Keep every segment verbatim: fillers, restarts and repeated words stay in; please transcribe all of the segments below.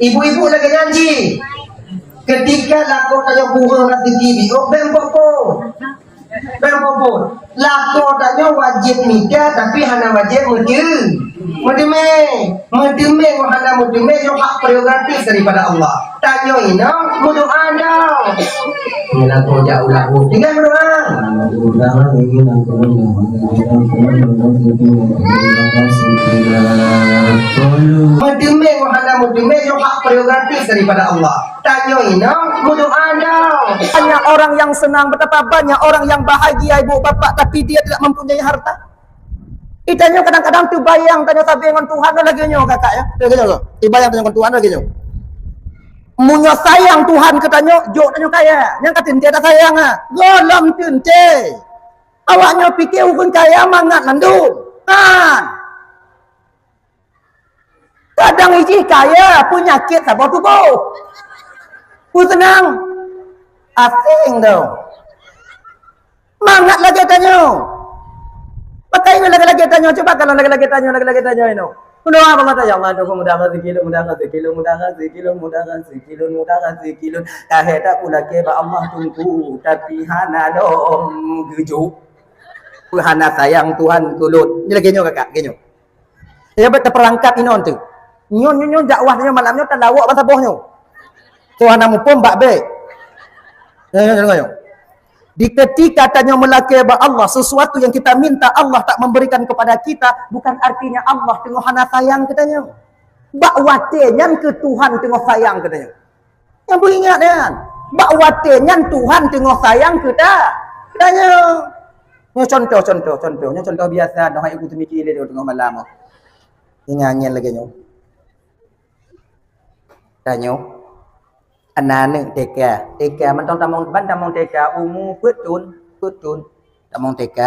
Ibu-ibu lagèe nyan jih. Ketika lakoe tanyoe kureueng raseuki, biôh bèk peuphôn. Bèk peuphôn. Lakoe tanyoe wajéb mita, tapi hana wajéb meuteu-, meuteumé. Meuteumé ngon hana meuteumé nyoe hak prerogatif daripada Allah. Tanyoe inoe meudoa dong. Nyan lakoe jak u laôt. Tinggai meudoa. Meuteumé ngon hana meuteumé nyoe hak prerogatif daripada Allah. Tanyoe inoe meudoa dong. Banyak orang yang senang, betapa banyak orang yang bahagia ibu bapak, tapi dia tidak mempunyai harta. Ih, tanyoe kadang-kadang teubayang tanyoe sabe ngon Tuhan lagèe nyoe, kakak, ya. Lagèe nyoe, teubayang tanyoe ngon Tuhan lagèe nyoe. Meunyoe sayang Tuhan keu tanyoe, jok tanyoe kaya. Nyang ka teuntèe tasayang, ha. Gohlom teuntèe. Awak nyoe pike ureueng kaya mangat mandum. Han. Kadang ijih kaya, peunyakét saboh tuboh. Peuseunang. Asing tu. Mangat lagèe tanyoe. Pakai lagèe-lagèe tanyoe. Cuba kalau lagèe-lagèe tanyoe, lagèe-lagèe tanyoe inoe. Meudoa bak mata, "Ya Allah, Tuhan, mudahkan rezeki lôn, mudahkan rezeki lôn, mudahkan rezeki lôn, mudahkan rezeki lôn, mudahkan rezeki lôn." Tahé tak pulakèe bak Allah Teungku, tapi hana lom geujok. Peu hana sayang Tuhan keu lôn. Nyoe lagèe nyoe, kakak, lagèe nyoe. Ya, bèk teupeurangkat inoe tu. Nyoe, nyoe, nyoe dakwah nyoe malam nyoe talawok ban saboh nyoe. Tuhan hana muphom bak bèk. Nyoe, nyoe, nyoe, nyoe. Di ketika tanyoe meulakèe bak Allah, sesuatu yang kita minta Allah tak memberikan kepada kita, bukan artinya Allah teungoh hana sayang keu tanyoe. Bak watèe nyan keu Tuhan teungoh sayang keu tanyoe. Nyang beuingat nyan, bak watèe nyan Tuhan teungoh sayang keu ta-, tanyoe. Nyoe contoh, contoh, contoh. Nyoe contoh biasa, dong hai ku teumiki lé teungoh malam. Ingat nyan lagèe nyoe. Tanyoe, aneuk T K, T K mantong tamong, ban tamong T K, umu peuet thon, peuet thon. Tamong T K,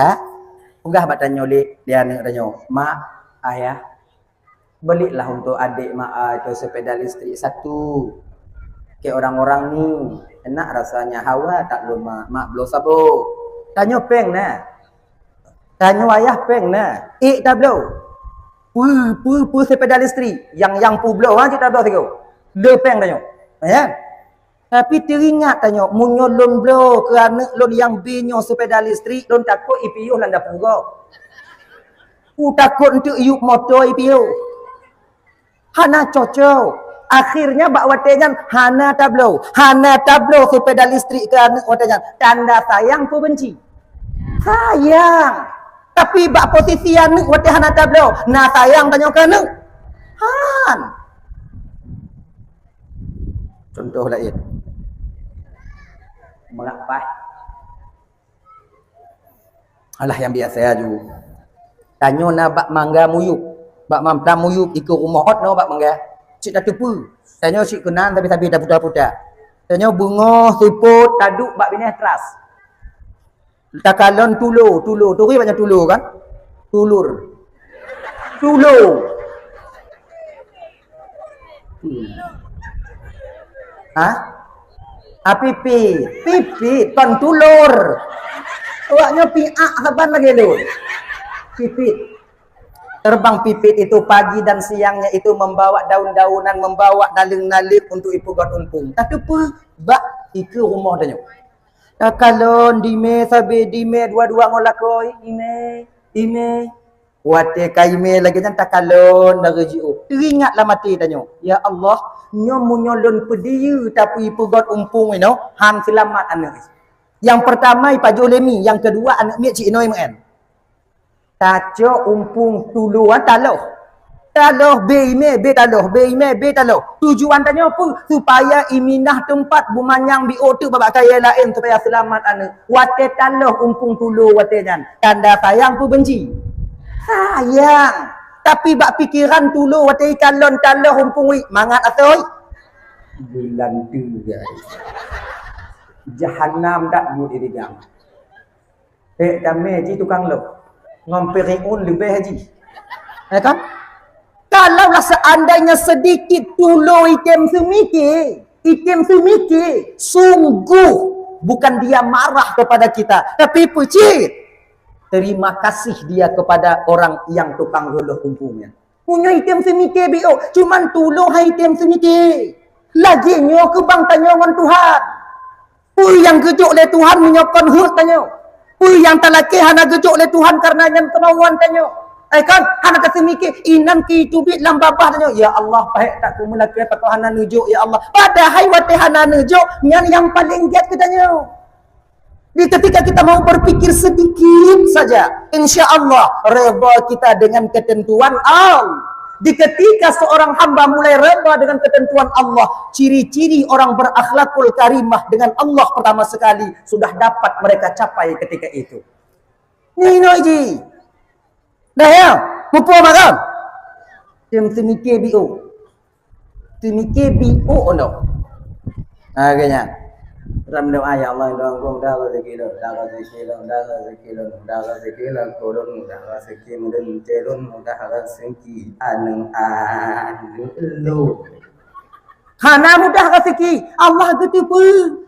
peugah bak tanyoe lé, lé aneuk tanyoe, "Mak, Ayah, belilah untuk adik Mak, ah, itu sepeda listrik satu. Kayak orang-orang ni, enak rasanya, hawa tak lôn, Mak? Mak bloe saboh." Tanyoe péng na. Tanyoe ayah péng na. Ék tabloe. Peue, peue, peue sepeda listrik. Yang, yang peue bloe, ha, cit tabloe sigoe. Le péng tanyoe. Ya. Tapi teuingat tanyoe, meunyoe lôn bloe keu aneuk lôn nyang B nyoe sepeda listrik, lôn takot ipiôh lam dapu gob. Ku takot enteuk yup moto ipiôh. Hana cocok. Akhirnya bak watèe nyan hana tabloe. Hana tabloe sepeda listrik keu aneuk watèe nyan. Tanda sayang peu benci? Sayang. Tapi bak posisi aneuk watèe hana tabloe, na sayang tanyoe keu aneuk? Han. Contoh laén. Meulapai. Alah, nyang biasa aju. Tanyoe na bak mangga muyup. Bak mamplam muyup, dikeue rumoh ôt nyoe bak mangga. Cit tateupeue. Tanyoe cit keunan sabe-sabe taputa-puta. Tanyoe beungoh seupôt taduek bak binéh teras. Takalon tulo, tulo. Turi banyak tulo kan? Tulur. Tulo. Hmm. Hah? Ah, pipit. Pipit, kon tulur. Awaknyoe piak saban lagèe lôn. Pipit. Terbang pipit itu pagi dan siangnya itu membawa daun-daunan, membawa naleueng-naleueng untuk ipeugot umpung. Tateupeue bak dikeue rumoh tanyoe. Takalon dimé sabe, dimé dua-dua ngon lakoe, imé, imé. Watèe ka imé lagèe nyan takalon dari jiôh. Teuingat lam até tanyoe, "Ya Allah, nyoe meunyoe lôn peudiyeu tapi peugot umpung inoe, han seulamat aneuk." Nyang peurtama ipajoh lé mi, nyang keudua aneuk miet cit inoe meu'en. Tacok umpung tulo, ah, taloh. Taloh bé imé, bé taloh, bé imé, bé taloh. Tujuan tanyoe peue? Supaya iminah teumpat beumanyang biôh teuk bak kayèe laén supaya seulamat aneuk. Watèe taloh umpung tulo watèe nyan, tanda sayang peu benci? Sayang. Tapi bak pikeran tulo watèe ikalon taloh umpung wit, mangat asoe? Bulan tu, guys. Jahanam dak buet di gang. Ék damé ji tukang lok. Ngon Firaun leubeh ji. Ya kan? Kalaulah seandainya sedikit tulo item seumike, item seumike, sungguh bukan dia marah kepada kita, tapi peucit terima kasih dia kepada orang yang tukang reuloh umpung nyan. Meunyoe item seumike biôk, cuman tuloh hai item seumike. Lagèe nyoe keubang tanyoe ngon Tuhan. Peue nyang geujok lé Tuhan meunyoe kon heuet tanyoe? Peue nyang talakèe hana geujok lé Tuhan kareuna nyan keumauan tanyoe? Eh kan, hana taseumike, inan keu teubiet lam babah tanyoe, "Ya Allah, pahèk that kumeulakèe pakon hana neujok, ya Allah." Padahai watèe hana neujok, nyan nyang paleng gèt keu tanyoe. Di ketika kita mau berpikir sedikit saja, insya Allah redha kita dengan ketentuan Allah. Di ketika seorang hamba mulai redha dengan ketentuan Allah, ciri-ciri orang berakhlakul karimah dengan Allah pertama sekali sudah dapat mereka capai ketika itu. Nyoe ji. Dah ya, muphom kan? Tem seumike biôk. Seumike biôk nyoe. Ha, keunya. Ram doa, "Ya Allah, doa gong dah rezeki lôn, dah rezeki lôn, dah rezeki lôn, dah rezeki lôn, dah rezeki lôn, dah rezeki lôn, dah rezeki aneuk aneuk lôn." Hana mudah rezeki, Allah geuteupeue.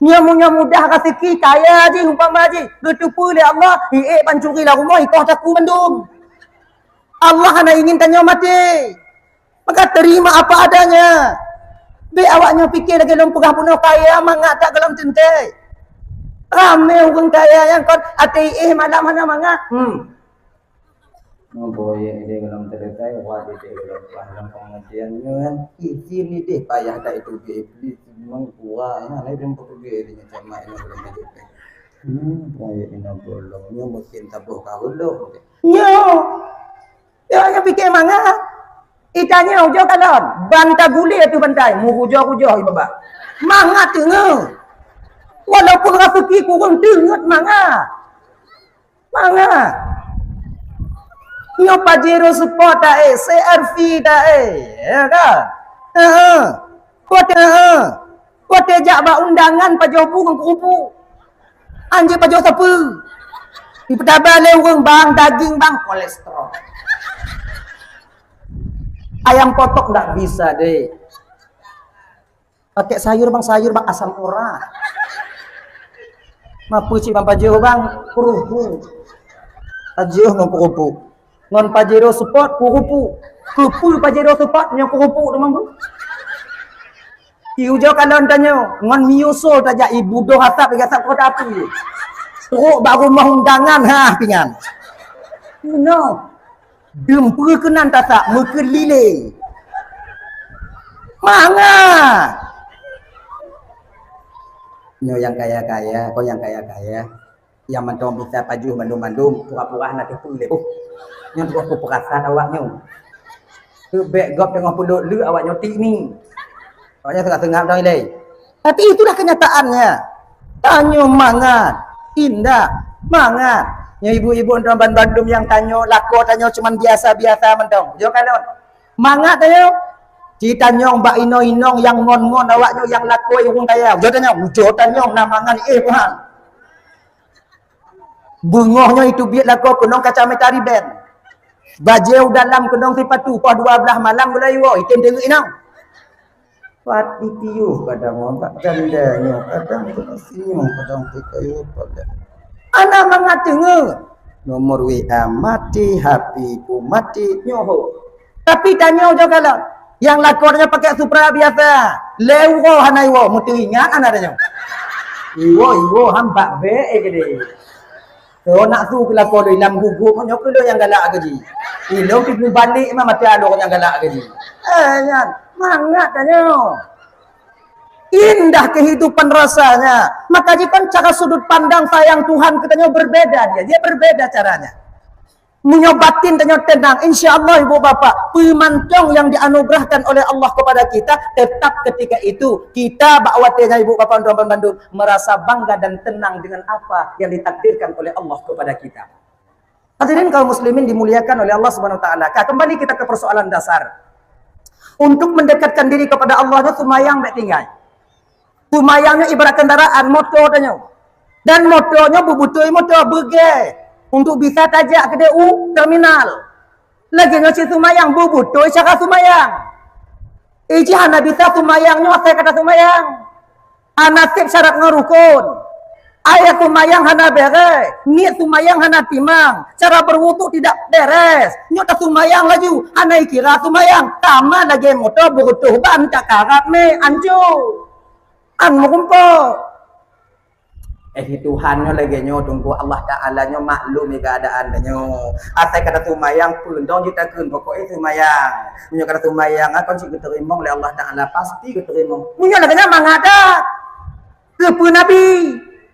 Nyoe meunyoe mudah rezeki, kaya jih umpama jih, geuteupeue lé Allah, iék pancuri lam rumoh, ikoh saku mandum. Allah hana ingin tanyoe maté. Maka terima apa adanya. Bèk awak nyoe pike lagèe lôn peugah bunoe kaya mangat that gohlom teuntèe. Ramé ureueng kaya nyang kon até iéh malam hana mangat. Hmm. Nyoe boyek idéh gohlom teuntèe, wat idéh gohlom paih lam pengajian nyoe kan. Izin idéh payah that itu bèk Iblis memang kuat. Nah, lain peukeugé idéh nyoe camat nyoe gohlom teuntèe. Hmm, boyek inoe gohlom nyoe mungkin taboh ka ulôh. Nyoe. Nyoe nyang pike mangat. Itanyoe ujoe kalon, ban tagulé ateueh bantai, meurujoh-rujoh ié babah. Mangat teungeut. Walaupun raseuki kureueng teungeut mangat. Mangat. Nyoe Pajero Sport taék, C R V taék, ya kan? Heeh. Watèe, heeh. Watèe jak bak undangan pajoh bu ngon keurupuk. Anjeuk pajoh sapeue. Ipeutaba lé ureueng, "Bang, daging, Bang, kolesterol." Ayam potong ndak bisa, deh. Pakai sayur, Bang, sayur, Bang, asam urat. Mapeue cit, Bang, pajoh, Bang, keurupuk. Pajoh ngon keurupuk. Ngon Pajero Sport, keurupuk. Keupeue Pajero Sport nyoe keurupuk teuma bu? Iujoe kalon tanyoe, ngon Mio Soul tajak, ibu doh asap, igasap kota api. Trok bak rumoh undangan, ha, pingan. Meunoe. Dum peue keunan tasak, meukeulileng. Mangat. Nyoe nyang kaya-kaya, kon nyang kaya-kaya. Nyang mantong bisa pajoh mandum-mandum, pura-pura hana teupeue lé. Oh, nyan troh peurasaan awak nyoe. Teubèk gob teungoh peulot lé awak nyoe tik mi. Awak nyoe seungab-seungab dong ilèe. Tapi itulah kenyataannya. Tanyoe mangat, indah, mangat. Nyoe ibu-ibu nyoe ban bandum nyang tanyoe, lakoe tanyoe cuman biasa-biasa mantong. Jok kalon. Mangat tanyoe. Ci tanyong bak inong-inong nyang ngon-ngon awak nyoe nyang lakoe ureueng kaya. Ujoe tanyong, ujoe tanyong na mangat éh Tuhan. Beungoh nyoe iteubiet lakoe keunong kacamata riben. Bajèe u dalam keunong sipatu, poh dua blaih malam gulai woe, item deungeue inong. Pat itiuh kadang bak janda nyoe, kadang keunoe sinyoe, kadang keu kayue padat. Hana mangat teungeut. Nomor W A mati, H P pun mati, nyoe ho. Tapi tanyoe jok kalon, nyang lakoe nyoe pakai Supra biasa, lhèe uroe hana iwoe, meuteuingat hana tanyoe. Iwoe, iwoe, han bak bèk, eh, keudéh. Keu nak su keu lakoe lôn lam gugup, nyoe keu lôn nyang galak keu jih. Ilôn pih mubalek mah mata lôn nyang galak keu jih. Eh, nyan, mangat tanyoe. Indah kehidupan rasanya. Maka jih kan cara sudut pandang sayang Tuhan keu tanyoe berbeda dia. Dia berbeda caranya. Meunyoe batin tanyoe tenang, insya Allah ibu bapak, peue mantong nyang dianugerahkan oleh Allah kepada kita, tetap ketika itu kita bak watèe nyan ibu bapak tuan-tuan bandum merasa bangga dan tenang dengan apa yang ditakdirkan oleh Allah kepada kita. Hadirin kaum muslimin dimuliakan oleh Allah Subhanahu wa taala. Ka, kembali kita ke persoalan dasar. Untuk mendekatkan diri kepada Allah nyoe seumayang bèk tinggai. Seumayang nyoe ibarat kendaraan, moto tanyoe. Dan moto nyoe beubeutôi moto beugèe untuk bisa tajak keudéh u terminal. Lagèe nyoe cit seumayang beubeutôi cara seumayang. Iji hana bisa seumayang nyoe asai kata seumayang. Hana sép syarat ngon rukon. Ayat seumayang hana beres, niet seumayang hana timang, cara berwudhu tidak beres. Nyoe taseumayang laju, hana ikira seumayang, sama lagée moto beureutoh ban tak karab mé, anco. An meurumpok. Eh, Tuhan nyoe lagée nyoe, Teungku, Allah Taala nyoe maklumi keuadaan tanyoe. Asai ka taseumayang, peue dong jeuet takheun, pokok jih seumayang. Meunyoe ka taseumayang, kon cit geuteurimong lé Allah Taala, pasti geuteurimong. Meunyoe lagée nyan mangat that. Keupeue Nabi?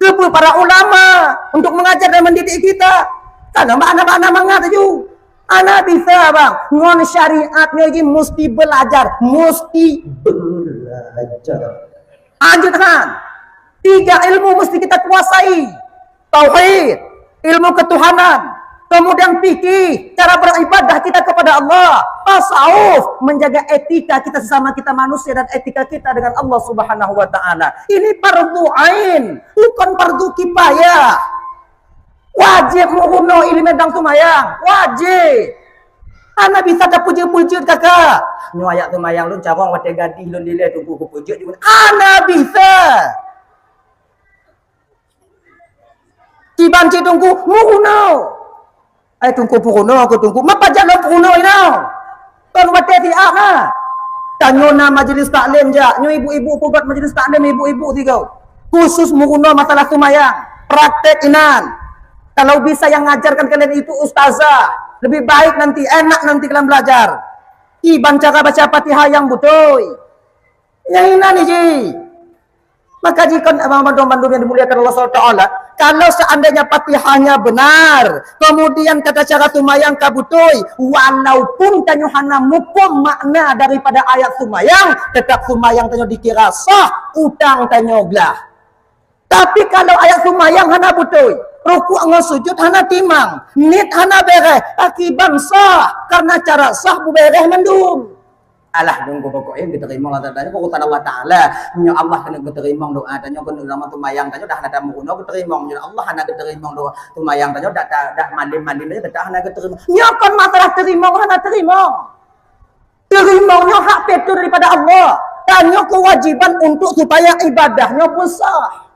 Keupeue para ulama untuk mengajar dan mendidik kita? Karena makna-makna mangat laju. Hana bisa, bang. Ngon syariat nyoe jih musti belajar, musti belajar. Lanjut, han. Tiga ilmu mesti kita kuasai. Tauhid, ilmu ketuhanan, kemudian fikih, cara beribadah kita kepada Allah, tasawuf, menjaga etika kita sesama kita manusia dan etika kita dengan Allah Subhanahu wa Ta'ala. Ini fardu ain, bukan fardu kifayah. Wajib meurunoe ileumèe dang seumayang, wajib. Hana bisa tapeujeuet-peujeuet kaka. Nyoe ayat seumayang lôn carông watèe gadih lôn dilèe Teungku kupeujeuet, hana bisa. Kiban cit Teungku meurunoe. Ai Teungku peurunoe keu Teungku. Mapa jak lôn peurunoe inoe? Kon watèe siat na. Tanyoe na majlis taklim jak. Nyoe ibu-ibu peugöt majlis taklim ibu-ibu sigoe. Khusus meurunoe masalah seumayang. Praktek inan. Kalau bisa yang ngajarkan kalian itu ustazah, lebih baik nanti, enak nanti kalian belajar. Kiban cara baca Fatihah nyang beutôi. Nyang inan jih. Maka jikheun abang bandum-bandum yang dimuliakan Allah subhanahu wa taala, kalau seandainya Fatihahnya benar, kemudian tata cara seumayang ka beutôi, walaupun tanyoe hana muphom makna daripada ayat seumayang, tetap seumayang tanyoe dikira sah, utang tanyoe glah. Tapi kalau ayat seumayang hana beutôi, rukuk ngon sujud hana timang, niet hana bèrèh, akiban sah, karena cara sah beubeurèh mandum. Alah, Teungku, pokok jih geuteurimong Allah Taala, urusan Allah Taala. Nyoe Allah keuneuk geuteurimong doa tanyoe, keuneuk lama seumayang tanyoe dah hana tameurunoe geuteurimong. Nyoe Allah hana geuteurimong doa seumayang tanyoe, dak, dak, dak malém-malém tanyoe tetap hana geuteurimong. Nyoe kon masalah teurimong hana teurimong. Teurimong nyoe hak fitrah daripada Allah. Tanyoe kewajiban untuk supaya ibadah nyoe pun sah.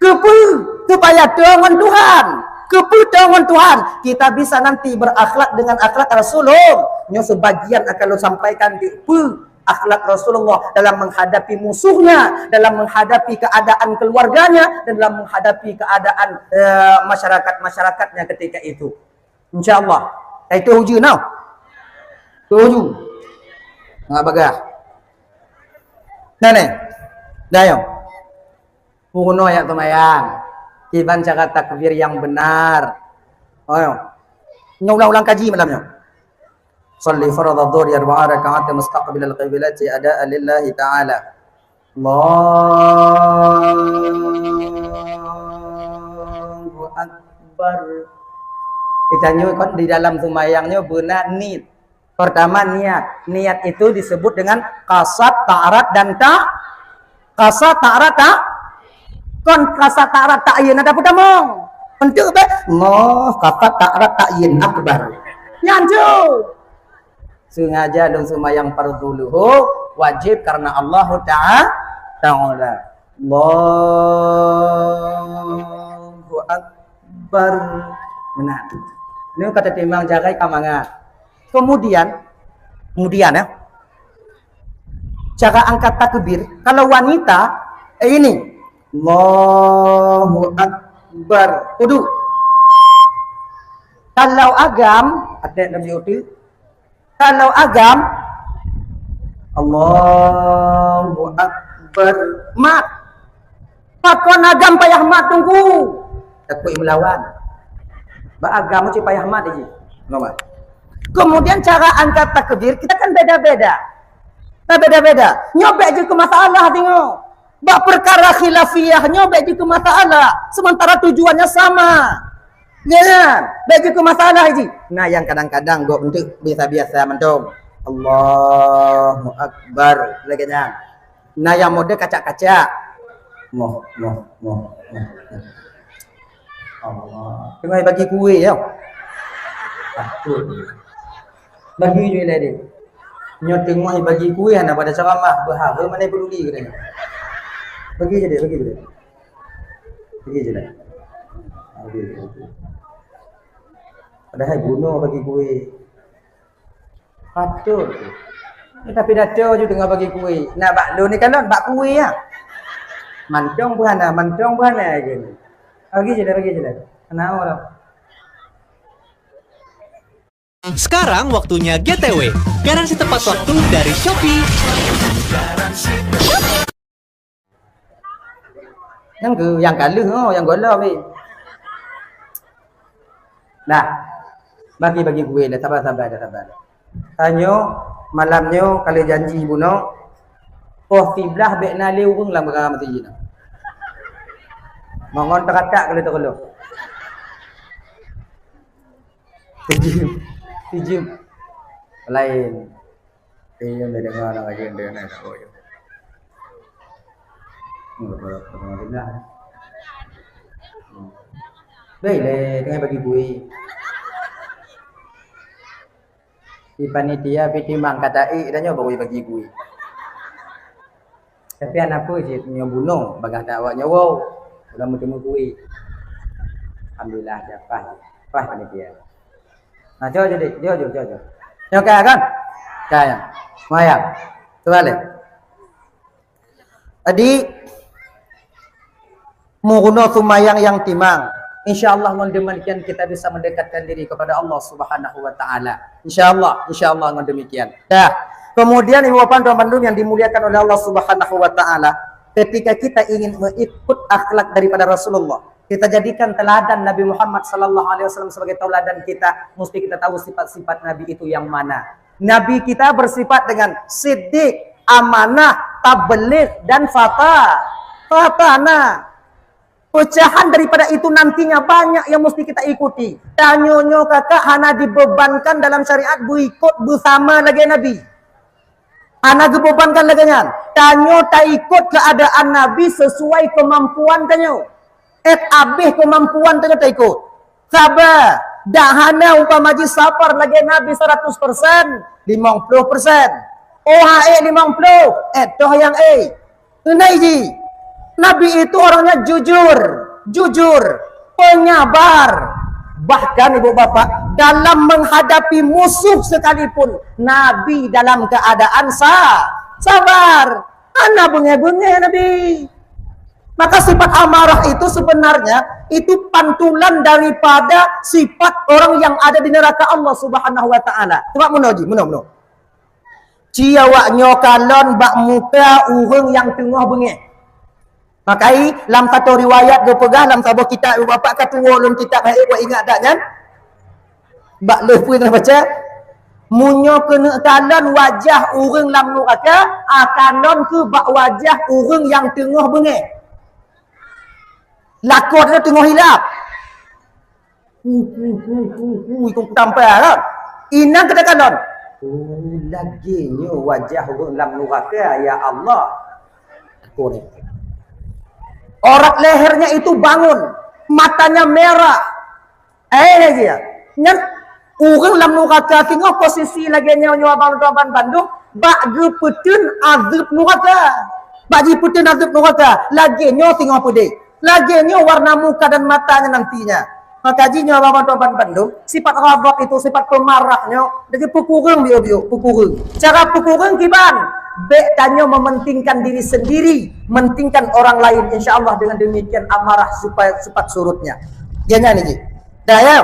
Keupeue? Supaya toe ngon Tuhan. Keupeue toe ngon Tuhan? Kita bisa nanti berakhlak dengan akhlak Rasulullah. Nyoe sebagian akan lôn sampaikan keupeue akhlak Rasulullah dalam menghadapi musuhnya, dalam menghadapi keadaan keluarganya, dan dalam menghadapi keadaan, eh, masyarakat-masyarakatnya ketika itu. Insya Allah. Hai, tujuh nau. Tujuh. Nggak bagah. Nah, nih. Dah, yo. Peurunoe ayat seumayang. Kiban cara takbir yang benar. Oh, yo. Nyoe ulang-ulang kaji malam nyoe. Shalli fardhadh dhuhri arba'a raka'atin mustaqbilal qiblati adaan lillahi ta'ala. Allahu Akbar. Kita nyoe kan di dalam seumayang nyoe beuna niet. Pertama niat. Niat itu disebut dengan kasat, ta'arat dan ta, kasat, ta'arat, ta, kon kasat, ta'arat, ta'yin ada pertama. Untuk be, Allah, kasat, ta'arat, ta'yin akbar. Nyan tu. Sengaja lôn seumayang fardhu luhur, wajib karena Allah Ta'a-, Ta'ala. Allahu Akbar. Benar. Ini kata timang jagai ka mangat. Kemudian, kemudian ya, cara angkat takbir, kalau wanita, eh, ini. Allahu Akbar. Uduk. Kalau agam, até Nabi uduk. Kalau agam, Allahu Akbar. Mat. Pakon agam payah mat Teungku? Takut melawan. Bak agam mesti payah mat jih. Nampak? Kemudian cara angkat takbir, kita kan beda-beda. Nah, beda-beda. Nyoe bèk jeuet keu masalah tengok. Bak perkara khilafiyah nyoe bèk jeuet keu masalah. Sementara tujuannya sama. Ya kan? Bèk jeuet keu masalah jih. Nah, yang kadang-kadang gob untuk biasa-biasa mantong. Allahu Akbar. Lagèe nyan. Nah, nyang model kacak-kacak. Moh, moh, moh, moh. Allah. Teungoh bagi kueh, ya. Takut. Bagi je lah dia. Nyoe teungoh bagi kueh, hana pada ceramah. Berhala mana peduli katanya. Bagi je dia, bagi je dia. Bagi je lah. Bagi je. Padahai bunoe bagi kueh. Patut. Tapi dato je teungoh bagi kueh. Nak bak lôn ni kalon, bak kueh ya. Mantong buhana, mantong buhana je. Bagi je lah, bagi je lah. Kenapa lah? Sekarang waktunya G T W. Garansi tepat waktu dari Shopee. Nyang ke nyang ka lheueh oh, nyang gohlom weh. Dah. Bagi-bagi kueh dah, sabar-sabar dah, sabar. Tanyoe malam nyoe kali janji bunoe. Poh siblah bèk na lé ureueng lam geura meuseujid nyoe. Mongon teukatak kali teukeulok. Sijim. Sijim. Lain. Iya, dia dengar orang lagi dia nak tak boleh. Baik deh, dengan bagi kuih. Di panitia piti mang kata ik dan nyoba bagi kuih. Tapi anak pun cit nyoe bunoe bagah tak awak nyoe. Udah meuteumé kuih. Alhamdulillah siapa? Pas panitia. Nah, jauh jadi, jauh jauh jauh jauh. Nyoe kaya kan? Kaya. Semayang. Terbalik. Jadi meurunoe seumayang nyang timang. Insya Allah ngon demikian kita bisa mendekatkan diri kepada Allah Subhanahu wa taala. Insya Allah, insya Allah ngon demikian. Dah. Kemudian ibu bapak tuan bandum yang dimuliakan oleh Allah Subhanahu wa taala, ketika kita ingin mengikut akhlak daripada Rasulullah, kita jadikan teladan Nabi Muhammad sallallahu alaihi wasallam sebagai tauladan kita, mesti kita tahu sifat-sifat Nabi itu yang mana. Nabi kita bersifat dengan siddiq, amanah, tabligh dan fata. Fatana. Pecahan daripada itu nantinya banyak yang mesti kita ikuti. Tanyoe nyoe kakak hana dibebankan dalam syariat berikut bersama lagi Nabi. Hana geubebankan lagèe nyan. Tanyoe taikot keuadaan Nabi sesuai kemampuan tanyoe. Et abéh kemampuan tanyoe taikot. Saba, dak hana umpama jih sabar lagèe Nabi seratus persen, limong puluh persen. Oh ha ék limong puluh, et toh nyang ék. Keunaiji, Nabi itu orangnya jujur, jujur, penyabar. Bahkan ibu bapak, dalam menghadapi musuh sekalipun, Nabi dalam keadaan sa sabar. Hana beungéh-beungéh Nabi. Maka sifat amarah itu sebenarnya itu pantulan daripada sifat orang yang ada di neraka Allah Subhanahu wa taala. Cuba meunoe ji, meunoe meunoe. Ci awak nyoe kalon bak muka ureuëng nyang teungoh beungéh. Makai lam satu riwayat geupeugah lam saboh kitab, bapak ka tuwo lôn kitab hai buat ingat dak nyan? Bak lheueh peue na baca? Meunyoe keuneuk kalon wajah ureuëng lam nuraka, akalon keu bak wajah ureuëng nyang teungoh beungéh. Lakoe teungoh hilap. Hu hu hu hu hu ikong tampa kan. Inang kata kalon. Oh, lagèe nyoe wajah ureuëng lam nuraka ya Allah. Aku ni. Orat lehernya itu bangun, matanya merah. Eh dia. Nyan ureuëng lam nuraka singoh posisi lagèe nyoe nyoe abang tuan bandum bak geupeuteun azeueb nuraka. Bak jipeuteun azeueb nuraka lagèe nyoe singoh peudeh. Lagèe nyoe warna muka dan matanya nantinya. Maka jih nyoe abang tuan bandum, sifat ghadab itu, sifat pemarah nyoe, lagèe peukureueng biôh-biôh, peukureueng. Cara peukureueng kiban? Bèk tanyoe mementingkan diri sendiri, mentingkan orang lain. Insya Allah dengan demikian amarah supaya cepat surutnya. Janya ni jih. Dah ya.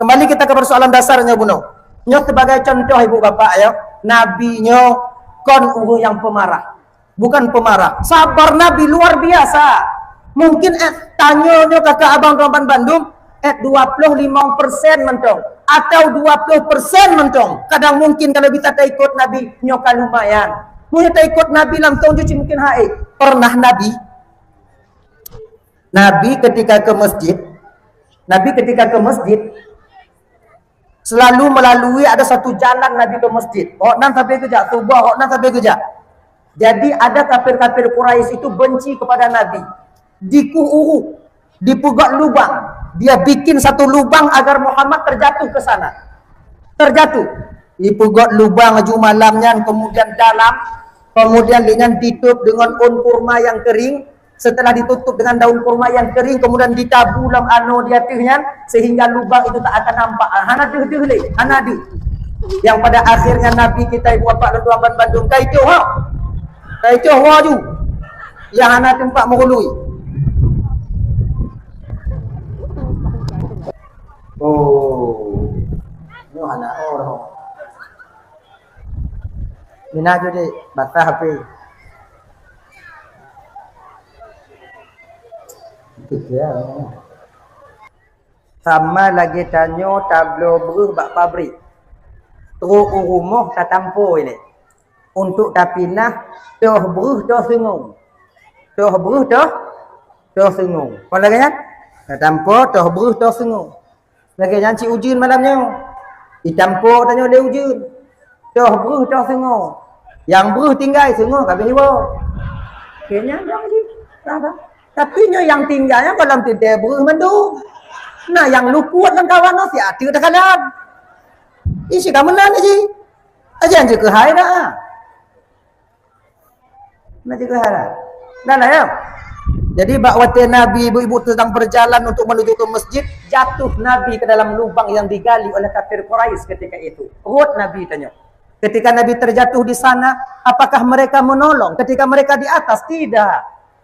Kembali kita ke persoalan dasar nyoe bunoe. Nyoe sebagai contoh ibu bapak ya, Nabi nyoe kon ureuëng nyang pemarah. Bukan pemarah. Sabar Nabi luar biasa. Mungkin eh, tanyoe nyoe kata abang tuan bandum, eh dua puluh lima persen mantong atau dua puluh persen mantong. Kadang mungkin kalau bisa taikot Nabi nyoe ka lumayan. Mungkin taikot Nabi langsung cuci mungkin hai. Pernah Nabi Nabi ketika ke masjid, Nabi ketika ke masjid selalu melalui ada satu jalan Nabi ke masjid. Hok nan sampai kejak, tuboh hok nan sampai kejak. Jadi ada kafir-kafir Quraisy itu benci kepada Nabi. Dikuh uruk, dipeugok lubang. Dia bikin satu lubang agar Muhammad terjatuh ke sana. Terjatuh. Dipeugok lubang aju malam nyan kemudian dalam, kemudian dengan ditutup dengan un kurma yang kering, Setelah ditutup dengan daun kurma yang kering, kemudian ditabu lam anoe di ateueh nyan, sehingga lubang itu tak akan nampak. Ah, hana deuh-deuh lé, hana deuh. Yang pada akhirnya Nabi kita ibu bapak dan tuan bandum kai teuh ho. Kai teuh ho ju. Yang hana teumpat meurului. Oh. Nyoe hana oh. Mina ju dek, basah api. Sama lagée tanyoe tabloe breuh bak pabrik. Trok u rumoh tatampo ilée. Untuk tapinah toh breuh toh seungoh. Toh breuh toh, toh seungoh. Kon lagée nyan? Tatampo toh breuh toh seungoh. Lagée nyan cit ujeuen malam nyoe. Itampo tanyoe lé ujeuen. Toh breuh toh seungoh. Nyang breuh tinggai seungoh ka abéh iwoe. Keu nyan dong jih. Tapi nyoe nyang tinggai nyan goh lom teuntée breuh mandum. Nah, nyang luput lam kawan nyoe siat teuk teukalan. Ih, si ka meunan jih. Ajan jih keuhai dah. Nah, jaga hara. Nah, nah, ya. Jadi, bak watée Nabi ibu-ibu sedang berjalan untuk menuju ke masjid, jatuh Nabi ke dalam lubang yang digali oleh kafir Quraisy ketika itu. Rot Nabi tanyoe. Ketika Nabi terjatuh di sana, apakah mereka menolong ketika mereka di atas? Tidak.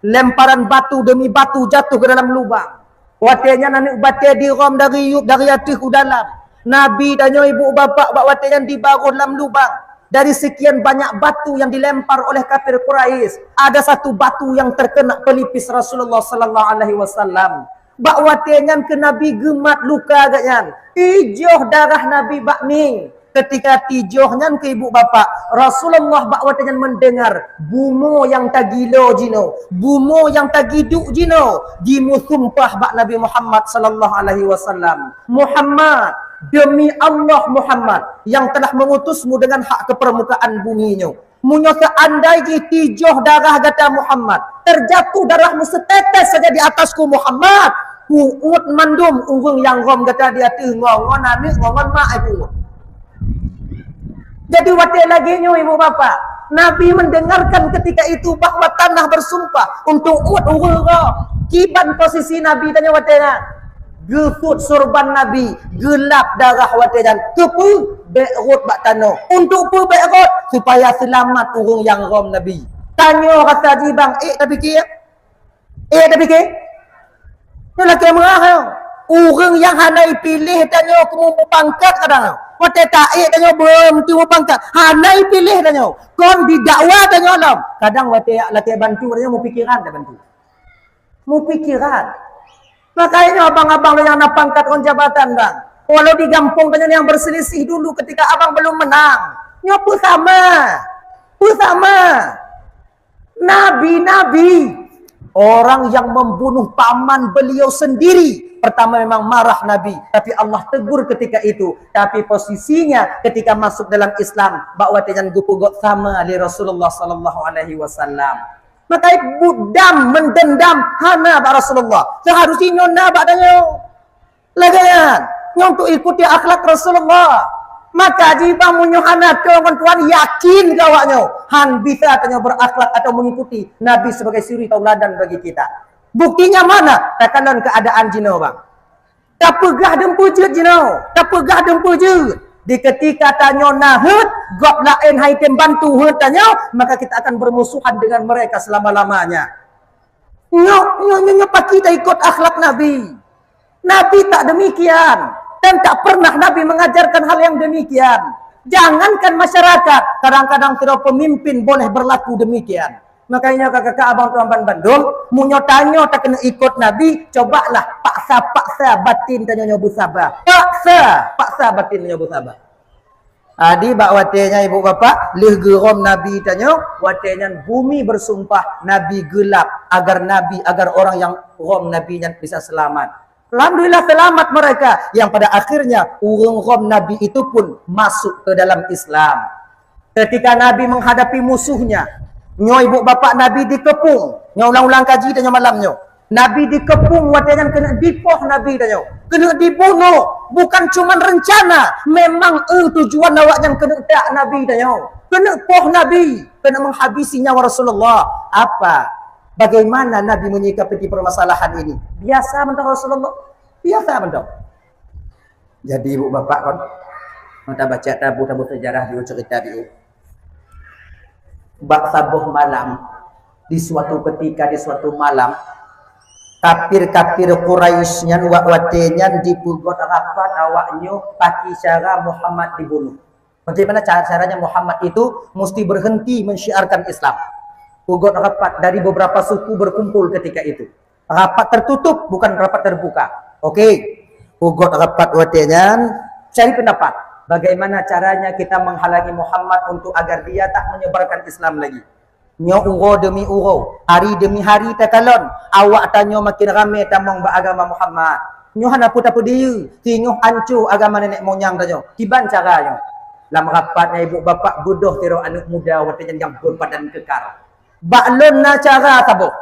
Lemparan batu demi batu jatuh ke dalam lubang. Watée nyan aneuk batée dirhom dari yup dari ateueh u dalam. Nabi tanyoe ibu bapak bak watée nyan dibaroh lam lubang. Dari sekian banyak batu yang dilempar oleh kafir Quraisy, ada satu batu yang terkena pelipis Rasulullah sallallahu alaihi wasallam. Bak watée nyan keu Nabi geumat luka geuh nyan. Tijoh darah Nabi bak mieng. Ketika tijoh nyan keu ibu bapak, Rasulullah bak watée nyan mendengar bumoe nyang tagilo jinoe, bumoe nyang tagiduek jinoe, jimusumpah bak Nabi Muhammad sallallahu alaihi wasallam, "Muhammad, demi Allah Muhammad yang telah mengutusmu dengan hak ke permukaan bumi nyoe. Meunyoe seandai jih tijoh darah gata Muhammad, terjatuh darahmu setetes saja di atasku Muhammad, kuuet mandum ureuëng nyang rhom gata di ateueh ngon, ngon aneuk, ngon, ngon mak ibu." Jadi watée lagée nyoe ibu bapak, Nabi mendengarkan ketika itu bahwa tanah bersumpah untuk uet ureuëng rhom. Kiban posisi Nabi tanyoe watée nyan? Geusut surban Nabi, geulap darah watée nyan. Keupeue? Bék rot bak tanoh. Untuk peue bék rot? Supaya seulamat ureuëng nyang rhom Nabi. Tanyoe rasa jih bang, ék tapike? Ék tapike? Nyoe lakée meurah nyoe. Ureuëng nyang hana ipiléh tanyoe keu mupangkat kadang. Watée taék tanyoe beureunti mupangkat. Hana ipiléh tanyoe. Kon didakwa tanyoe lom. Kadang watée lakée bantu tanyoe mupikiran tabantu. Mupikiran. Makanya abang-abang nyang na pangkat ngon jabatan bang. Walau di gampông tanyoe nyang berselisih dulu ketika abang belum menang. Nyoe peue sama? Peue sama? Nabi-nabi, orang yang membunuh paman beliau sendiri, pertama memang marah Nabi, tapi Allah tegur ketika itu. Tapi posisinya ketika masuk dalam Islam, bak watée nyan geupeugét sama lé Rasulullah sallallahu alaihi wasallam. Maka budam mendendam hana bak Rasulullah. Seharusnya nyoe na bak tanyoe. Lagée nyan, nyoe untuk ikuti akhlak Rasulullah. Maka jibang meunyoe hana keu ngon Tuhan, yakin keu awak nyoe han bisa tanyoe berakhlak atau mengikuti Nabi sebagai suri tauladan bagi kita. Buktinya mana? Takalon keadaan jinoe bang. Tapeugah deumpeujeuet jinoe, tapeugah deumpeujeuet. Di ketika tanyoe na heuet, gob laén hai tem bantu heuet tanyoe, maka kita akan bermusuhan dengan mereka selama-lamanya. Nyoe, nyoe, nyoe, nyoe paki taikot akhlak Nabi. Nabi tak demikian. Dan tak pernah Nabi mengajarkan hal yang demikian. Jangankan masyarakat, kadang-kadang sidroe pemimpin boleh berlaku demikian. Makanya kakak-kakak abang tuan ban bandum, meunyoe tanyoe takeuneuk ikot Nabi, cobalah paksa-paksa batin tanyoe nyoe beusaba. Paksa, paksa batin tanyoe beusaba. Jadi bak watée nyan ibu bapak, lheueh geurhom Nabi tanyoe, watée nyan bumi bersumpah Nabi geulap agar Nabi, agar orang yang rhom Nabi nyan bisa selamat. Alhamdulillah selamat mereka yang pada akhirnya ureuëng rhom Nabi itu pun masuk ke dalam Islam. Ketika Nabi menghadapi musuhnya, nyoe ibu bapak Nabi dikepung, nyoe ulang-ulang kaji tanyoe malam nyoe. Nabi dikepung watée nyan keuneuk dipoh Nabi tanyoe. Keuneuk dibunoe, bukan cuman rencana, memang eh tujuan awak nyan keuneuk tak Nabi tanyoe. Keuneuk poh Nabi, keuneuk menghabisi nyawa Rasulullah. Apa? Bagaimana Nabi menyikapi permasalahan ini? Biasa mantong Rasulullah. Biasa mantong. Jadi ibu bapak kon, mata baca tabu-tabu sejarah di cerita di bak saboh malam, di suatu ketika, di suatu malam, kafir-kafir Quraisy nyan wak watée nyan dipeugot rapat awak nyoe paki cara Muhammad dibunuh. Bagaimana cara-caranya Muhammad itu mesti berhenti mensyiarkan Islam. Peugot rapat dari beberapa suku berkumpul ketika itu. Rapat tertutup, bukan rapat terbuka. Oke. Peugot rapat watée nyan, cari pendapat. Bagaimana caranya kita menghalangi Muhammad untuk agar dia tak menyebarkan Islam lagi? Nyoe uroe demi uroe, hari demi hari takalon, awak tanyoe makin ramé tamong bak agama Muhammad. Nyoe hana peue tapeudiyeu, singoh anco agama nenek moyang tanyoe. Kiban cara nyoe? Lam rapat nyan ibu bapak beudôh sidroe aneuk muda watée nyan nyang berbadan kekar. Bak lôn na cara saboh.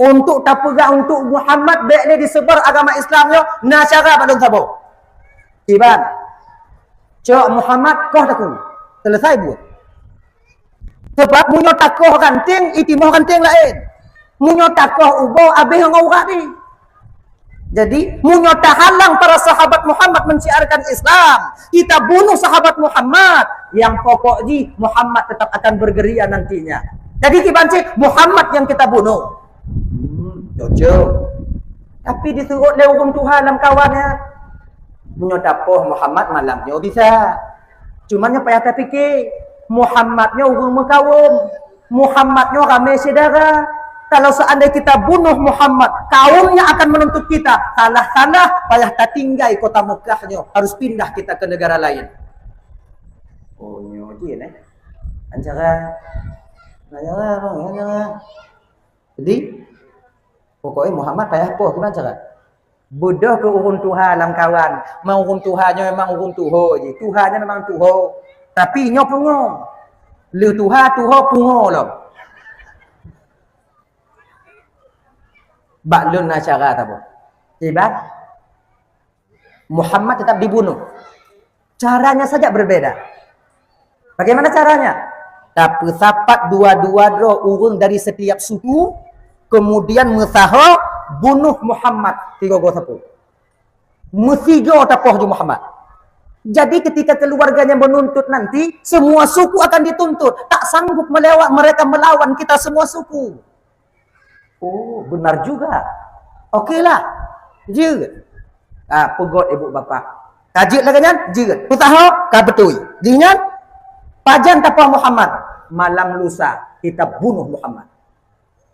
Untuk tapeugah untuk Muhammad bék lé disebar agama Islam nyoe, na cara bak lôn saboh. Kiban. Cok Muhammad koh takue. Selesai buet. Sebab meunyoe takoh ranting, itimoh ranting laén. Meunyoe takoh ubô, abéh ngon urat jih. Jadi, meunyoe tahalang para sahabat Muhammad mensyiarkan Islam, kita bunuh sahabat Muhammad, yang pokok jih Muhammad tetap akan bergerilya nantinya. Jadi, kiban cit Muhammad yang kita bunuh. Hmm, cocok. Tapi disuruh lé ureuëng tuha lam kawan nyan. Meunyoe tapoh Muhammad malam nyoe bisa. Cuma nyoe payah tapike, Muhammad nyoe ureuëng meukawöm. Muhammad nyoe ramé syedara. Kalau seandai kita bunuh Muhammad, kaumnya akan menuntut kita. Salah-salah, payah tatinggai kota Mekah nyoe. Harus pindah kita ke negara lain. Oh, nyoe jih, eh. Ancara. Ancara, ancara. Jadi, pokoknya Muhammad payah poh, gimana cara? Beudôh keu ureuëng tuha lam kawan. Memang ureuëng tuha nyoe memang ureuëng tuho jih. Tuha nyoe memang tuho. Tapi nyoe pungo. Lheueh tuha, tuho, pungo lom. Bak lôn na cara saboh. Iban Muhammad tetap dibunuh. Caranya saja berbeda. Bagaimana caranya? Tapeusapat dua-dua droe ureuëng dari setiap suku, kemudian meusaho bunuh Muhammad sigoe-goe sapeue. Meusigoe tapoh ju Muhammad. Jadi ketika keluarganya menuntut nanti, semua suku akan dituntut. Tak sanggup melewa-, mereka melawan kita semua suku. Oh, benar juga. Oke lah. Jeuet. Ah, peugot ibu bapa. Ka jeuet lagée nyan, jeuet. Peusaho, ka beutôi. Jih nyan, pajan tapoh Muhammad. Malam lusa, kita bunuh Muhammad.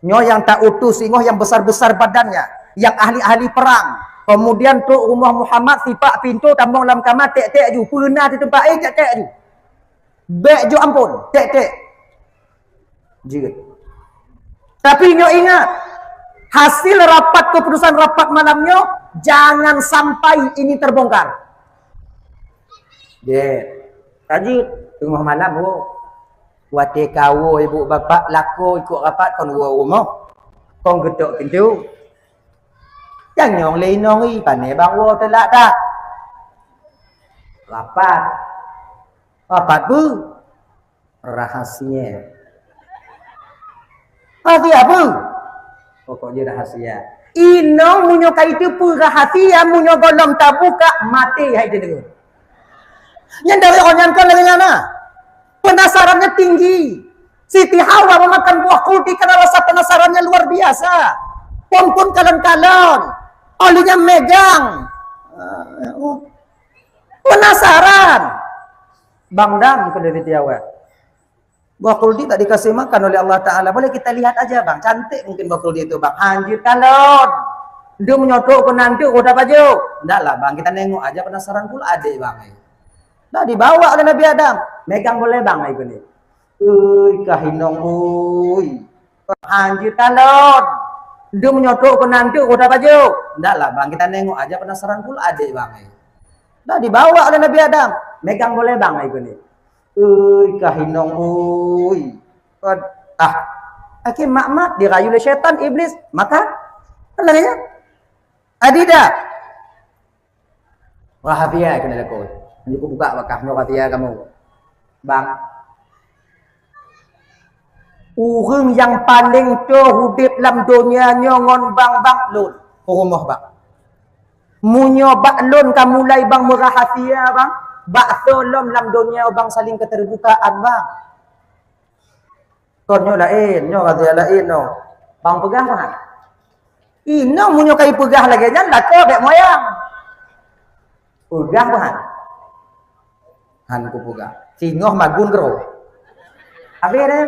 Nyoe nyang ta utus singoh nyang besar-besar badannya, nyang ahli-ahli perang. Kemudian trok rumoh Muhammad, sipak pintoe, tamong lam kama, tek-tek ju. Peuna di teumpat, eh, tek-tek ju. Bék ju ampon, tek-tek. Jeuet. Tapi nyoe ingat, hasil rapat, keputusan rapat malam nyoe, jangan sampai ini terbongkar. Jeuet. Ka jeuet, teungoh malam, wo. Watée kawoe ibu bapak lakoe ikot rapat kon woe u rumoh. Kon geutok pintoe. Nyang nyong lé inong i, pane bang woe teulak that. Rapat. Rapat peue? Rahasia. Rahasia peue? Pokok jih rahasia. Inong meunyoe ka iteupeue rahasia, meunyoe gohlom tabuka, maté hai teudeungoe. Nyan dari awak nyan kan lagée nyan na. Penasarannya tinggi. Siti Hawa memakan buah kuldi karena rasa penasarannya luar biasa. Pom-pom kalon-kalon. Olinya megang. Ah, oh. Penasaran. Bang dam keu Siti Hawa. Buah kuldi tak dikasih makan oleh Allah Ta'ala. Boleh kita lihat aja, Bang. Cantik mungkin buah kuldi itu, Bang. Hanjeuet kalon. Ndeuk meunyoe trok keunan teuk, oh, tapajoh. Ndak lah, Bang. Kita nengok aja, penasaran pula adek, Bang. Dah dibawa oleh Nabi Adam. Megang boleh, Bang, ikut ni. Ui, kah inong, ui. Hanjeuet kalon. Ndeuk meunyoe trok keunan teuk, oh, tapajoh. Ndak lah, Bang. Kita nengok aja, penasaran pula adek, Bang. Dah dibawa oleh Nabi Adam. Megang boleh, Bang, ikut ni. Ui, kah inong, ui. Kot, ah. Akhé mat-mat dirayu lé syaitan, iblis. Maka, kan lagée nyan. Adida. Rahasia keuneuk lakoe. Meunyoe kubuka bakah nyoe rahasia kamoe. Bang. Ureuëng nyang paleng toh udeb lam donya nyoe ngon bang-bang lôn, rumoh bang. Meunyoe bak lôn ka mulai bang meurahasia bang, bak soe lom lam donya bang saling keterbukaan bang. Kon nyoe laén, nyoe rahasia laén nyoe. Bang peugah bang. Inong meunyoe ka ipeugah lagée nyan lakoe bék moyang. Peugah bang. Han kupeugah. Singoh magun keudroe. Habéh deh.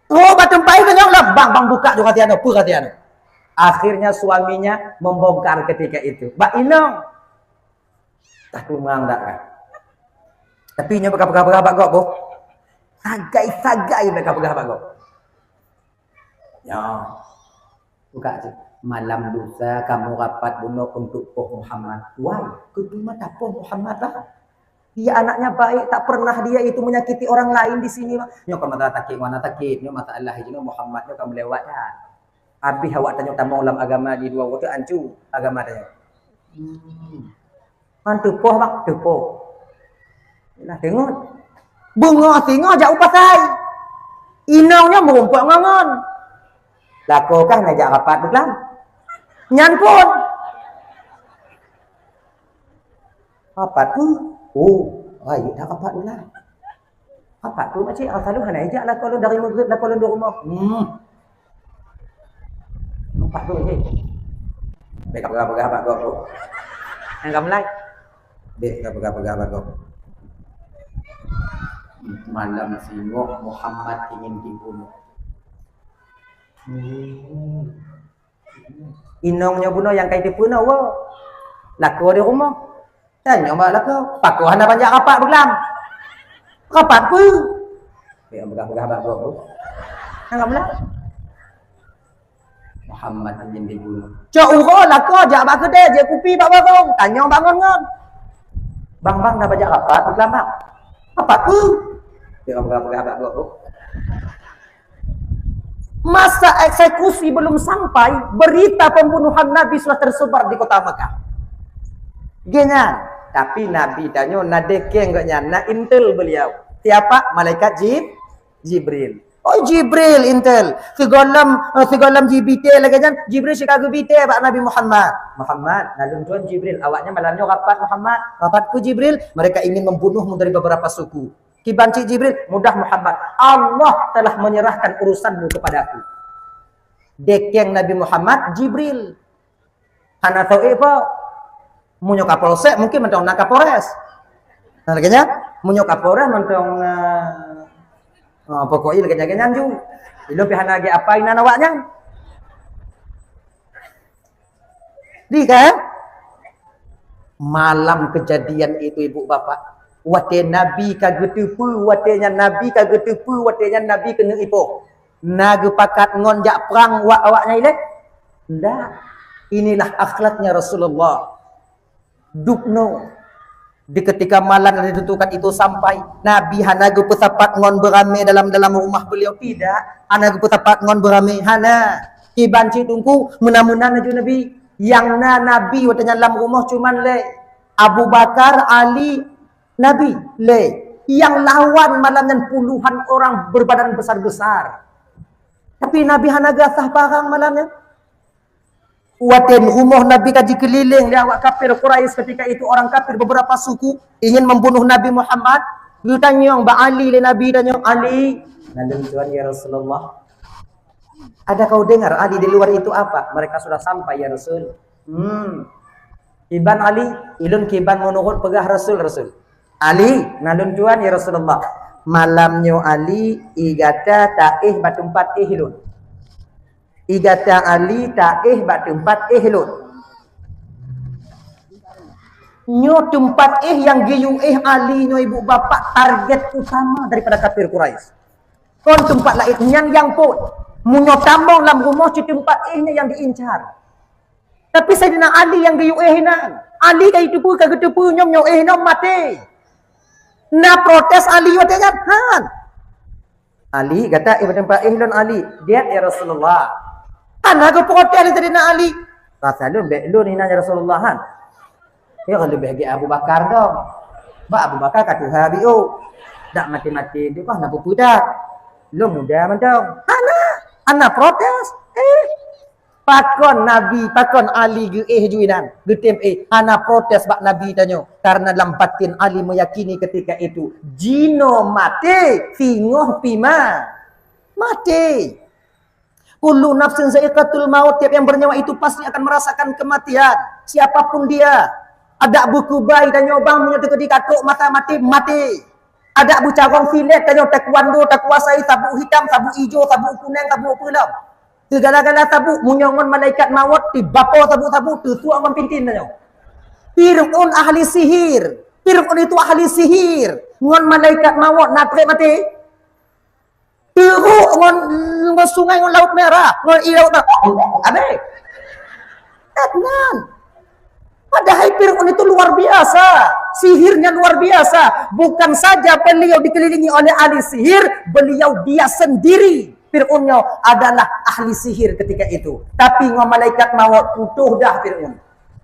Oh, bak teumpat itu nyang lam bang, bang buka juga tiano, pun tiano. Akhirnya suaminya membongkar ketika itu. Bak inong. Takumang dak kan. Tapi nyoe peugah-peugah bak gob boh. Sagai-sagai peugah-peugah bak gob. Ya. Buka cit. Malam lusa kamu rapat bunoe untuk poh Muhammad. Wai, keupeue mata poh Muhammad lah. Dia anaknya baik, tak pernah dia itu menyakiti orang lain di sini, Bang. Nyoe ka mata sakit, mana sakit, nyoe masalah jinoe Muhammad nyoe ka melewat dah. Habis awak tanyoe tamong lam agama di dua waktu ancu agama tanyoe. Hmm. Han teupoh, Bang, teupoh. Nah, tengok. Beungoh singoh jak u pasai. Inong nyoe meurumpok ngon ngon. Lakoe kah na jak rapat beuklam. Nyan pun. Rapat tu. Oh, rayeuk dah rapat beuklam. Rapat tu makcik, asal hana ijak lakoe lôn dari maghrib, lakoe lôn di rumoh. Hmm. Rapat tu je. Bèk ka peugah-peugah bak gob tu. Nyang ka mulai. Bèk ka peugah-peugah bak gob. Malam singoh Muhammad ingin dibunuh. Hmm. Inong nyoe bunoe nyang ka jiteupeue na woe. Lakoe di rumoh. Tanyong bak lakoe, "Pakon hana banyak rapat beuklam?" "Rapat peue?" Nyang peugah-peugah bak gob tu. Nyang ka meulah. Muhammad ingin dibunuh. Cok uroe lakoe jak bak keudè, jép kupi bak warong. Tanyong bak ngon-ngon. "Bang, bang, na banyak rapat beuklam, bang?" "Rapat peue?" Nyang peugah-peugah bak gob tu. Masa eksekusi belum sampai, berita pembunuhan Nabi sudah tersebar di kota Mekah. Geuh nyan, tapi Nabi tanyoe na dekeng geuh nyan, na intel beliau. Siapa? Malaikat Jib-, Jibril. Oh, Jibril intel. Sigohlom, eh, sigohlom jibite lagée nyan, Jibril sika geubite bak Nabi Muhammad. "Muhammad, na lôn tuan Jibril, awaknyan malam nyoe rapat Muhammad." "Rapat peue Jibril?" "Mereka ingin membunuhmu dari beberapa suku." "Kiban cit Jibril?" "Mudah Muhammad, Allah telah menyerahkan urusanmu kepadaku." Dekeng Nabi Muhammad Jibril. Hana soe po. Meunyoe Kapolsek mungkin mantong na Kapolres. Nah, lagée nyan, meunyoe Kapolres mantong, eh, eh, pokok jih lagée nyan, lagée nyan ju. Ilôn pih hana lagée apa inan awaknyan. Di kan? Malam kejadian itu, ibu bapak, watée Nabi ka geuteupeue, watée nyan Nabi ka geuteupeue, watée nyan Nabi keuneuk ipoh. Na geupakat ngon jak prang wak awaknyan ilée? Ndak. Inilah akhlaknya Rasulullah. Dubnoe. Di ketika malam yang ditentukan itu sampai, Nabi hana geupeusapat ngon beuramé dalam, dalam rumah beliau, tidak. Hana geupeusapat ngon beuramé, hana. Kiban cit Teungku, meunan-meunan laju Nabi. Nyang na Nabi watée nyan lam rumoh cuman lé Abu Bakar, Ali, Nabi, lé. Nyang lawan malam nyan puluhan orang berbadan besar-besar. Tapi Nabi hana geuasah parang malam nyan. Watée rumoh Nabi ka jikeulileng lé awak kafir Quraisy ketika itu, orang kafir beberapa suku ingin membunuh Nabi Muhammad. Geutanyong bak Ali lé Nabi, tanyong, "Ali, na lôn tuan ya Rasulullah?" "Ada kau dengar, Ali, di luar itu apa?" "Mereka sudah sampai, ya Rasul." "Hmm. Kiban Ali?" "Ilôn kiban meunurot peugah Rasul, Rasul." "Ali, na lôn tuan ya Rasulullah." "Malam nyoe Ali, i gata taéh bak teumpat éh lôn." I gata Ali taéh bak teumpat éh lôn. Nyoe teumpat éh nyang geuyue éh Ali nyoe, ibu bapak, target utama daripada kafir Quraisy. Kon teumpat laén, nyan nyang phon. Meunyoe tamong lam rumoh, cit teumpat éh nyan nyang diincar. Tapi Saidina Ali nyang geuyue éh inan. Ali ka jiteupeue, ka geuteupeue nyoe, nyoe éh nyoe maté. Na protes Ali watée nyan? Han. "Ali, gata éh bak teumpat éh lôn, Ali." "Diet, ya Rasulullah." Hana geuprotes lé Saidina Ali. "Rasa lôn bék lôn inan, ya Rasulullah, han." "Ya, leubeh gét Abu Bakar dong. Bak Abu Bakar ka tuha biôh. Dak maté-maté deuh bah na peue-peue dak." Lôn muda mantong. Hana, hana protes. Eh, pakon Nabi, pakon Ali geuéh ju inan? Geutem éh, hana protes bak Nabi tanyoe. Karena lam batin Ali meyakini ketika itu, jinoe maté, singoh pih ma-, maté. Kullu nafsin zaiqatul maut, tiap yang bernyawa itu pasti akan merasakan kematian. Siapapun dia, adak beukubai tanyoe bang, meunyoe teukeudi ka trok masa maté, maté. Adak beucarông silet tanyoe, taekwondo takuasai, sabuk hitam, sabuk ijo, sabuk kuneng, sabuk peue lom. Segala-gala sabuk, meunyoe ngon malaikat maut, tibapo sabuk-sabuk, teusuak ngon pintin tanyoe. Fir'aun ahli sihir. Fir'aun itu ahli sihir. Ngon malaikat maut, na trép maté. Teurok ngon, ngon sungai, ngon Laut Merah, ngon i Laut Merah. Habéh. Kan? Padahai Fir'aun itu luar biasa. Sihirnya luar biasa. Bukan saja beliau dikelilingi oleh ahli sihir, beliau dia sendiri. Fir'aun nyoe adalah ahli sihir ketika itu. Tapi ngon malaikat maut putôh dah Fir'aun.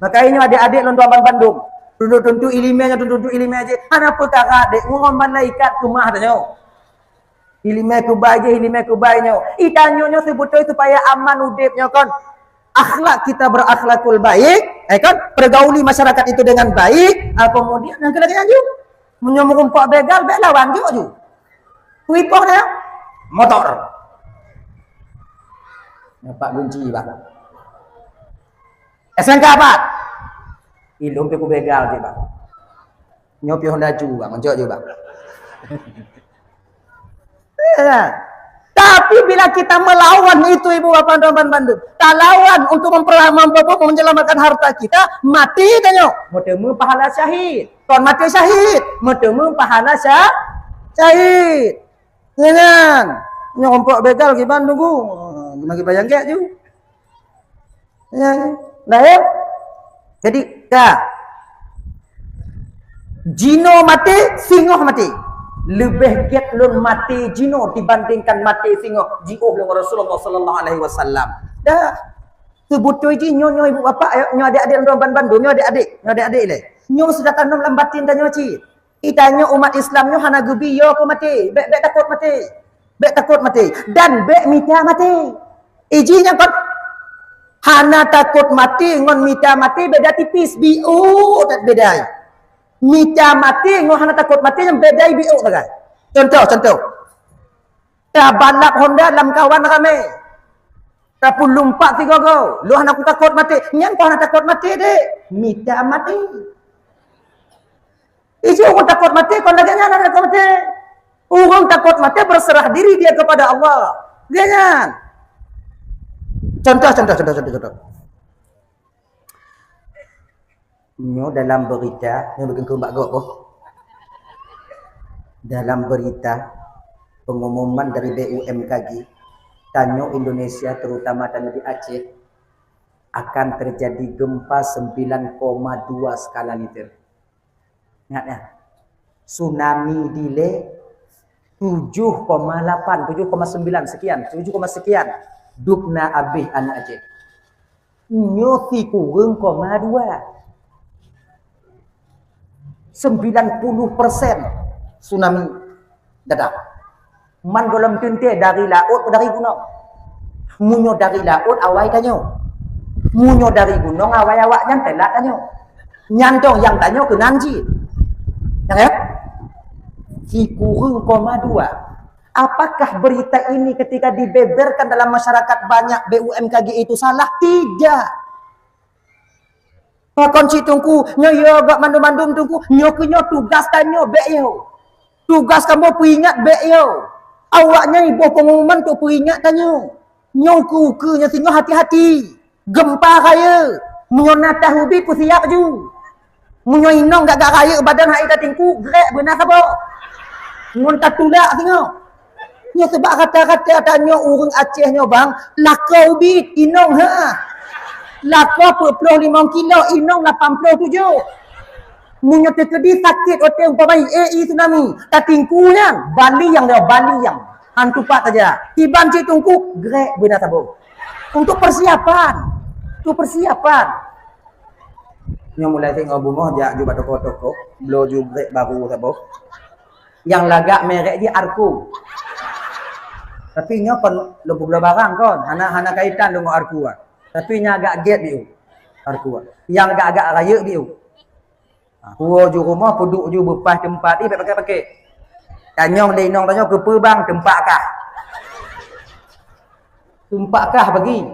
Makanya nyoe adik-adik lôn tuan bandum. Tuntu-tuntu iéleumé nyoe, tuntu-tuntu iéleumé jih. Hana peukara dek ngon malaikat keumah tanyoe. Iéleumé kubai jih, iéleumé kubai nyoe. Itanyoe nyoe seubeutôi supaya aman udép nyoe kon. Akhlak kita berakhlakul baik, eh kan? Pergauli masyarakat itu dengan baik, ah, kemudian nyang keu lagèe nyan ju. Meunyoe meurumpok begal, bèk lawan ju ju. Kuipoh nyan, motor. Nyoe Pak Gunci, Bang. S M K pat. Ilôn pih kubegal jih, Bang. Nyoe pih Honda ju, Bang. Meunjok ju, Bang. Ya. Tapi bila kita melawan itu, Ibu Bapak, teman-teman bandum, talawan untuk memper-, memper-, menyelamatkan harta kita, mati tanyoe. Meuteumé pahala syahid. Kon maté syahid, meuteumé pahala sya-, syahid. Ya kan? Nyoe umpok begal kiban tunggu. Bagi bayang gèt ju. Ya, ya. Dah ya? Jadi, ka. Jinoe maté, singoh maté. Leubeh gèt lôn maté jinoe dibandingkan maté singoh, jiôh lé Rasulullah sallallahu alaihi wasallam. Dah. Seubeutôi jih nyoe, nyoe ibu bapak, nyoe adik-adik lôn ban bandum, nyoe adik-adik, nyoe adik-adik lé. Nyoe sudah tanom lam batin tanyoe cit. Itanyoe umat Islam nyoe hana geubi yo keu maté. Bèk, bèk takot maté. Bèk takot maté. Dan bèk mita maté. Iji nyang kon hana takot maté ngon mita maté beda tipis. Biôh that beda. Mita maté ngon hana takot maté nyang beda biôh sagai. Contoh, contoh. Tabalap Honda lam kawan ramé. Tapulumpat sigoe-goe. Lôn hana kutakot maté. Nyan kon hana takot maté deh. Mita maté. Iji ureueng takot maté, kon lagèe nyan hana takot maté. Ureueng takot maté berserah diri dia kepada Allah. Dia nyan. Contoh, contoh, contoh, contoh, contoh. Nyoe dalam berita, nyoe beugeukheun bak gob boh. Dalam berita, pengumuman dari B U M K G, tanyoe Indonesia, terutama tanyoe di Aceh, akan terjadi gempa sembilan koma dua skala Richter. Ingat ya, tsunami dilèe tujuh koma lapan, tujuh koma sembilan sekian, tujuh koma sekian. Dubna abéh aneuk Aceh. Nyoe sikureueng koma dua. Sembilan puluh persen tsunami datang. Man gohlom teuntèe dari laôt atau dari gunong. Meunyoe dari laôt awai tanyoe. Meunyoe dari gunong awai awaknyan teulat tanyoe. Nyan dong nyang tanyoe keunan jih. Nyang ya? Sikureueng koma dua. Apakah berita ini ketika dibeberkan dalam masyarakat banyak B U M K G itu salah? Tidak. Pakon cit Teungku, nyoe yo gak mandum-mandum Teungku, nyoe keuh nyoe tugas tanyoe bèk yo. Tugas kamoe peuingat bèk yo. Awaknyan iboh pengumuman untuk peuingat tanyoe. Nyoe ukeue-ukeue nyoe singoh hati-hati. Gempa rayeuk. Meunyoe na tahu bi peusiap ju. Meunyoe inong gak-gak rayeuk badan hai ka Teungku, grek beuna saboh. Ngon tatulak singoh. Nyoe sebab rata-rata tanyoe ureueng Aceh nyoe bang, lakoe ubit, inong ha. Lakoe peuet ploh limong kilo, inong lapan ploh tujoh. Meunyoe teukeudi sakét watèe umpama i tsunami, ka Teungku nyan, bali nyang nyoe, bali nyang. Han tupat saja. Kiban cit Teungku, grek beuna saboh. Untuk persiapan. Untuk persiapan. Nyoe mulai singoh beungoh jak ju bak toko-toko, bloe ju grek baru saboh. Nyang lagak merek jih Arco. Tapi nyoe kon lôn peubloe barang kon, hana, hana kaitan lôn ngon arkua. Tapi nyang agak gét biu. Arkua. Nyang agak-agak rayeuk biu. Ha, puwoe ju rumoh, peuduek ju beupaih teumpat, ih, bèk paké-paké. Tanyong lé inong tanyoe keupeue bang, teumpat kah. Teumpat kah bagi.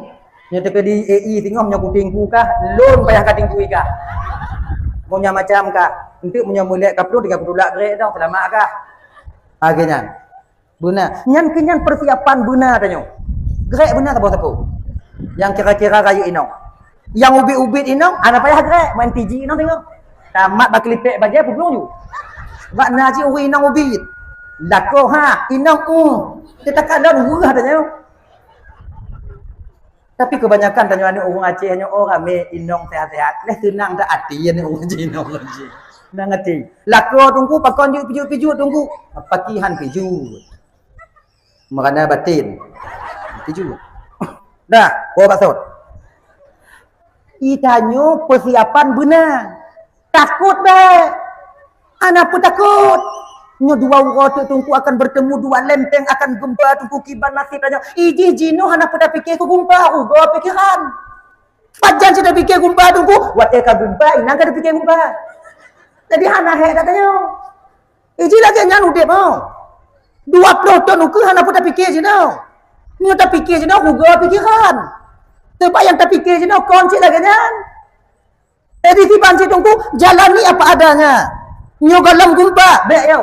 Nyoe teukeudi A E singoh nyoe kutinggu kah, lôn payah katinggu kah. Meunyoe macam kah, enteuk meunyoe mulek ka plueng tiga puluh lak grek dong, seulamat kah. Ha, geuh nyan. Beuna. Nyan keuh nyan persiapan beuna tanyoe. Grek beuna saboh sapeue. Nyang kira-kira rayeuk inong. Nyang ubit-ubit inong, hana payah grek, main T G inong tengok. Tamat bak kelipek bajèe peuglong ju. Bak na cit ureueng inong ubit. Lakoe ha, inong u. Teuka lôn weueh tanyoe. Tapi kebanyakan tanyoe aneuk ureueng Aceh nyoe, oh, ramé inong sehat-sehat. Leh seunang that até aneuk ureueng Aceh, inong ureueng Aceh. Seunang até. Lakoe teungku pakon jeuet pijuet-pijuet teungku. Paki han pijuet. Meurana baten. Pijuet. Dah, bawa baksot. Itanyoe persiapan beuna. Takot bèk. Hana peutakot. Nyoe dua uroe teuk teungku akan bertemu, dua lempeng akan gempa teungku kiban nasib tanyoe. Ijih jinoe hana peue tapike keu gempa, rugoe pikeran. Pajan cit tapike gempa teungku, watèe ka gempa, inan ka tapike gempa. Jadi hana hék that tanyoe. Ijih lagèe nyan udép, oh. Dua ploh thon ukeue hana peue tapike jinoe. Nyoe tapike jinoe, rugoe pikeran. Teuma nyang tapike jinoe kon cit lagèe nyan. Jadi kiban cit teungku, jalani apa adanya. Nyoe gohlom gumpa, bèk yo.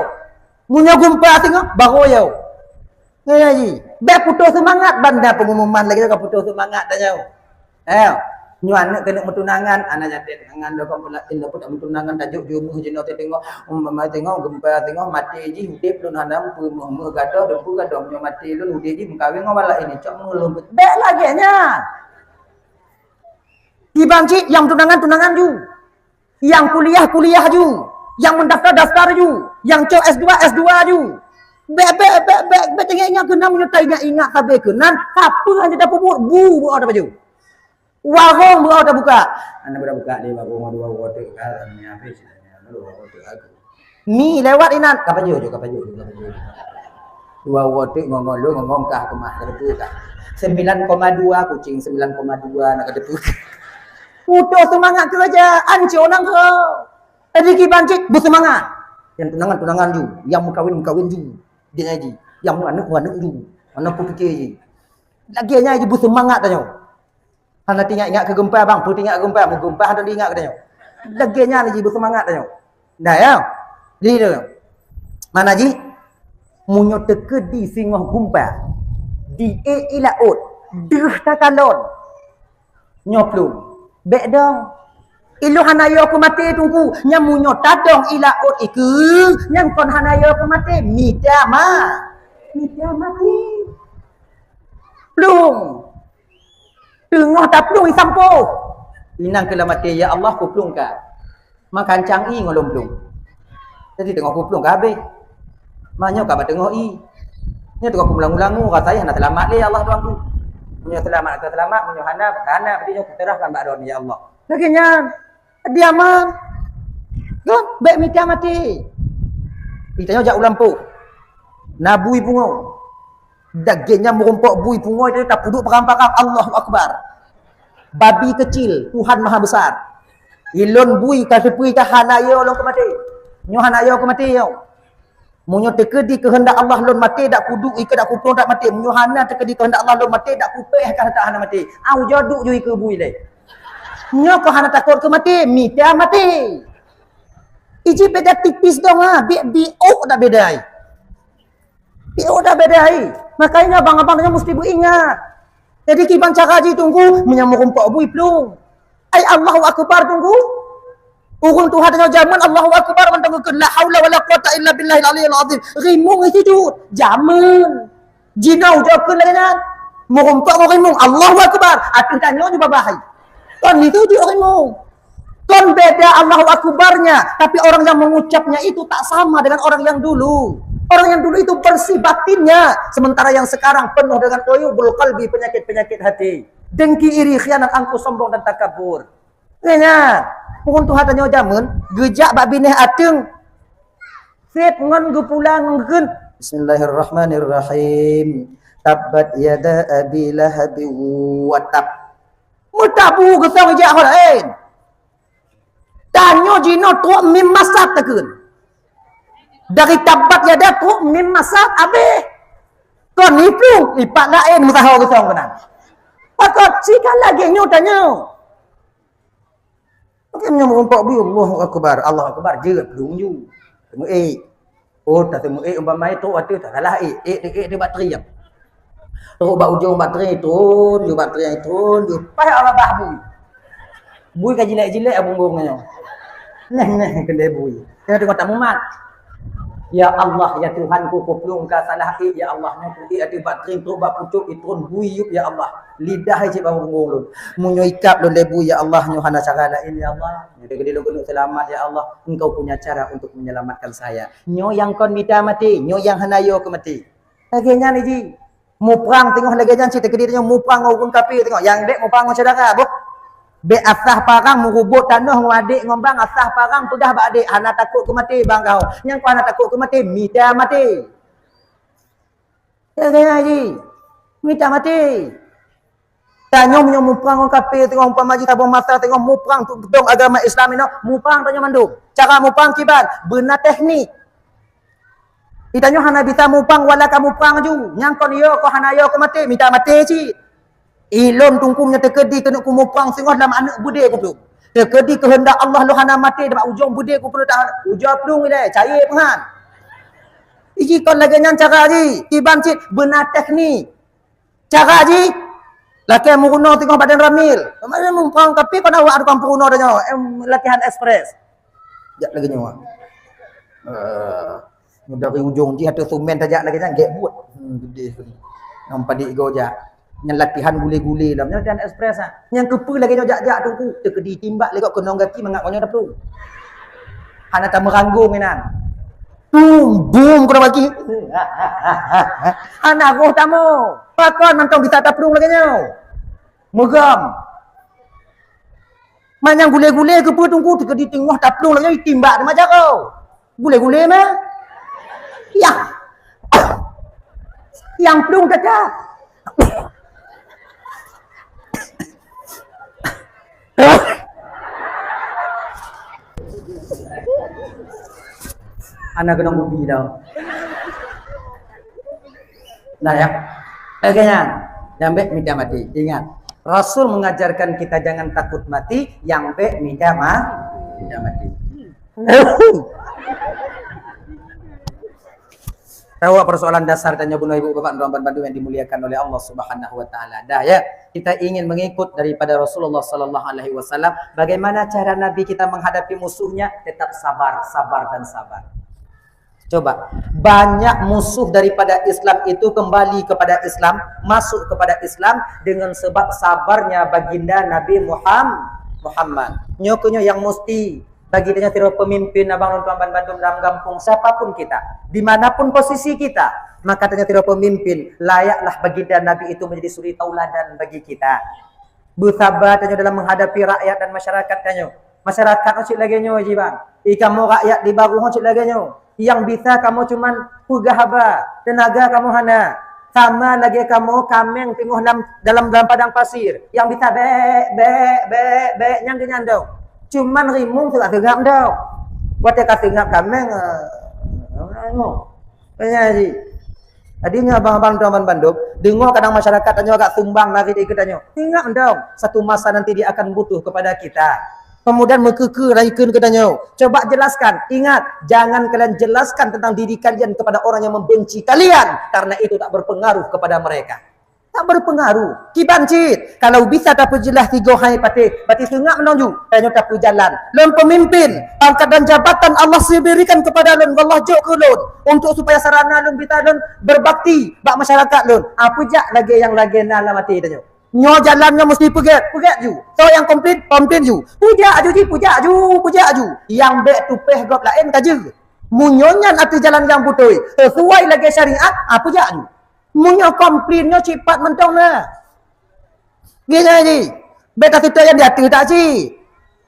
Meunyoe gumpa singoh, barô yo. Nyan ji. Bèk putôh seumangat, banda pengumuman lagèe ka putôh seumangat tanyoe. Eh, nyoe aneuk keuneuk meutunangan, aneuk nyan tunangan lom kon pula, inong pun meutunangan tajok jumeuh jinoe teuh tengok, um, mama tengok gumpa tengok maté jih udép lôn hana meupeue meuh gadoh, deumpu gadoh nyoe maté lôn udép jih meukawen ngon balak ini, cok meulôn. Bèk lagèe nyan. Kiban cit nyang tunangan, tunangan ju. Nyang kuliah, kuliah ju. Nyang meudaftar, daftar ju. Nyang cok S dua, S dua ju. Bèk, bèk, bèk, bèk, bèk teuingat-ingat keunan, meunyoe taingat-ingat sabe keunan, sapeue hana tapeubuet, bu, bu ada baju. Warong bu ada buka. Hana bu ada buka di warong, dua warong tu kan, ni habis. Mi lewat inan, ka pajoh ju, ka pajoh ju, ka pajoh ju. Dua uroe teuk ngon-ngon lôn, ngon-ngon kah keumah, ka teupeu kah. Sembilan koma dua kucing, sembilan koma dua nak ka teupeu. Putôh seumangat keureuja, ancô nanggroe. Jadi kiban cit beuseumangat. Nyang tunangan, tunangan ju, nyang meukawen, meukawen ju. Dia ji, nyang meuaneuk, meuaneuk ju. Hana peue pike ji. Lagèe nyan ji beuseumangat tanyoe. Hana teuingat-ingat keu gumpa, bang. Peue teuingat keu gumpa? Meugumpa hana teuingat keu tanyoe. Lagèe nyan ji beuseumangat tanyoe. Nah, ya. Jadi, mana ji? Meunyoe teukeudi singoh gumpa, di ék i laôt, deuh takalon. Nyoe plueng. Bèk dong. Ilôn hana yo keu maté teungku. Nyan meunyoe tadong i laôt ikeue, nyan kon hana yo keu maté. Mita ma. Mita maté. Plueng. Teungoh taplueng isampoe. Inan keu lam até, "Ya Allah, kuplueng ka." Makancang i ngon lôn plueng. Jadi teungoh kuplueng ka habéh. Manyoe ka ba teungoh i. Nyoe teungoh kumulangu-langu, rasai hana seulamat lé, ya Allah Tuhanku. Meunyoe seulamat ka seulamat, meunyoe hana, hana, berarti nyoe kuserahkan bak droeneuh, ya Allah. Lagèe nyan. Diaman. Kan? Bèk mita maté. Itanyoe jak u lampôh. Na bui pungoe. Lagèe nyan meurumpok bui pungoe tadi tapeuduek parang-parang, Allahu Akbar. Babi kecil, Tuhan Maha Besar. Ilôn bui ka seupui ka hana yo lôn keu maté. Nyoe hana yo keu maté yo. Meunyoe teukeudi keuheundak Allah lôn maté dak kuduek ikeue dak kuplueng dak maté. Meunyoe hana teukeudi keuheundak Allah lôn maté dak kupéh ka hana maté. Au jaduk ju ikeue bui lé. Nyoe keu hana takot keu maté, mita maté. Iji beda tipis dong ha, bi-, biôk dak beda ai. Biôk dak beda ai. Makanya abang-abang nyoe mesti beuingat. Jadi kiban cara ji teungku, meunyoe meurumpok bui plueng. Ai Allahu Akbar teungku. Ureueng tuha tanyoe jameun Allahu Akbar mantong geukheun la haula wala quwata illa billahil aliyil azim. Rimueng sujud. Jameun. Jinoe ujoe kheun lagèe nyan. Meurumpok ngon rimueng Allahu Akbar. Ateueh tanyoe ju babah hai. Kon itu ju rimueng. Kon beda Allahu Akbarnya, tapi orang yang mengucapnya itu tak sama dengan orang yang dulu. Orang yang dulu itu bersih batinnya, sementara yang sekarang penuh dengan uyubul qalbi, penyakit-penyakit hati. Dengki, iri, khianat, angkuh, sombong dan takabur. Nyan, ureueng tuha tanyoe jameun geujak bak binéh ateueng. Sép ngon geupulang ngon geukheun, "Bismillahirrahmanirrahim. Tabbat yada Abi Lahab wa tab. Meutabu geusong jak ho laén. Tanyoe jinoe trok mim masad takheun. Dari tabbat yada trok mim masad abéh. Kon iplueng, ipat laén meusaho geusong keunan. Pakon si ka lagée nyoe tanyoe. Mungkin nyoe meurumpok bui, Allahu Akbar, Allahu Akbar, jeuet plueng ju. Meuék. Oh, ta teumeuék umpama itu ateueh ta salah ék, ék, ék, ék bak triang. Trok bak ujong bak triang, turun, ju bak triang, turun, ju. Payah Allah bah bui. Bui ka jilek-jilek punggong nyoe. Neh, neh, keudeh bui. Nyoe teungoh tamumat. Ya Allah, ya Tuhanku, kuplueng ka salah ék, ya Allah, nyoe ku ék ateueh bak triang, trok bak pucok, iturun bui yup, ya Allah. Lidah cit bak punggong lôn. Meunyoe ikab lôn lé bui, ya Allah, nyoe hana cara laén, ya Allah. Nyoe deuh lôn keuneuk seulamat, ya Allah. Engkau punya cara untuk menyelamatkan saya. Nyoe nyang kon mita maté, nyoe nyang hana yo keu maté. Lagée nyan ji. Muprang teungoh lagée nyan cit teukeudi nyoe muprang ngon ureuëng kafé teungoh. Nyang bék muprang ngon syedara boh. Bék asah parang meurubot tanoh ngon adék ngon bang, asah parang peugah bak adék hana takot keu maté bang kau. Nyang kau hana takot keu maté, mita maté. Lagée nyan ji. Mita maté. Tanyoe meunyoe muprang ngon kafé teungoh umpama jih saboh masa teungoh muprang untuk peudong agama Islam inoe, muprang tanyoe mandum. Cara muprang kiban, beuna teknik. Di tanyoe hana bisa muprang wala ka muprang ju. Nyang kon yo, kon hana yo, kon maté, mita maté cit. Ilôn tungkum nyang teukeudi keuneuk kumuprang singoh lam aneuk beudé kuplueng. Teukeudi keuheundak Allah lôn hana maté, bak ujong beudé kuplueng tahan. Ujoe plueng ilée, cayée peungan. Iji kon lagée nyan cara jih, kiban cit beuna teknik. Cara jih, lakée meurunoe teungoh badan ramil. Keumarin muprang, tapi kon awak tukang peurunoe tanyoe, em, latihan ekspres. Jak lagée nyoe. Eh, dari ujong jih ateueh sumen tajak lagée nyan, gét buet. Hmm, geudeh. Ngon padit go jak. Nyan latihan gulé-gulé lam. Nyan latihan ekspres, ah. Nyang keupeue lagée nyoe jak-jak teungku. Teukeudi timbak lé gob keunong gaki mangat ngon nyoe taplueng. Hana tameuranggong inan. Tum, bum, keunong gaki. Hana roh tamoe. Pakon mantong bisa taplueng lagée nyoe. Meugam. Manyang gulé-gulé keupeue teungku, teukeudi teungoh taplueng lagée nyoe, timbak teuma jaroe. Gulé-gulé meh. Yah. Nyang plueng teuka. Hana keunong gubi tau. Nah ya. Lagée nyan, nyang bék mita maté. Ingat, Rasul mengajarkan kita jangan takut mati, nyang bék mita ma-, mita maté. Tahu persoalan dasar tanyoe bunoe ibu bapak dan bandum yang dimuliakan oleh Allah Subhanahu wa taala. Dah ya, kita ingin mengikut daripada Rasulullah sallallahu alaihi wasallam. Bagaimana cara Nabi kita menghadapi musuhnya? Tetap sabar, sabar dan sabar. Coba, banyak musuh daripada Islam itu kembali kepada Islam, masuk kepada Islam dengan sebab sabarnya baginda Nabi Muham-, Muhammad. Nyoe keuh nyoe yang mesti bagi tanyoe sidroe pemimpin abang lôn tuan ban bandum dalam gampông, siapapun kita, di mana pun posisi kita, maka tanyoe sidroe pemimpin layaklah baginda Nabi itu menjadi suri tauladan bagi kita. Beusaba tanyoe dalam menghadapi rakyat dan masyarakat tanyoe. Masyarakat nyoe cit lagée nyoe jih bang. I kamoe rakyat di Barô nyoe cit lagée nyoe. Nyang bisa kamoe cuman peugah haba, teunaga kamoe hana. Sama lagée kamoe kaméng teungoh lam, dalam, dalam padang pasir. Nyang bisa bék, bék, bék, bék, nyang geuh nyan dong. Cuman rimueng seungab-seungab dong. Watée ka seungab kaméng, eh, nyoe. Tanya ji. Jadi nyoe abang-abang tuan bandum, deungoe kadang masyarakat tanyoe agak sumbang lari dari geutanyoe. Ingat dong, satu masa nanti dia akan butuh kepada kita. Kemudian meukeukeu rayekeun geutanyoe. Coba jelaskan, ingat, jangan kalian jelaskan tentang diri kalian kepada orang yang membenci kalian, karena itu tak berpengaruh kepada mereka. Tak berpengaruh. Kiban cit, kalau bisa tapeujeulaih tiga hai patéh, berarti seungab meunan ju. Tanyoe tapeujalan. Lôn pemimpin, pangkat dan jabatan Allah berikan kepada lôn, Allah jok keu lôn untuk supaya sarana lôn bisa lôn berbakti bak masyarakat lôn. Ah, peujak lagée nyang lagée na lam até tanyoe. Nyoe jalan nyoe mesti peugét, peugét ju. Soe nyang komplit, komplit ju. Peujak ju ji, peujak ju, peujak ju. Nyang bék tupéh gob laén ka jeuet. Meunyoe nyan ateueh jalan nyang beutôi, sesuai lagée syariat, ah, peujak ju. Meunyoe komplit nyoe cit pat mantong na. Geuh nyan ji. Bék ka seutôt nyang di ateueh tak cit.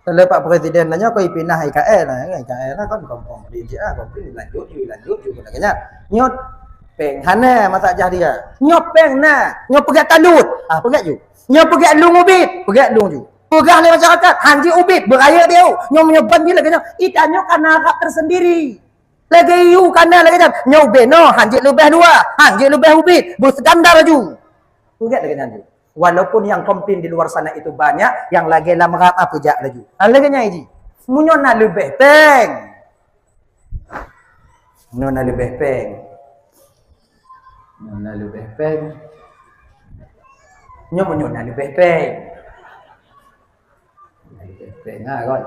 Kalau Pak Presiden na nyoe keu ipinah I K L na, I K L na kan komplit ji ah, komplit lanjut ju, lanjut ju keunan nyan. Nyoe Péng hana masak jah dia. Nyoe péng na, nyoe peugét talut. Ah, peugét ju. Nyoe peugét lôn ubit, peugét lôn ju. Peugah lé masyarakat, hanjeuet ubit, beurayeuk dia. Nyoe meunyoe ban jih lagée nyoe, ita nyoe kana rab tersendiri. Lagée yue kana lagée nyan, nyoe ubit noh, hanjeuet leubeh dua, hanjeuet leubeh ubit, beustandar laju. Peugét lagée nyan ju. Walaupun yang komplain di luar sana itu banyak, yang lagée lam rab a peujak laju. Ha, lagée nyan ji. Meunyoe na leubeh péng. Meunyoe na leubeh péng. Meunyoe na leubeh péng. Nyoe meunyoe na leubeh péng. Na leubeh péng, ha, kon.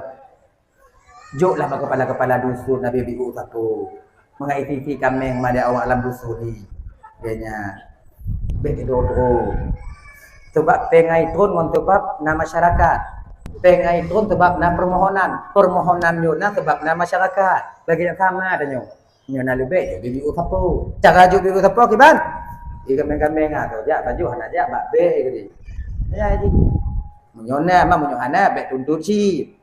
Joklah bak kepala-kepala dusun, na biôh-biôh sapeue. Meungai isi-isi kaméng ma lé awak lam dusun ni. Geuhnyan. Bék keudroe-droe. Sabab péng nyan trôn ngon sabab na masyarakat. Péng nyan trôn sabab na permohonan. Permohonan nyoe na sabab na masyarakat. Lagée nyang sama tanyoe. Nyoe na leubeh jok biôh-biôh sapeue. Cara jok biôh-biôh sapeue kiban? Di kaméng-kaméng ah, tu jak tajok hana jak bak bék geude. Ya ji. Meunyoe na, ma meunyoe hana, bék tuntut cit.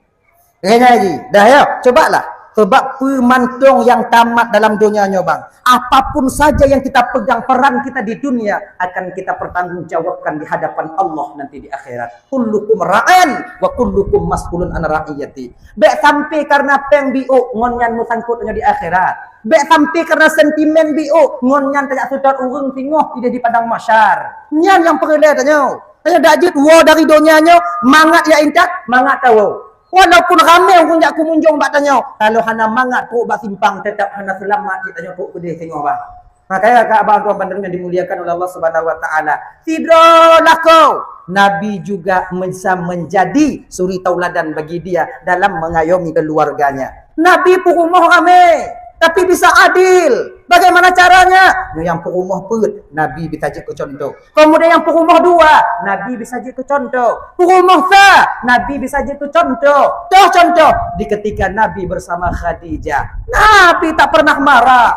Nyan ji, dah ya, cobalah. Sebab peue mantong nyang tamat dalam donya nyoe bang, apapun saja yang kita pegang, peran kita di dunia akan kita pertanggungjawabkan di hadapan Allah nanti di akhirat. Kullukum ra'in wa kullukum mas'ulun an ra'iyati. Bék sampai karena péng biôk ngon nyan meusangkot tanyoe di akhirat. Bék sampai karena sentimen biôk ngon nyan tajak seutôt ureuëng singoh idéh di padang mahsyar. Nyan nyang peureulée tanyoe. Tanyoe dak jeuet woe dari donya nyoe mangat ya intat, mangat tawoe. Walaupun ramé ureuëng jak kumunjong bak tanyoe, kalau hana mangat trok bak simpang, tetap hana seulamat cit tanyoe trok keudeh singoh bang. Makanya kak abang tuan bandeng yang dimuliakan oleh Allah Subhanahu wa taala. Sidroe lakoe, Nabi juga bisa menjadi suri tauladan bagi dia dalam mengayomi keluarganya. Nabi peurumoh ramé, tapi bisa adil. Bagaimana caranya? Nyoe nyang peurumoh peuet, Nabi bisa jeuet keu contoh. Kemudian nyang peurumoh dua, Nabi bisa jeuet keu contoh. Peurumoh sa, Nabi bisa jeuet keu contoh. Toh contoh, di ketika Nabi bersama Khadijah, Nabi tak pernah marah.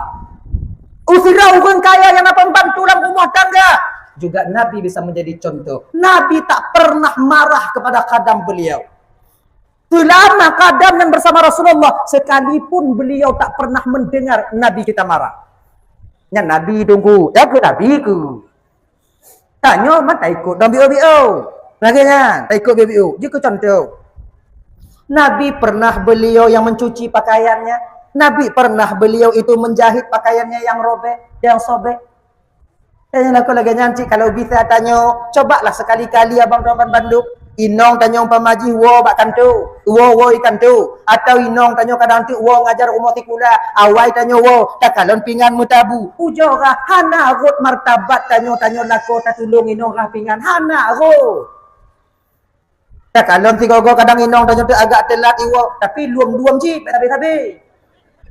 Usira ureuëng kaya nyang na pembantu lam rumah tangga, juga Nabi bisa menjadi contoh. Nabi tak pernah marah kepada khadam beliau. Selama khadam yang bersama Rasulullah, sekalipun beliau tak pernah mendengar Nabi kita marah. Nyan Nabi tunggu, ya ke Nabi ke? Tanyoe mah taikot dong biôh-biôh. Lagée nyan, taikot biôh-biôh. Jeuet keu contoh. Nabi pernah beliau yang mencuci pakaiannya. Nabi pernah beliau itu menjahit pakaiannya yang robek, yang sobek. Tanyoe lakoe lagée nyan cit kalau bisa tanyoe, cobalah sekali-kali abang tuan bandum. Inong tanyoe umpama jih woe bak kantô, woe woe i kantô, atau inong tanyoe kadang teuk woe ngajar rumoh sikula, awai tanyoe woe, takalon pingan meutabu. Ujoe rhah hana rhot martabat tanyoe, tanyoe lakoe tatulông inong rhah pingan, hana rhot. Takalon sigoe-goe kadang inong tanyoe teuk agak teulat i woe, tapi lom-lom cit, bék sabe-sabe.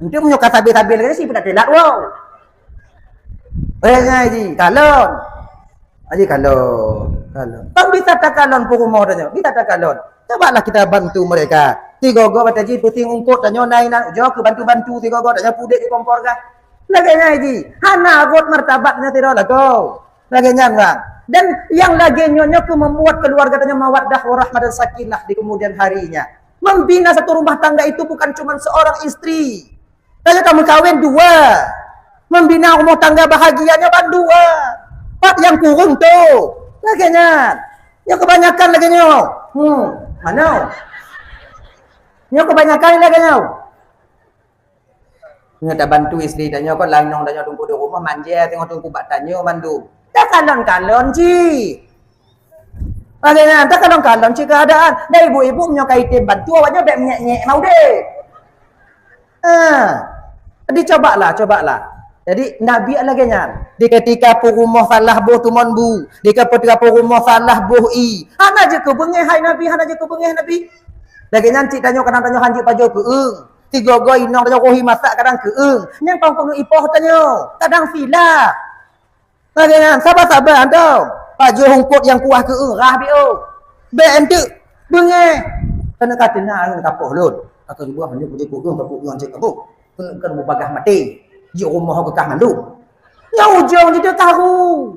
Enteuk meunyoe ka sabe-sabe lagée nyan, si peudak teulat woe. Eh, ngai ji, kalon. Aji kalon, kalon. Kan bisa takalon peurumoh tanyoe, bisa takalon. Cobalah kita bantu mereka. Sigoe-goe bak tajih pusing ungkot tanyoe na inan ujoe keu bantu-bantu sigoe-goe tanyoe pudek di kompor kah. Lagée nyan ji, hana rhot martabatnya sidroe lakoe. Lagée nyan bang. Dan yang lagée nyoe nyoe keu membuat keluarga tanyoe mawaddah warahmah dan sakinah di kemudian harinya. Membina satu rumah tangga itu bukan cuma seorang istri. Tanyoe ka meukawen dua. Membina rumah tangga bahagia nyoe ban dua. Pat nyang kureueng tu. Lagée nyan. Nyoe kebanyakan lagée nyoe. Hmm, mana? Nyoe kebanyakan lagée nyoe. Nyoe tabantu istri tanyoe kon, laén nyoe tanyoe tunggu di rumoh manja teungoh tunggu bak tanyoe mandum. Takalon-kalon cit. Lagée nyan, takalon-kalon cit keuadaan. Dan ibu-ibu meunyoe ka item bantu awak nyoe bék menyek-nyek na udeb. Ah. Jadi cobalah, cobalah. Jadi Nabi lagée nyan. Di ketika peurumoh salah boh tumon bu, di ketika peurumoh salah boh i. Hana jeuet keu beungéh hai Nabi, hana jeuet keu beungéh Nabi. Lagée nyan cit tanyoe kadang tanyoe hanjeuet pajoh keueung. Sigoe-goe inong tanyoe roh i masak kadang keueung. Nyang tong keuneuk ipoh tanyoe, kadang silap. Lagée nyan, saba-saba antom. Pajoh ungkot nyang kuah keueung rhah biôh. Bék enteuk beungéh. Keuneuk ka teunang keuneuk ka poh lôn. Ka keureubeuen hanjeuet keu keueung, ka keueung cit kaboh. Keuneuk ka mubagah maté. Jeuet rumoh keu kah mandum. Nyang ujong jih teuh karu.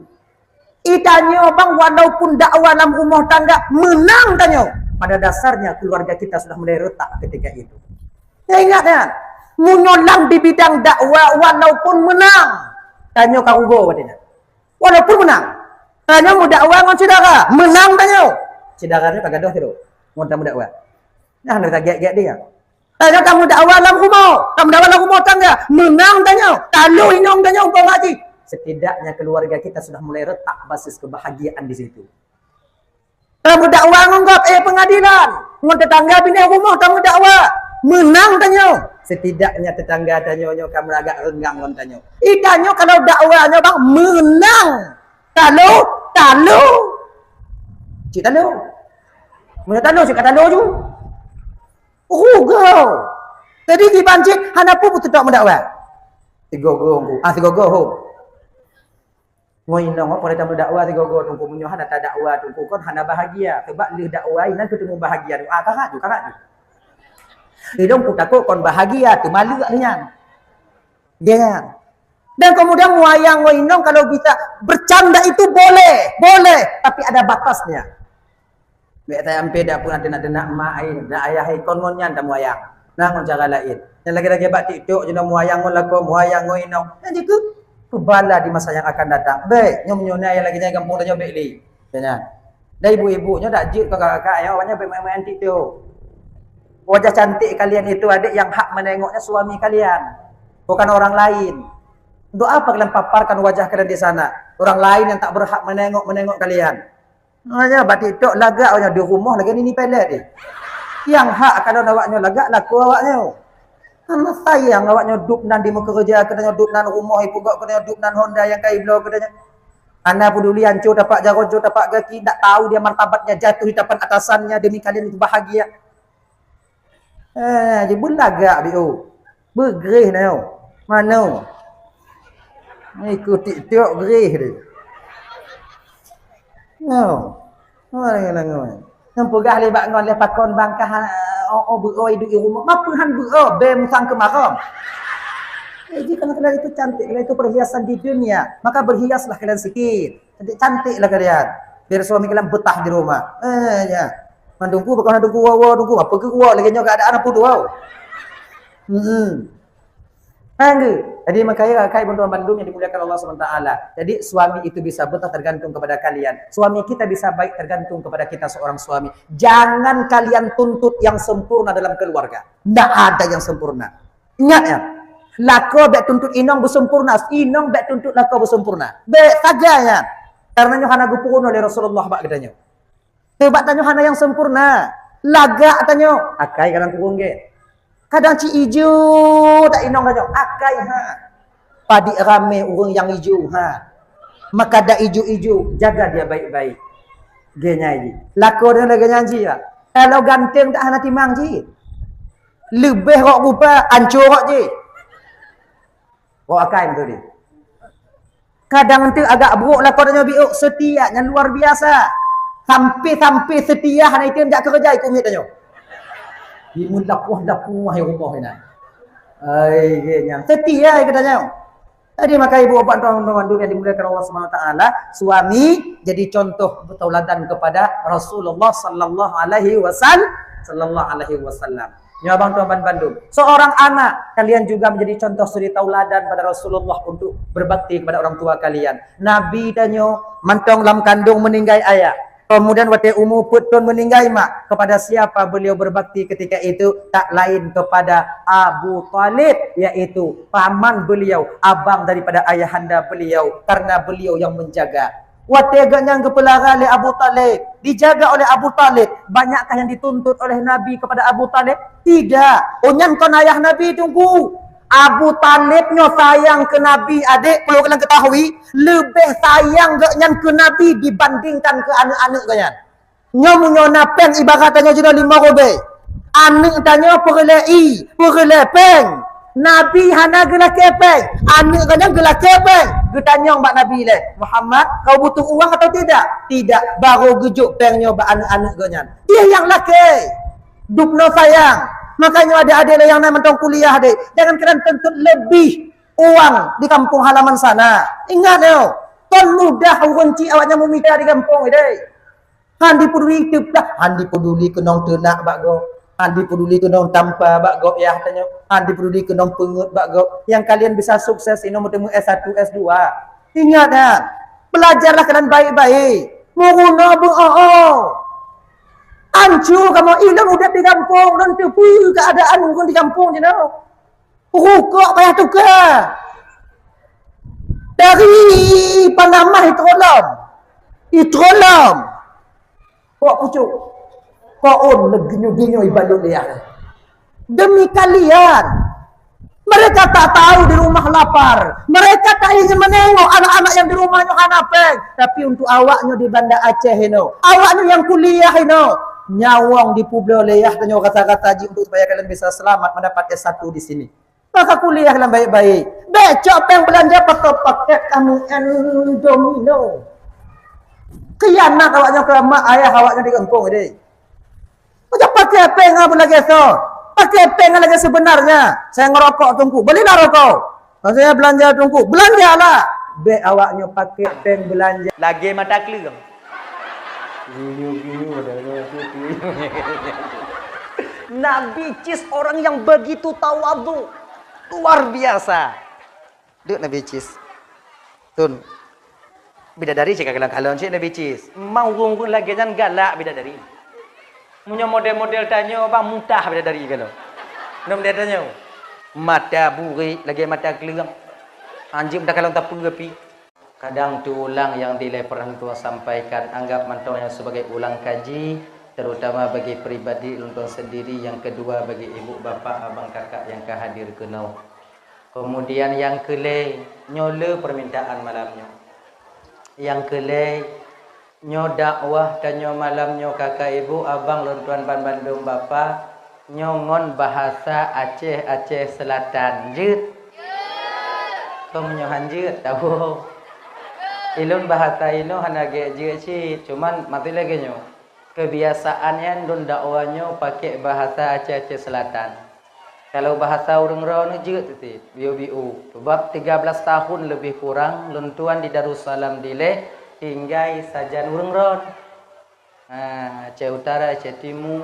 Itanyoe bang, walaupun dakwah lam rumoh tangga meunang tanyoe, pada dasarnya keluarga kita sudah mulai retak ketika itu. Ya, ingat ya, meunyoe lam di bidang dakwah walaupun meunang, Tanyoe ka rugoe watée nyan. Walaupun meunang. Tanyoe meudakwah ngon syedara, meunang tanyoe. Syedara nyoe ka gadôh sidroe ngon tameudakwa. Nah, hana tagét-gét dia. Tanyoe ka meudakwah lam rumoh, ka meudakwah lam rumoh tangga, meunang tanyoe, talo inong tanyoe umpama jih. Setidaknya keluarga kita sudah mulai retak basis kebahagiaan di situ. Ka meudakwah ngon gob, eh, pengadilan, ngon tetangga binéh rumoh ka meudakwah, meunang tanyoe. Setidaknya tetangga tanyoe nyoe ka meulagak reunggam ngon tanyoe. I tanyoe kalau dakwah nyoe bang meunang, talo, talo. Cit talo. Meunyoe talo, cit ka talo ju. Rugoe. Jadi kiban cit hana peue beuteutok meudakwah. Sigogo, ah, sigogo ho. Ngon inong, oh, pada tameudakwa sigogo teungku, meunyoe hana tadakwa teungku kon hana bahagia. Sebab lheueh dakwa inan keuteumé bahagia. Ah, karat tu, karat tu. Ilong ku takot kon bahagia, teuma leuek lé nyan. Dia nyan. Dan kemudian muayang ngon inong kalau bisa bercanda itu boleh, boleh, tapi ada batasnya. Bék sampé dak pernah teunak-teunak mak ai, dak ayah ai kon ngon nyan tamuayang. Nah, ngon cara laén. Nyang lagée-lagée bak TikTok jinoe muayang ngon lakoe, muayang ngon inong. Nyan jikeu peubala di masa yang akan datang. Bék, nyoe meunyoe na nyang lagée nyan gampông tanyoe bék lé. Nyan. Dan ibu-ibu nyoe dak jeuet kakak-kakak nyoe awaknyan bék main-main TikTok. Wajah cantik kalian itu adik yang hak menengoknya suami kalian, bukan orang lain. Untuk apa kalian paparkan wajah kalian di sana? Orang lain yang tak berhak menengok-menengok kalian. Makanya bak TikTok lagak awaknyan di rumoh lagée nini pelet deh. Yang hak kalon awaknyan lagak lakoe awaknyan. Hana sayang awaknyan dub nan di meukeureuja, keutanyoe dub nan rumoh ipugok, keutanyoe dub nan honda nyang ka ibloe keutanyoe. Hana peduli ancô tapak jaroe, ancô tapak gaki, tak tahu dia martabatnya jatuh di tapan atasannya demi kalian itu bahagia. Eh, jibeulagak biôh. Beugreh na nyoe. Manoe. Ikut TikTok greh deh. Nyoe. Nyoe, nyoe, nyoe. Nyang peugah lé bak ngon lé pakon bangkah, oh, oh, beuo iduek i rumoh. Mapeue han beuo, bée musang keumarong. Eh, jih, karena kalian itu cantik, kalian itu perhiasan di dunia, maka berhiaslah kalian sikit. Cantik-cantik lah kalian. Biar suami kalian betah di rumah. Eh, ya. Mandum ku, bakal mandum ku, wow, wow, dum ku. Apa ke wow? Lagi nyoe keadaan apa tu, wow? Hmm. Hangga. Jadi, makanya, rakan bandum yang dimuliakan Allah subhanahu wa taala. Jadi, suami itu bisa betah tergantung kepada kalian. Suami kita bisa baik tergantung kepada kita seorang suami. Jangan kalian tuntut yang sempurna dalam keluarga. Ndak ada yang sempurna. Ingat ya, lakoe bék tuntut inong beusempurna, inong bék tuntut lakoe beusempurna. Bék sagai nyan. Karena nyoe hana geupeurunoe lé Rasulullah bak geutanyoe. Teuh bak tanyoe hana nyang sempurna. Lagak tanyoe, akai kadang kureueng gét. Kadang ci ijo that inong tanyoe, akai ha. Padit ramé ureueng nyang ijo ha. Maka dak ijo-ijo, jaga dia baik-baik. Gét nyan jih. Lakoe deungon lagée nyan jih, ya. Kalau ganteng tak hana timang jih. Leubeh rok rupa, ancô rok jih. Rok akai beutôi deh. Kadang tu agak brok lakoe tanyoe biôk, setia nyan luar biasa. Sampai-sampai setia hana item jak keureuja ikut miet tanyoe. Timun lapuah-lapuah di rumoh inan. Ai, gét nyan. Setia keu tanyoe. Jadi, maka ibu bapak tuan-tuan yang dimuliakan Allah Subhanahu wa taala, suami jadi contoh tauladan kepada Rasulullah sallallahu alaihi wasal-, sallallahu alaihi wasallam. Nyoe abang tuan bandum. Seorang anak, kalian juga menjadi contoh suri tauladan pada Rasulullah untuk berbakti kepada orang tua kalian. Nabi tanyoe mantong lam kandung meninggai ayah. Kemudian watée umu peuet thon meninggai mak, kepada siapa beliau berbakti ketika itu? Tak lain kepada Abu Thalib, yaitu paman beliau, abang daripada ayahanda beliau, karena beliau yang menjaga. Watée geuh nyan geupeulara lé Abu Thalib, dijaga oleh Abu Thalib, banyakkah yang dituntut oleh Nabi kepada Abu Thalib? Tidak. Oh, nyan kon ayah Nabi teungku. Abu Thalib nyoe sayang keu Nabi, adék, perlu kalian ketahui, leubeh sayang geuh nyan keu Nabi dibandingkan keu aneuëk-aneuëk geuh nyan. Nyoe meunyoe na péng ibarat tanyoe jinoe limong ribèe. Aneuëk tanyoe peureulée ié, peureulée péng. Nabi hana geulakée péng, aneuëk geuh nyan geulakée péng. Geutanyong bak Nabi lé, "Muhammad, kau butuh uang atau tidak?" "Tidak." Baru geujok péng nyoe bak aneuëk-aneuëk geuh nyan. Dia yang lakée. Dubnoe sayang. Makanya adik-adik yang na mantong kuliah deh, jangan kalian tuntut lebih uang di kampung halaman sana. Ingat nyoe, kon mudah ureuëng cit awaknyan meumita di gampông deh. Han dipeduli teupeugah, han dipeduli keunong teunak bak gob. Hana dipeduli keunong tampa bak gob yah tanyoe. Hana dipeduli keunong peungeuet bak gob. Nyang kalian bisa sukses inoe meuteumé S satu, S dua. Ingat, ha, belajarlah kalian baik-baik. Meurunoe beu-o-o. Ancu kamoe ilong udeb di gampông, lôn teupeue keuadaan ureuëng di gampông jinoe. Rukok payah tuka. Dari Panama itrolom. Itrolom. Kok pucuk. Kok on leginyu-ginyu ibalut liar. Demi kalian. Mereka tak tahu di rumah lapar. Mereka tak ingin menengok anak-anak yang di rumahnya hana peng. Tapi untuk awaknya di Banda Aceh ino, awaknya yang kuliah ino, nyawong di Pulo Leyah tanyoe rasa-rasa ji untuk supaya kalian bisa selamat mendapat S satu di sini. Maka kuliahlah baik-baik. Becok peng belanja pakai paket kami domino. Kianat awaknya ke mak ayah awaknya di kampung ini. Macam pakai peng apa lagi so? Pakai peng lagi sebenarnya. Saya ngerokok tungku. Belilah rokok. Kalau saya belanja tungku, belanjalah. Bek awaknya pakai peng belanja. Lagi mata keluar. Nabi Cis orang yang begitu tawadhu, luar biasa. Dek Nabi Cis. Tun. Bidadari cek kalon-kalon cek Nabi Cis. Memang ureuëng-ureuëng lagée nyan galak bidadari. Meunyoe model-model tanyoe bang mutah bidadari kalau. Nom dia tanyoe. Mata burik lagée mata keluang. Anjing dah kalon tapu api. Kadang tu ulang yang dilai pernah tuan sampaikan, anggap mantong yang sebagai ulang kaji, terutama bagi pribadi lôn tuan sendiri, yang kedua bagi ibu bapa abang kakak yang ka hadir keunoe. Kemudian yang keulai, nyoe le permintaan malam nyoe. Yang keulai, nyoe dakwah tanyoe malam nyoe kakak ibu abang lôn tuan ban bandum bapa, nyoe ngon bahasa Aceh, Aceh Selatan. Jeuet? Kong nyoe han jeuet tahu. Ilôn bahasa inoe hana gét jeuet cit, cuman maté lagée nyoe. Kebiasaan nyan lôn dakwah nyoe pakai bahasa Aceh, Aceh Selatan. Kalau bahasa ureuëng droe nyoe jeuet teuti, biu-biu. Sebab tiga belas tahun lebih kurang lôn tuan di Darussalam dilée tinggai sajan ureuëng droe. Ha, Aceh Utara, Aceh Timu,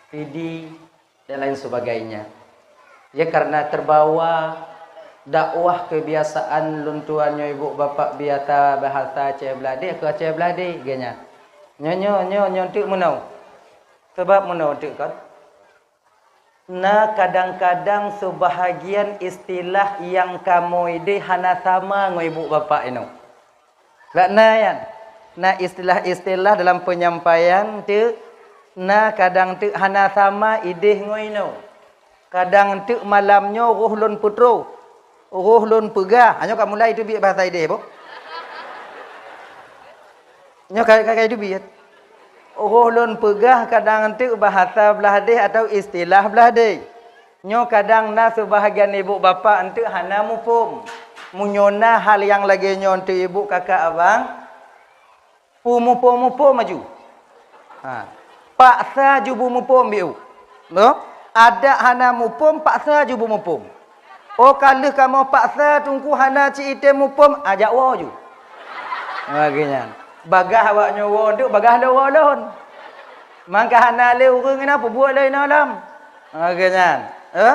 Pidi, dan lain sebagainya. Ya, karena terbawa dakwah kebiasaan lôn tuan nyoe ibu bapak biasa bahasa Aceh Beladeh ke Aceh Beladeh geunya. Nyoe nyoe nyoe nyoe teuk meunoe. Sebab meunoe teuk kan. Na kadang-kadang sebahagian istilah yang kamoe ideh hana sama ngon ibu bapak inoe. Bak na nyan, na istilah-istilah dalam penyampaian teuk, na kadang teuk hana sama ideh ngon inoe. Kadang teuk malam nyoe roh lôn peutroh, roh lôn peugah. Hanyoe ka mulai teubiet bahasa ideh boh. Nyoe ka ka teubiet. Roh lôn peugah kadang teuk bahasa Beladeh atau istilah Beladeh. Nyoe kadang na seubahagian ibu bapak enteuk hana muphom. Meunyoe na hal nyang lagée nyoe enteuk ibu kakak abang, peumuphom-muphom aju. Ha. Paksa ju beumuphom biu. Noh? Adak hana muphom, paksa ju beumuphom. Oh ka lheueh kamoe paksa teungku hana ci item muphom, ajak woe ju. Lagée nyan. Bagah awak nyoe woe enteuk bagah lôn woe lôn. Mangka hana lé ureuëng inoe peubuet lé inoe lom. Lagée nyan. Eh?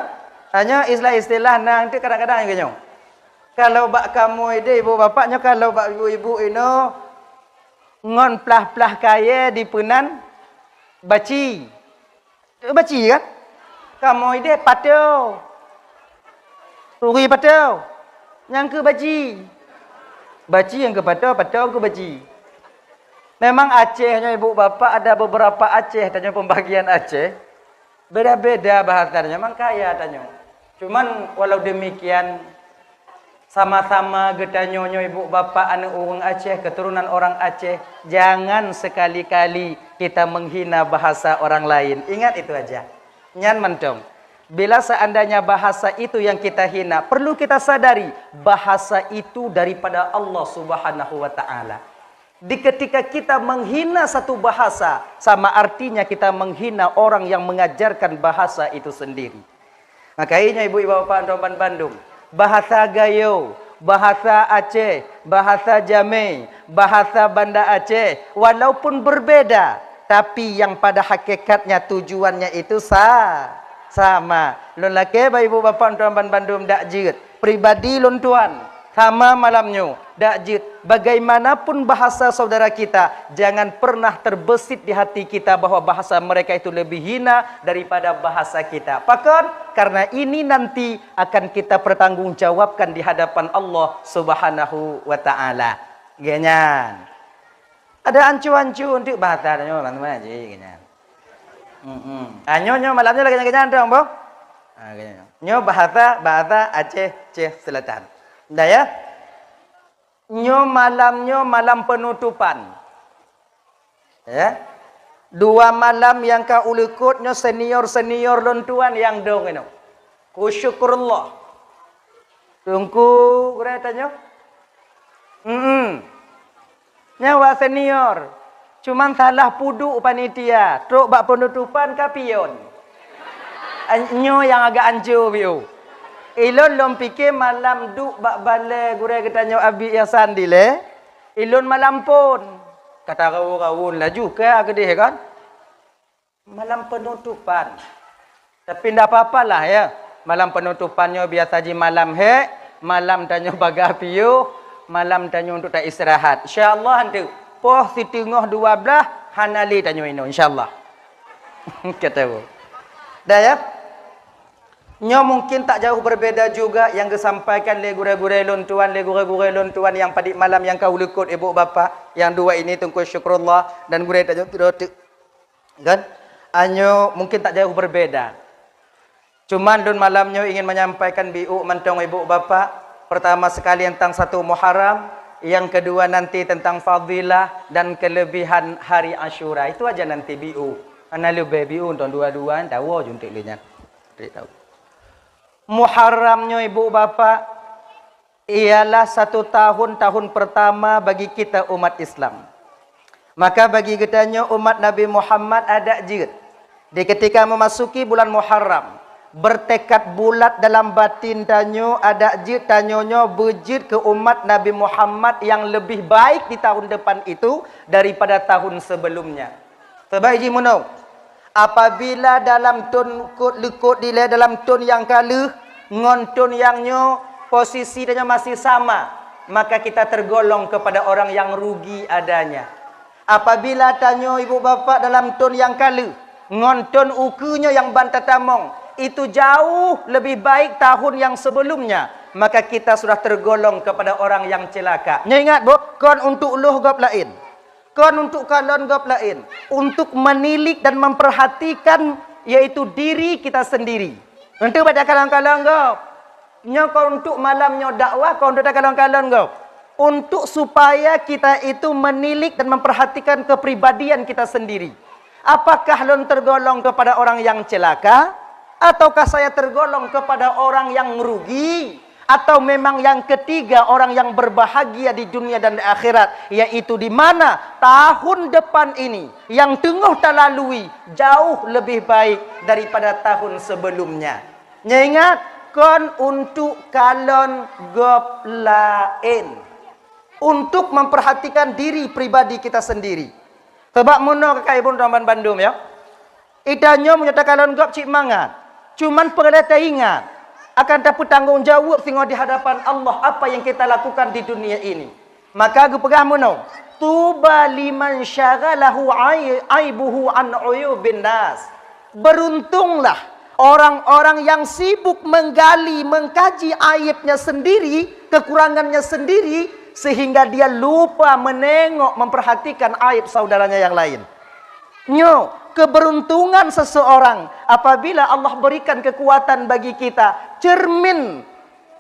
Tanyoe istilah-istilah na enteuk kadang-kadang lagée nyoe. Kalau bak kamoe ideh ibu bapak nyoe kalau bak ibu-ibu inoe ngon plah-plah kayée dipeunan baci. Baci kan? Kamoe ideh pato. Turi pato. Nyang keu baci. Baci nyang keu pato, pato keu baci. Memang Aceh nyoe ibu bapak ada beberapa Aceh tanyoe pembagian Aceh. Beda-beda bahasa tanyoe, memang kaya tanyoe. Cuman walau demikian sama-sama geutanyoe nyoe ibu bapak aneuk ureuëng Aceh, keturunan orang Aceh, jangan sekali-kali kita menghina bahasa orang lain. Ingat itu aja. Nyan mantong. Bila seandainya bahasa itu yang kita hina, perlu kita sadari bahasa itu daripada Allah Subhanahu wa taala. Di ketika kita menghina satu bahasa, sama artinya kita menghina orang yang mengajarkan bahasa itu sendiri. Maka inyo ibu-ibu bapak anton ban bandum, bahasa Gayo, bahasa Aceh, bahasa Jamé, bahasa Banda Aceh, walaupun berbeda, Tapi yang pada hakikatnya tujuannya itu sa-, sama. Lôn lakée bak ibu bapak tuan ban bandum dak jeuet. Pribadi lôn tuan, sama malam nyoe, dak jeuet. Bagaimanapun bahasa saudara kita, jangan pernah terbesit di hati kita bahwa bahasa mereka itu lebih hina daripada bahasa kita. Pakon? Karena ini nanti akan kita pertanggungjawabkan di hadapan Allah Subhanahu wa Ta'ala. Geuh nyan. Ada ancu-ancu untuk bahasa nyoe, teman-teman, jadi gini. Hmm, hmm. Ah, nyoe, nyoe malam nyoe lagi nyan dong, boh. Ah, gini. Nyoe bahasa, bahasa Aceh, Aceh Selatan. Dah ya? Nyoe malam nyoe malam penutupan. Ya. Dua malam nyang ka uleukot nyoe senior-senior lôn tuan nyang dong inoe. Ku syukurullah. Teungku gurée tanyoe? Hmm. Nyan wak senior. Cuman salah puduk panitia, trok bak penutupan ka pion. An-, nyoe nyang agak anco biu. Ilôn lôn pike malam duek bak balée gurée geutanyoe Abi Ihsan dilée, ilôn malam phon. Ka taraun-raun laju ka keudeh kan? Malam penutupan. Tapi ndak apa-apalah ya. Malam penutupan nyoe biasa ji malam hek, malam tanyoe bagah piôh, malam tanyoe untuk ta istirahat. Insya Allah nanti poh siteungoh dua belas hana lé tanyoe inoe insya Allah. Kata bu. Dah ya. Nyoe mungkin tak jauh berbeda juga yang disampaikan lé gurée-gurée lôn tuan, lé gurée-gurée lôn tuan yang padik malam yang ka uleukot ibu bapak yang dua ini Teungku Syukrullah dan gurée tanyoe Kan? Anyo mungkin tak jauh berbeda. Cuman lôn malam nyoe ingin menyampaikan biu mantong ibu bapak. Pertama sekali tentang satu Muharram, yang kedua nanti tentang fadilah dan kelebihan hari Asyura. Itu aja nanti biu. Hana leubeh biu untuk dua-dua, tahu juntik lé nyan. Muharram nyoe ibu bapak, ialah satu tahun, tahun pertama bagi kita umat Islam. Maka bagi geutanyoe umat Nabi Muhammad adak jeuet, di ketika memasuki bulan Muharram, bertekad bulat dalam batin tanyoe adak jeuet tanyoe nyoe beujeuet keu umat Nabi Muhammad yang lebih baik di tahun depan itu daripada tahun sebelumnya. Sabab jih meunoe, apabila dalam thon kot leukot dilée dalam thon nyang ka lheueh ngon thon nyang nyoe posisi tanyoe masih sama, maka kita tergolong kepada orang yang rugi adanya. Apabila tanyoe ibu bapak dalam thon nyang ka lheueh ngon thon ukeue nyoe nyang ban tatamong itu jauh lebih baik tahun yang sebelumnya, maka kita sudah tergolong kepada orang yang celaka. Nyoe ingat, Bu, kon untuk loh gob laén. Kon untuk kalon gob laén, untuk menilik dan memperhatikan, yaitu diri kita sendiri. Untuk baca kalon-kalon gob. Nyoe kon untuk malam nyoe dakwah, kon untuk takalon-kalon gob. Untuk supaya kita itu menilik dan memperhatikan kepribadian kita sendiri. Apakah lôn tergolong kepada orang yang celaka? Ataukah saya tergolong kepada orang yang rugi? Atau memang yang ketiga orang yang berbahagia di dunia dan di akhirat, yaitu di mana tahun depan ini yang teungoh talalui jauh lebih baik daripada tahun sebelumnya. Nyoe ingat, kon untuk kalon gob laén, untuk memperhatikan diri pribadi kita sendiri. Sebab meunoe kakak ibu teman bandum ya. Ita nyoe meunyoe takalon gob cit mangat, cuman peureulée taingat akan tapeutanggong jaweueb singoh di hadapan Allah apa yang kita lakukan di dunia ini. Maka geupeugah meunoe, "Tuba liman syaghalahu ai-, aibuhu an uyubin nas." Beruntunglah orang-orang yang sibuk menggali, mengkaji aibnya sendiri, kekurangannya sendiri, sehingga dia lupa menengok, memperhatikan aib saudaranya yang lain. Nyoe, keberuntungan seseorang apabila Allah berikan kekuatan bagi kita, cermin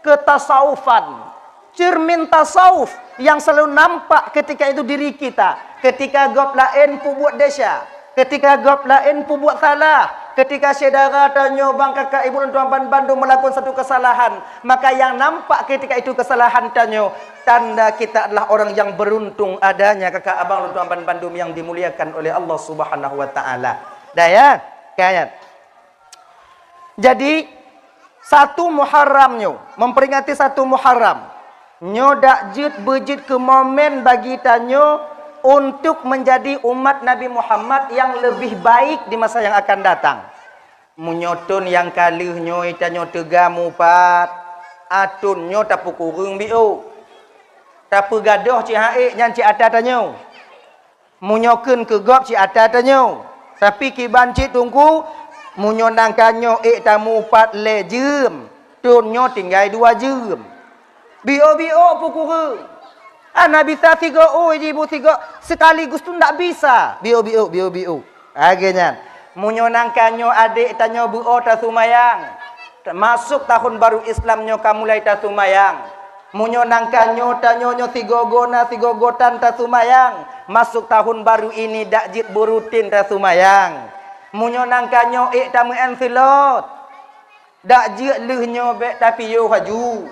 ketasawufan, cermin tasawuf yang selalu nampak ketika itu diri kita, ketika gob laén peubuet desya, ketika gob laén peubuet salah, ketika syedara tanyoe bang kakak ibu dan tuan ban bandum melakukan satu kesalahan, maka yang nampak ketika itu kesalahan tanyoe, tanda kita adalah orang yang beruntung adanya kakak abang dan tuan ban bandum yang dimuliakan oleh Allah Subhanahu wa Ta'ala. Dah ya? Kan? Jadi, satu Muharram nyoe, memperingati satu Muharram, nyoe dak jeuet beujeuet keu momen bagi tanyoe untuk menjadi umat Nabi Muhammad yang lebih baik di masa yang akan datang. Meunyoe thon nyang ka lheueh nyoe tanyoe teuga mupat, a thon nyoe tapeukureueng biôh. Tapeugadôh cit han ék nyan cit ata tanyoe. Meunyoe kheun keu gob cit ata tanyoe. Tapi kiban cit Teungku, meunyoe nangka nyoe ék tamupat lhèe jeuem, thon nyoe tinggai dua jeuem. Biôh-biôh peukureueng. Hana bisa sigoe ui jibu sigoe sekaligus tu ndak bisa. Biôh-biôh, biôh-biôh. Lagèe nyan. Meunyoe nangka nyoe adék tanyoe beuo tasumayang. Masuk tahun baru Islam nyoe ka mulai tasumayang. Meunyoe nangka nyoe tanyoe nyoe sigoe-goe na sigoe-goe tan tasumayang. Masuk tahun baru ini dak jeuet beurutin tasumayang. Meunyoe nangka nyoe ék tameu'en seulôt. Dak jeuet lheueh nyoe bèk tapiôh laju.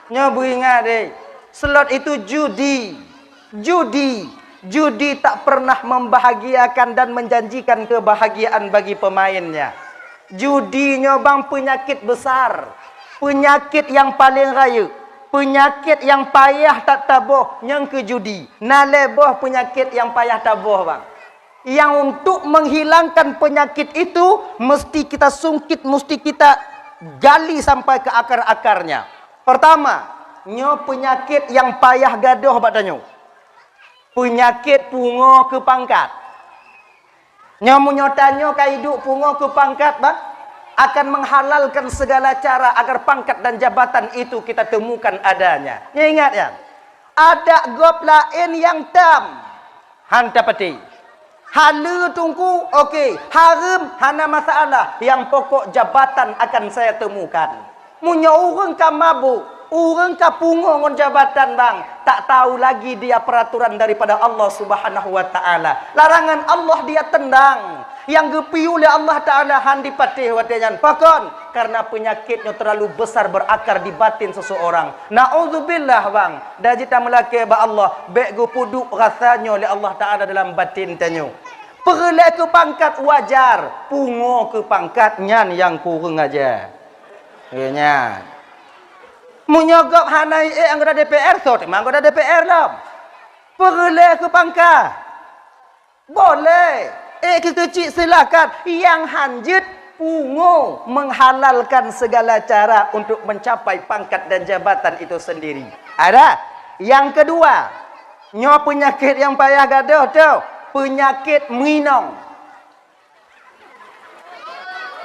Nyoe beuingat deh, slot itu judi. Judi. Judi tak pernah membahagiakan dan menjanjikan kebahagiaan bagi pemainnya. Judi nyoe bang peunyakét besar. Peunyakét nyang paleng rayeuk. Peunyakét nyang payah that taboh nyang keu judi. Na lhèe boh peunyakét nyang payah taboh bang. Yang untuk menghilangkan penyakit itu, mesti kita sungkit, mesti kita gali sampai ke akar-akarnya. Pertama, nyoe peunyakét nyang payah gadôh bak tanyoe. Peunyakét pungo keu pangkat. Nyoe meunyoe tanyoe ka iduek pungo keu pangkat, bah, akan menghalalkan segala cara agar pangkat dan jabatan itu kita temukan adanya. Nyoe ingat, ya. Adak gob laén nyang tam. Han tapatéh. Haleue Teungku, oke. Hareuem, hana masalah. Nyang pokok jabatan akan saya temukan. Meunyoe ureueng ka mabök, ureueng ka pungo ngon jabatan bang, tak tahu lagi dia peraturan daripada Allah Subhanahu wa Ta'ala. Larangan Allah dia tendang. Nyang geupiyu lé Allah Ta'ala han dipatéh watée nyan. Pakon? Karena peunyakét nyoe terlalu besar berakar di batin seseorang. Naudzubillah, bang. Dan jeuet tameulakée bak Allah, bék geupeuduek rasa nyoe lé Allah Ta'ala dalam batin tanyoe. Peureulée keu pangkat wajar, pungo keu pangkat nyan nyang kureueng aja. Nyan. Meunyoe gob hana ék anggota D P R, soe teuma anggota D P R lom? Peureulée keu pangkat. Boleh. Ék keu keuchik silakan. Nyang han jeuet pungo menghalalkan segala cara untuk mencapai pangkat dan jabatan itu sendiri. Ada. Yang kedua, nyoe peunyakét nyang payah gadôh tu, peunyakét meuinong.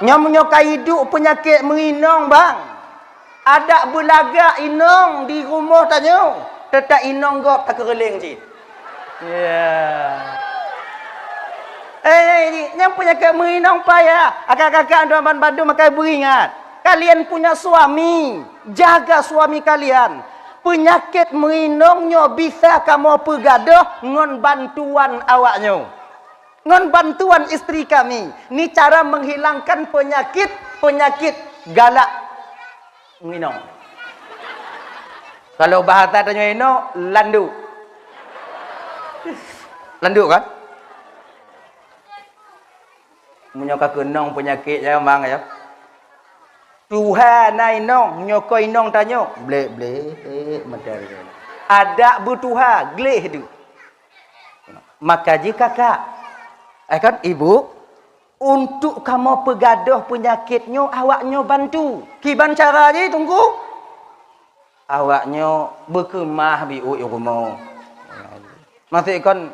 Nyoe meunyoe ka iduek peunyakét meuinong, bang. Adak beulagak inong di rumoh tanyoe, teutap inong gob takeureuléng cit. Ya. Eh, nyang peunyakét meuinong payah. Kakak-kakak, tuan bandum akai beuingat. Kalian punya suami, jaga suami kalian. Peunyakét meuinong nyoe bisa kamoe peugadôh ngon bantuan awaknyoe. Ngon bantuan istri kami, ni cara menghilangkan penyakit-penyakit galak nginong. Kalau bahasa tanyoe inoe, landuk. Landuk kan? Meunyoe ka keunong penyakit nyan, mang, ya. Tuha na inong, nyoe ko inong tanyoe. Blek, blek, mantap. Adak beutuha, gleh tu. Maka jih kakak, eh kan, ibu, untuk kamoe peugadôh peunyakét nyoe, awaknyoe bantu. Kiban cara jih, Teungku? Awaknyoe beukeumah biôh i rumoh. Maksud kon,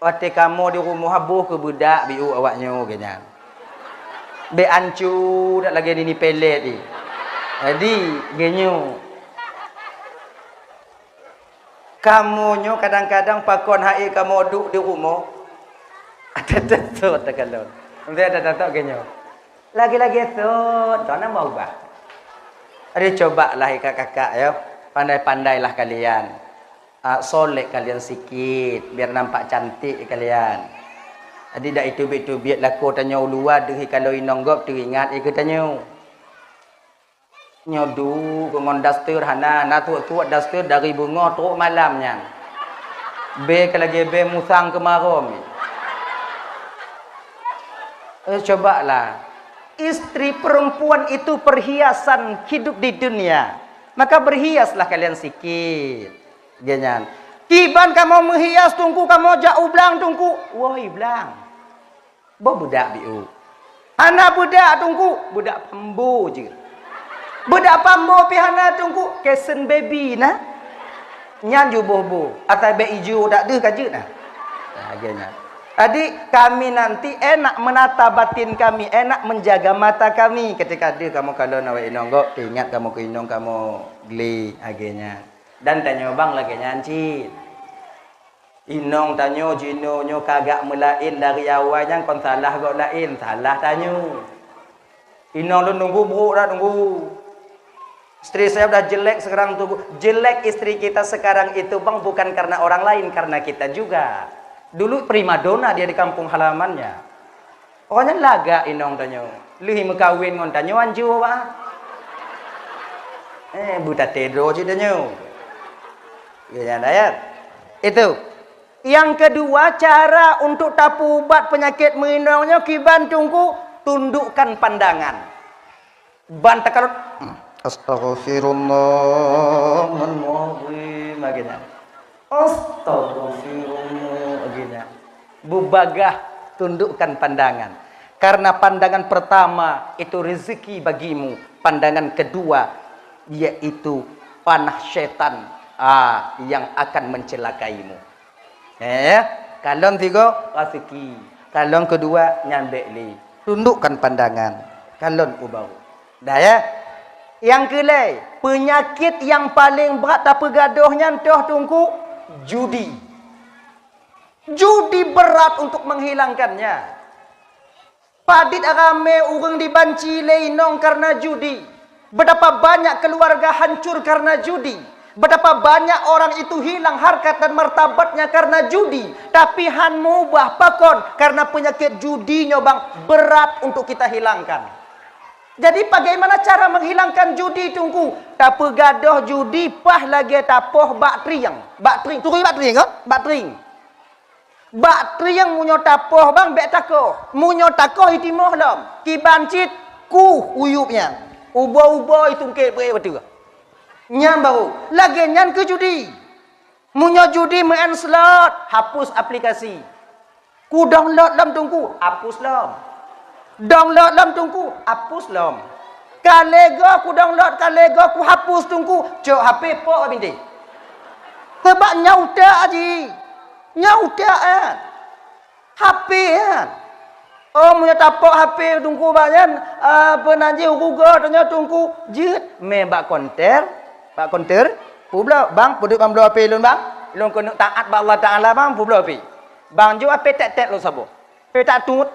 watée kamoe di rumoh, boh keu beudak biôh awaknyoe, geuh nyan. Bék ancu dak lagée nini pelet jih. Jadi, geuh nyoe. Kamoe nyoe kadang-kadang pakon hai kamoe duek di rumoh. Ada tetot takalon. Mesti ada tetot geuh nyoe. Lagi-lagi esok, tuan nambah ubah. Jadi, cobalah, kakak-kakak, ya. Pandai-pandailah kalian. Ah, solek kalian sikit, biar nampak cantik kalian. Jadi, dak iteubiet-teubiet lakoe tanyoe u luwa, deuh kalau inong gob teuingat i keu tanyoe. Nyoe duek ngon daster hana, na tuet-tuet daster dari beungoh trok malam nyan. Bée ka lagée bée musang keumarom. Eh, cobalah. Istri perempuan itu perhiasan hidup di dunia. Maka berhiaslah kalian sikit. Geuh nyan. Kiban kamoe meuhias Teungku, kamoe jak u blang Teungku. Woe blang. Boh beudak biôh. Hana beudak Teungku, beudak pambo jeuet. Beudak pambo pih hana Teungku, kesen baby na. Nyan jeuet boh-boh, asai bèk ijo dak deuh ka jeuet na. Nah, lagèe nyan. Jadi, kami nanti enak menata batin kami, enak menjaga mata kami. Ketika deuh kamoe kalon awak inong gob, ingat kamoe keu inong kamoe glé, lagèe nyan. Dan tanyoe bang lagèe nyan cit. Inong tanyoe jinoe nyoe ka agak meulaén dari awai nyan kon salah gob laén, salah tanyoe. Inong lôn nunggu brôk dak nunggu. Istri saya udah jelek sekarang tuh. Jelek istri kita sekarang itu bang bukan karena orang lain, karena kita juga. Dulu primadona dia di kampung halamannya. Oh nyan lagak inong tanyoe. Lheueh meukawen ngon tanyoe anjô bah. Eh, beutaté droe cit tanyoe. Ya, ya, dayat. Itu. Yang kedua, cara untuk tapeuubat penyakit meuinong nyoe kiban Teungku, tundukkan pandangan. Ban takalon, "Astaghfirullahalazim," lagèe nyan. "Astaghfirullah," lagèe nyan. Beubagaih tundukkan pandangan. Karena pandangan pertama itu rezeki bagimu, pandangan kedua yaitu panah setan, ah, yang akan mencelakaimu. Eh, kalon sigoe raseuki, kalon keudua nyan bèk lé. Tundukkan pandangan, kalon u baroe. Dah ya. Nyang keulhèe, peunyakét nyang paleng brat tapeugadôh nyan toh Teungku, judi. Judi berat untuk menghilangkannya. Padit ramé ureuëng dibanci lé inong karena judi. Betapa banyak keluarga hancur karena judi. Betapa banyak orang itu hilang harkat dan martabatnya karena judi. Tapi han meubah pakon, karena penyakit judi nyoe bang berat untuk kita hilangkan. Jadi bagaimana cara menghilangkan judi Teungku? Tapeugadôh judi paih lagèe tapoh bak trieng. Bak trieng, turi bak trieng kan? Bak trieng. Bak trieng meunyoe tapoh bang bèk takoh. Meunyoe takoh itimoh lom. Kiban cit kuh uyueb nyan. Ubo-ubo itungkét beuet bateue. Nyan baru. Lagèe nyan keu judi. Meunyoe judi meu'en slot, hapus aplikasi. Ku download lom Teungku, hapus lom. Download lom Teungku, hapus lom. Ka lhèe goe ku download, ka lhèe goe ku hapus Teungku, cok H P pok bak bintéh. Sabab nyoe utak jih. Nyoe utak, eh. H P, eh. Oh, meunyoe tapok H P Teungku bak nyan, ah, peunan jih u Google tanyoe Teungku jeuet mé bak konter, bak konter, peubloe, "Bang, peuduek bang bloe H P lôn, Bang. Lôn keuneuk taat bak Allah Taala, Bang, peubloe H P." Bang jok H P tét-tét lôn saboh. Pé tak tut.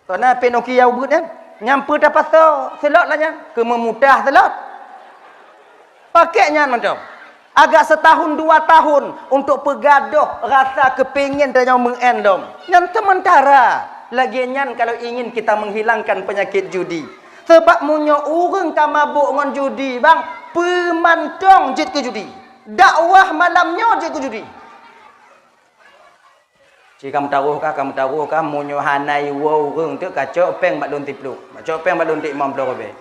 Kona pé Nokia ubeut nyan. Nyang peue tapasoe selot lah nyan. Keu meumutah selot. Pakèk nyan mantong. Agak setahun dua tahun untuk peugadôh rasa keupingin tanyoe meu'en lom. Nyan seumeuntara. Lagèe nyan kalau ingin kita menghilangkan penyakit judi. Sabab meunyoe ureuëng ka mabök ngon judi, bang, peue mantong jeuet keu judi. Dakwah malam nyoe jeuet keu judi. Ci ka meutaroh kah, ka meutaroh kah, meunyoe hana iwoe ureuëng teuk kacok péng bak lôn siplôh, kacok péng bak lôn tiek limong ploh ribèe.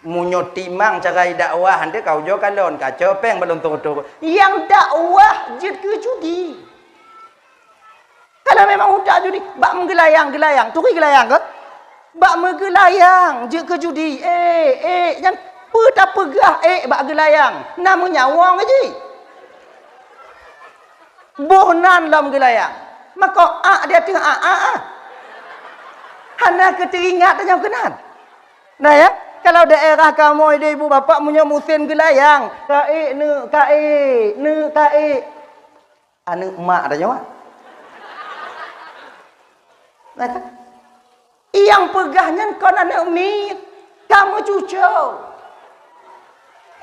Meunyoe timang cara dakwah, han teuk ka ujoe kalon, kacok péng bak lôn troh-troh. Nyang dakwah jeuet keu judi. Kalau memang utak judi, bak meugeulayang-geulayang, turi geulayang kah? Bak meugeulayang jeuet keu judi. Eh, eh, nyang peue tapeugah eh bak geulayang? Na meunyawa ngon jih. Boh nan lom geulayang. Mako ak di ateueh ak, ak, ak. Hana keu teuingat tanyong keunan. Nah ya, kalau daerah kamoe di ibu bapak meunyoe musém geulayang, kaék neuk kaék, neuk kaék. Aneuk mak tanyoe. Nah kan? Nyang peugah nyan kon aneuk miet, ka meucuco.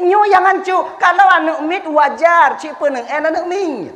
Nyoe nyang hanco, kalau aneuk miet wajar cit peuneu'en aneuk miet.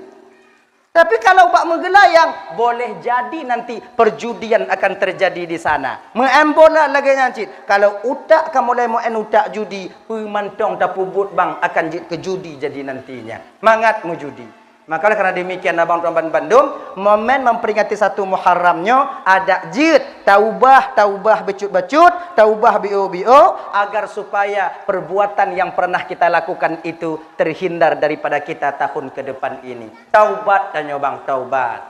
Tapi kalau bak meugeulayang, boleh jadi nanti perjudian akan terjadi di sana. Meu'en bola lagèe nyan cit. Kalau utak ka mulai meu'en utak judi, peue mantong tapeubuet bang akan jeuet keu judi jadi nantinya. Mangat meujudi. Maka oleh karena demikian, abang tuan bandum, momen memperingati satu Muharram nyoe adak jeuet taubah, taubah bacut-bacut, taubah biôh-biôh, agar supaya perbuatan yang pernah kita lakukan itu terhindar daripada kita tahun ke depan ini. Taubat tanyoe bang, taubat.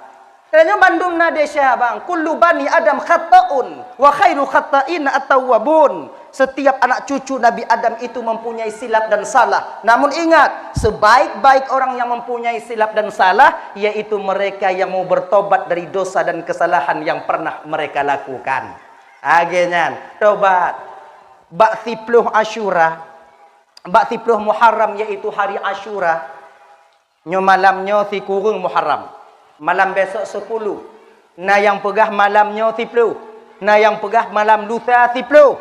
Tanyoe bandum na desya bang, kullu bani Adam khata'un, wa khairu khata'in at-tawwabun. Setiap anak cucu Nabi Adam itu mempunyai silap dan salah. Namun ingat, sebaik-baik orang yang mempunyai silap dan salah, yaitu mereka yang mau bertobat dari dosa dan kesalahan yang pernah mereka lakukan. Lagée nyan, tobat. Bak siploh Asyura, bak siploh Muharram, yaitu hari Asyura. Nyoe malam nyoe sikureueng Muharram. Malam besok sepuluh. Na nyang peugah malam nyoe siploh. Na nyang peugah malam lusa siploh.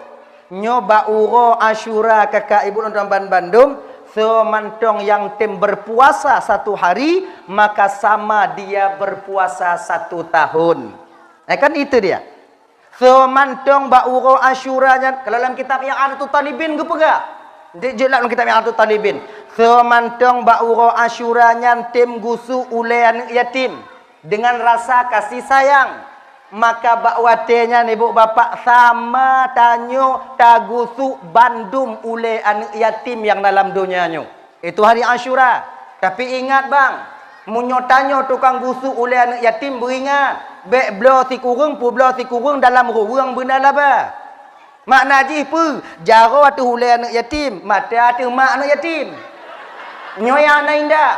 Nyoe bak uroe Asyura, kakak ibu lôn tuan bandum, soe mantong nyang tem berpuasa satu hari, maka sama dia berpuasa satu tahun. Eh, kan itu dia. Soe mantong bak uroe Asyura nyan, kalau lam kitab I'anatut Talibin geupeugah. Di, jeuet lam kitab I'anatut Talibin. Soe mantong bak uroe Asyura nyan tem gusok ulée aneuëk yatim dengan rasa kasih sayang. Maka bak watée nyan ibu bapak sama tanyoe tagusok bandum ulée aneuëk yatim nyang na lam donya nyoe. Itu hari Asyura. Tapi ingat bang, meunyoe tanyoe tukang gusok ulée aneuëk yatim beuingat, bék bloe sikureueng peubloe sikureueng dalam ruweueng beuna laba. Makna jih peue? Jaroe ateueh ulée aneuëk yatim, maté ateueh mak aneuëk yatim. Nyoe nyang na indah.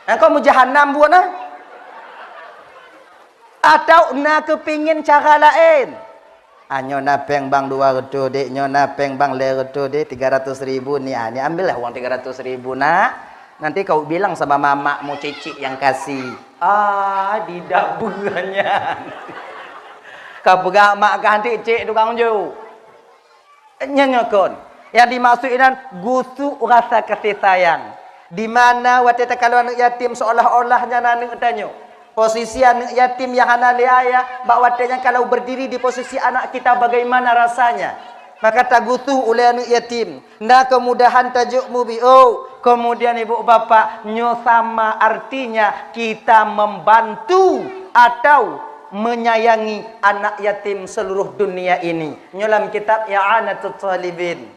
Engkau meujahanam buet na? Atau na keupingin cara laén? Ah, nyoe na péng bang dua ratus dek, nyoe na péng bang lhée ratus dek, tiga ratus ribu ni, ah, ni ambillah uang tiga ratus ribu nak. Nanti kau bilang sama mamakmu Cicik yang kasih. Ah, didak beunyan. Ka peugah mak kah nanti cek tukang ju. Nyan nyoe kon. Yang dimaksud inan gusok rasa kasih sayang. Di mana watée takalon aneuëk yatim seolah-olah nyan aneuëk tanyoe. Posisi aneuëk yatim nyang hana lé ayah, bak watée nyan kalau berdiri di posisi anak kita bagaimana rasanya? Maka tagusok ulée aneuëk yatim. Na keumudahan tajok mubiôh. Kemudian ibu bapak, nyoe sama artinya kita membantu atau menyayangi anak yatim seluruh dunia ini. Nyoe lam kitab I'anatut Talibin.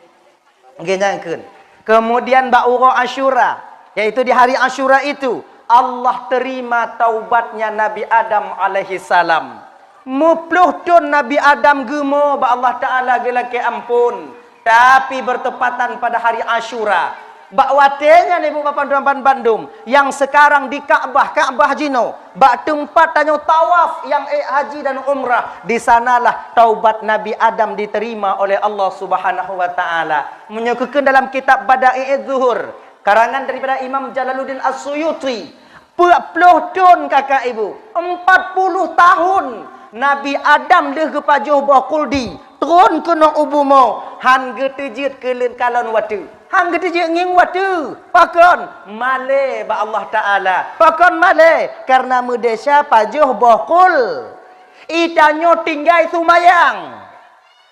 Nggih, nyang kheun. Kemudian bak uroe Asyura, yaitu di hari Asyura itu, Allah terima taubatnya Nabi Adam alaihi salam. Muploh thon Nabi Adam geumo bak Allah Taala geulakée amphon, tapi bertepatan pada hari Asyura. Bak watée nyan ibu bapak tuan bandum, nyang sekarang di Ka'bah, Ka'bah jinoe, bak teumpat tanyoe tawaf nyang ék haji dan umrah, di sanalah taubat Nabi Adam diterima oleh Allah Subhanahu wa Taala. Meunyoe geukheun dalam kitab Bada'i'uz Zuhur, karangan daripada Imam Jalaluddin As-Suyuti, peuet ploh thon, kakak ibu, empat puluh tahun Nabi Adam lheueh geupajoh boh khuldi, tron keunoe u bumoe, han geuteujeuet keuleuen kalon watée. Han geuteujeuet ngieng watée. Pakon? Malée bak Allah Taala. Pakon malée? Karena meudesya pajoh boh khul. Itanyoe tinggai seumayang.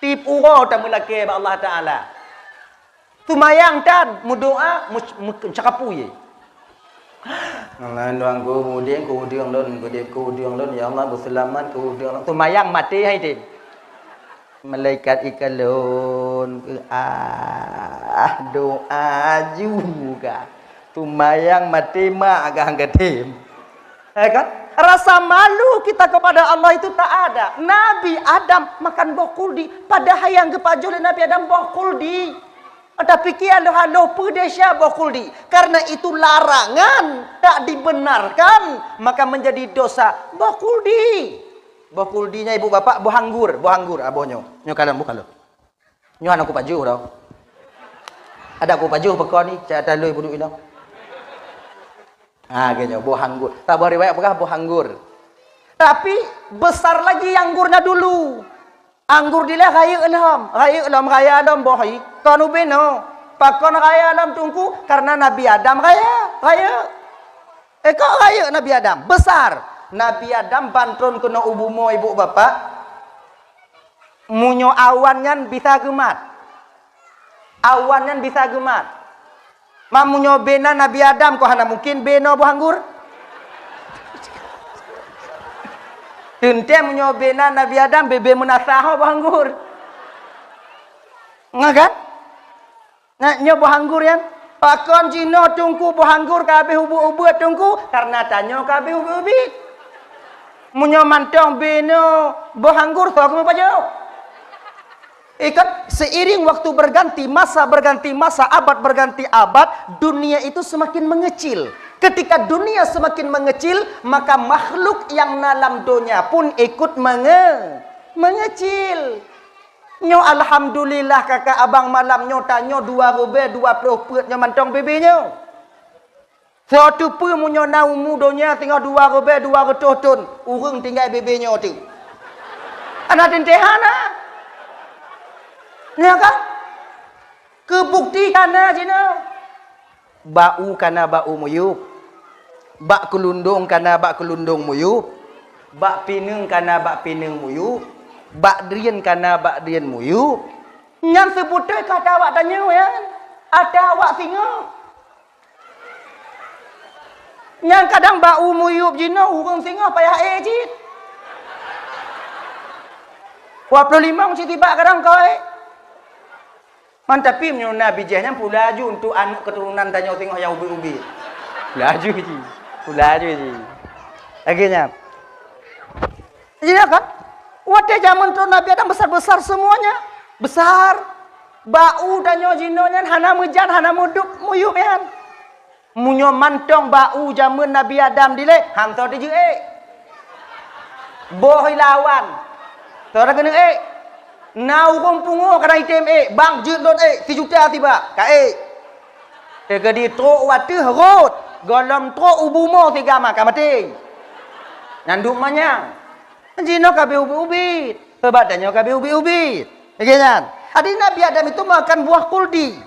Tiep uroe tameulakée bak Allah Taala. Seumayang tan, meudoá, meuc-, meuc-, meucakapui. Allah, Tuhanku, udeb keu udeueng lôn, udeb keu udeueng lôn, ya Allah, beuseulamat keu udeueng lôn. Seumayang maté hai tem. Malaikat ikalon, ah, doa juga. Seumayang maté mak agak angkatem. Ya kan? Rasa malu kita kepada Allah itu tak ada. Nabi Adam makan boh khuldi, padahal nyang geupajoh lé Nabi Adam boh khuldi. Tapi kialoh-aloh peudesya boh khuldi. Karena itu larangan, tak dibenarkan, maka menjadi dosa. Boh khuldi. Boh khuldi nyan ibu bapak, boh anggur, boh anggur, ah, boh nyoe. Nyoe kalon, boh kalon. Nyoe hana kupajoh dah. Ada kupajoh pekon ni, cak talui budu inong. Ha, gitu, boh anggur. Saboh riwayat peugah boh anggur. Tapi besar lagi anggurnya dulu. Anggur dilée rayeuk lom, rayeuk lom, raya lom boh i. Kon ubenoe. Pakon raya lom teungku? Karena Nabi Adam raya, rayeuk. Eh, kok rayeuk Nabi Adam? Besar. Nabi Adam ban tron keunoe u bumoe ibu bapak. Meunyoe awan nyan bisa geumat. Awan nyan bisa geumat. Mak meunyoe bena Nabi Adam, kok hana mungkin beno boh anggor? Teuntée meunyoe bena Nabi Adam, bebe meunasah ho boh anggor. Nggak kan? Nah, nyoe boh anggor nyan. Pakon jinoe Teungku boh anggor ka habéh ubit-ubit Teungku? Karena tanyoe ka habéh ubit-ubit. Meunyoe mantong beno boh anggor, soe keumeung pajoh? Ikut seiring waktu berganti, masa berganti masa, abad berganti abad, dunia itu semakin mengecil. Ketika dunia semakin mengecil, maka makhluk yang dalam dunia pun ikut menge-, mengecil. Nyoe alhamdulillah kakak abang malam nyoe tanyoe dua ribèe dua ploh peuet nyoe mantong bebe nyoe. Soe teupeue meunyoe na umu donya singoh dua ribèe dua reutôh thon, ureueng tinggai bebe nyoe teuh. Hana teuntèe hana. Nyo kan? Keubukti kana jinoe. Bak u kana bak u muyueb. Bak keulundong kana bak keulundong muyueb. Bak pineung kana bak pineung muyueb. Bak drien kana bak drien muyueb. Nyan seubeutôi ka ata awak tanyoe nyan. Ata awak singoh. Nyang kadang bak u muyueb jinoe ureueng singoh payah ék cit. Dua ploh limong cit tibak kadang kawai. Man tapi meunyoe na bijéh nyan pula laju untuk aneuk keuturonan tanyoe singoh nyang ubit-ubit. Pula laju cit. Pula laju cit. Lagèe nyan. Iya kan? Watèe jameun trok Nabi Adam besar-besar semuanya. Besar. Bak u tanyoe jinoe nyan hana meujan, hana meudup muyueb nyan. Meunyoe mantong bak u jameun Nabi Adam dilèe, han soe teujeuet ék. Boh ilawan. Soe keuneuk ék. Na ureueng pungo kadang item ék, bang jeuet lôn ék, sijuta sibak, ka ék. Teukeudi trok u ateueh rot, gohlom trok u bumoe siga ma ka maté. Nyan duek manyang. Jinoe ka beu ubit-ubit. Sabab tanyoe ka beu ubit-ubit. Lagèe nyan. Jadi Nabi Adam itu makan buah kuldi.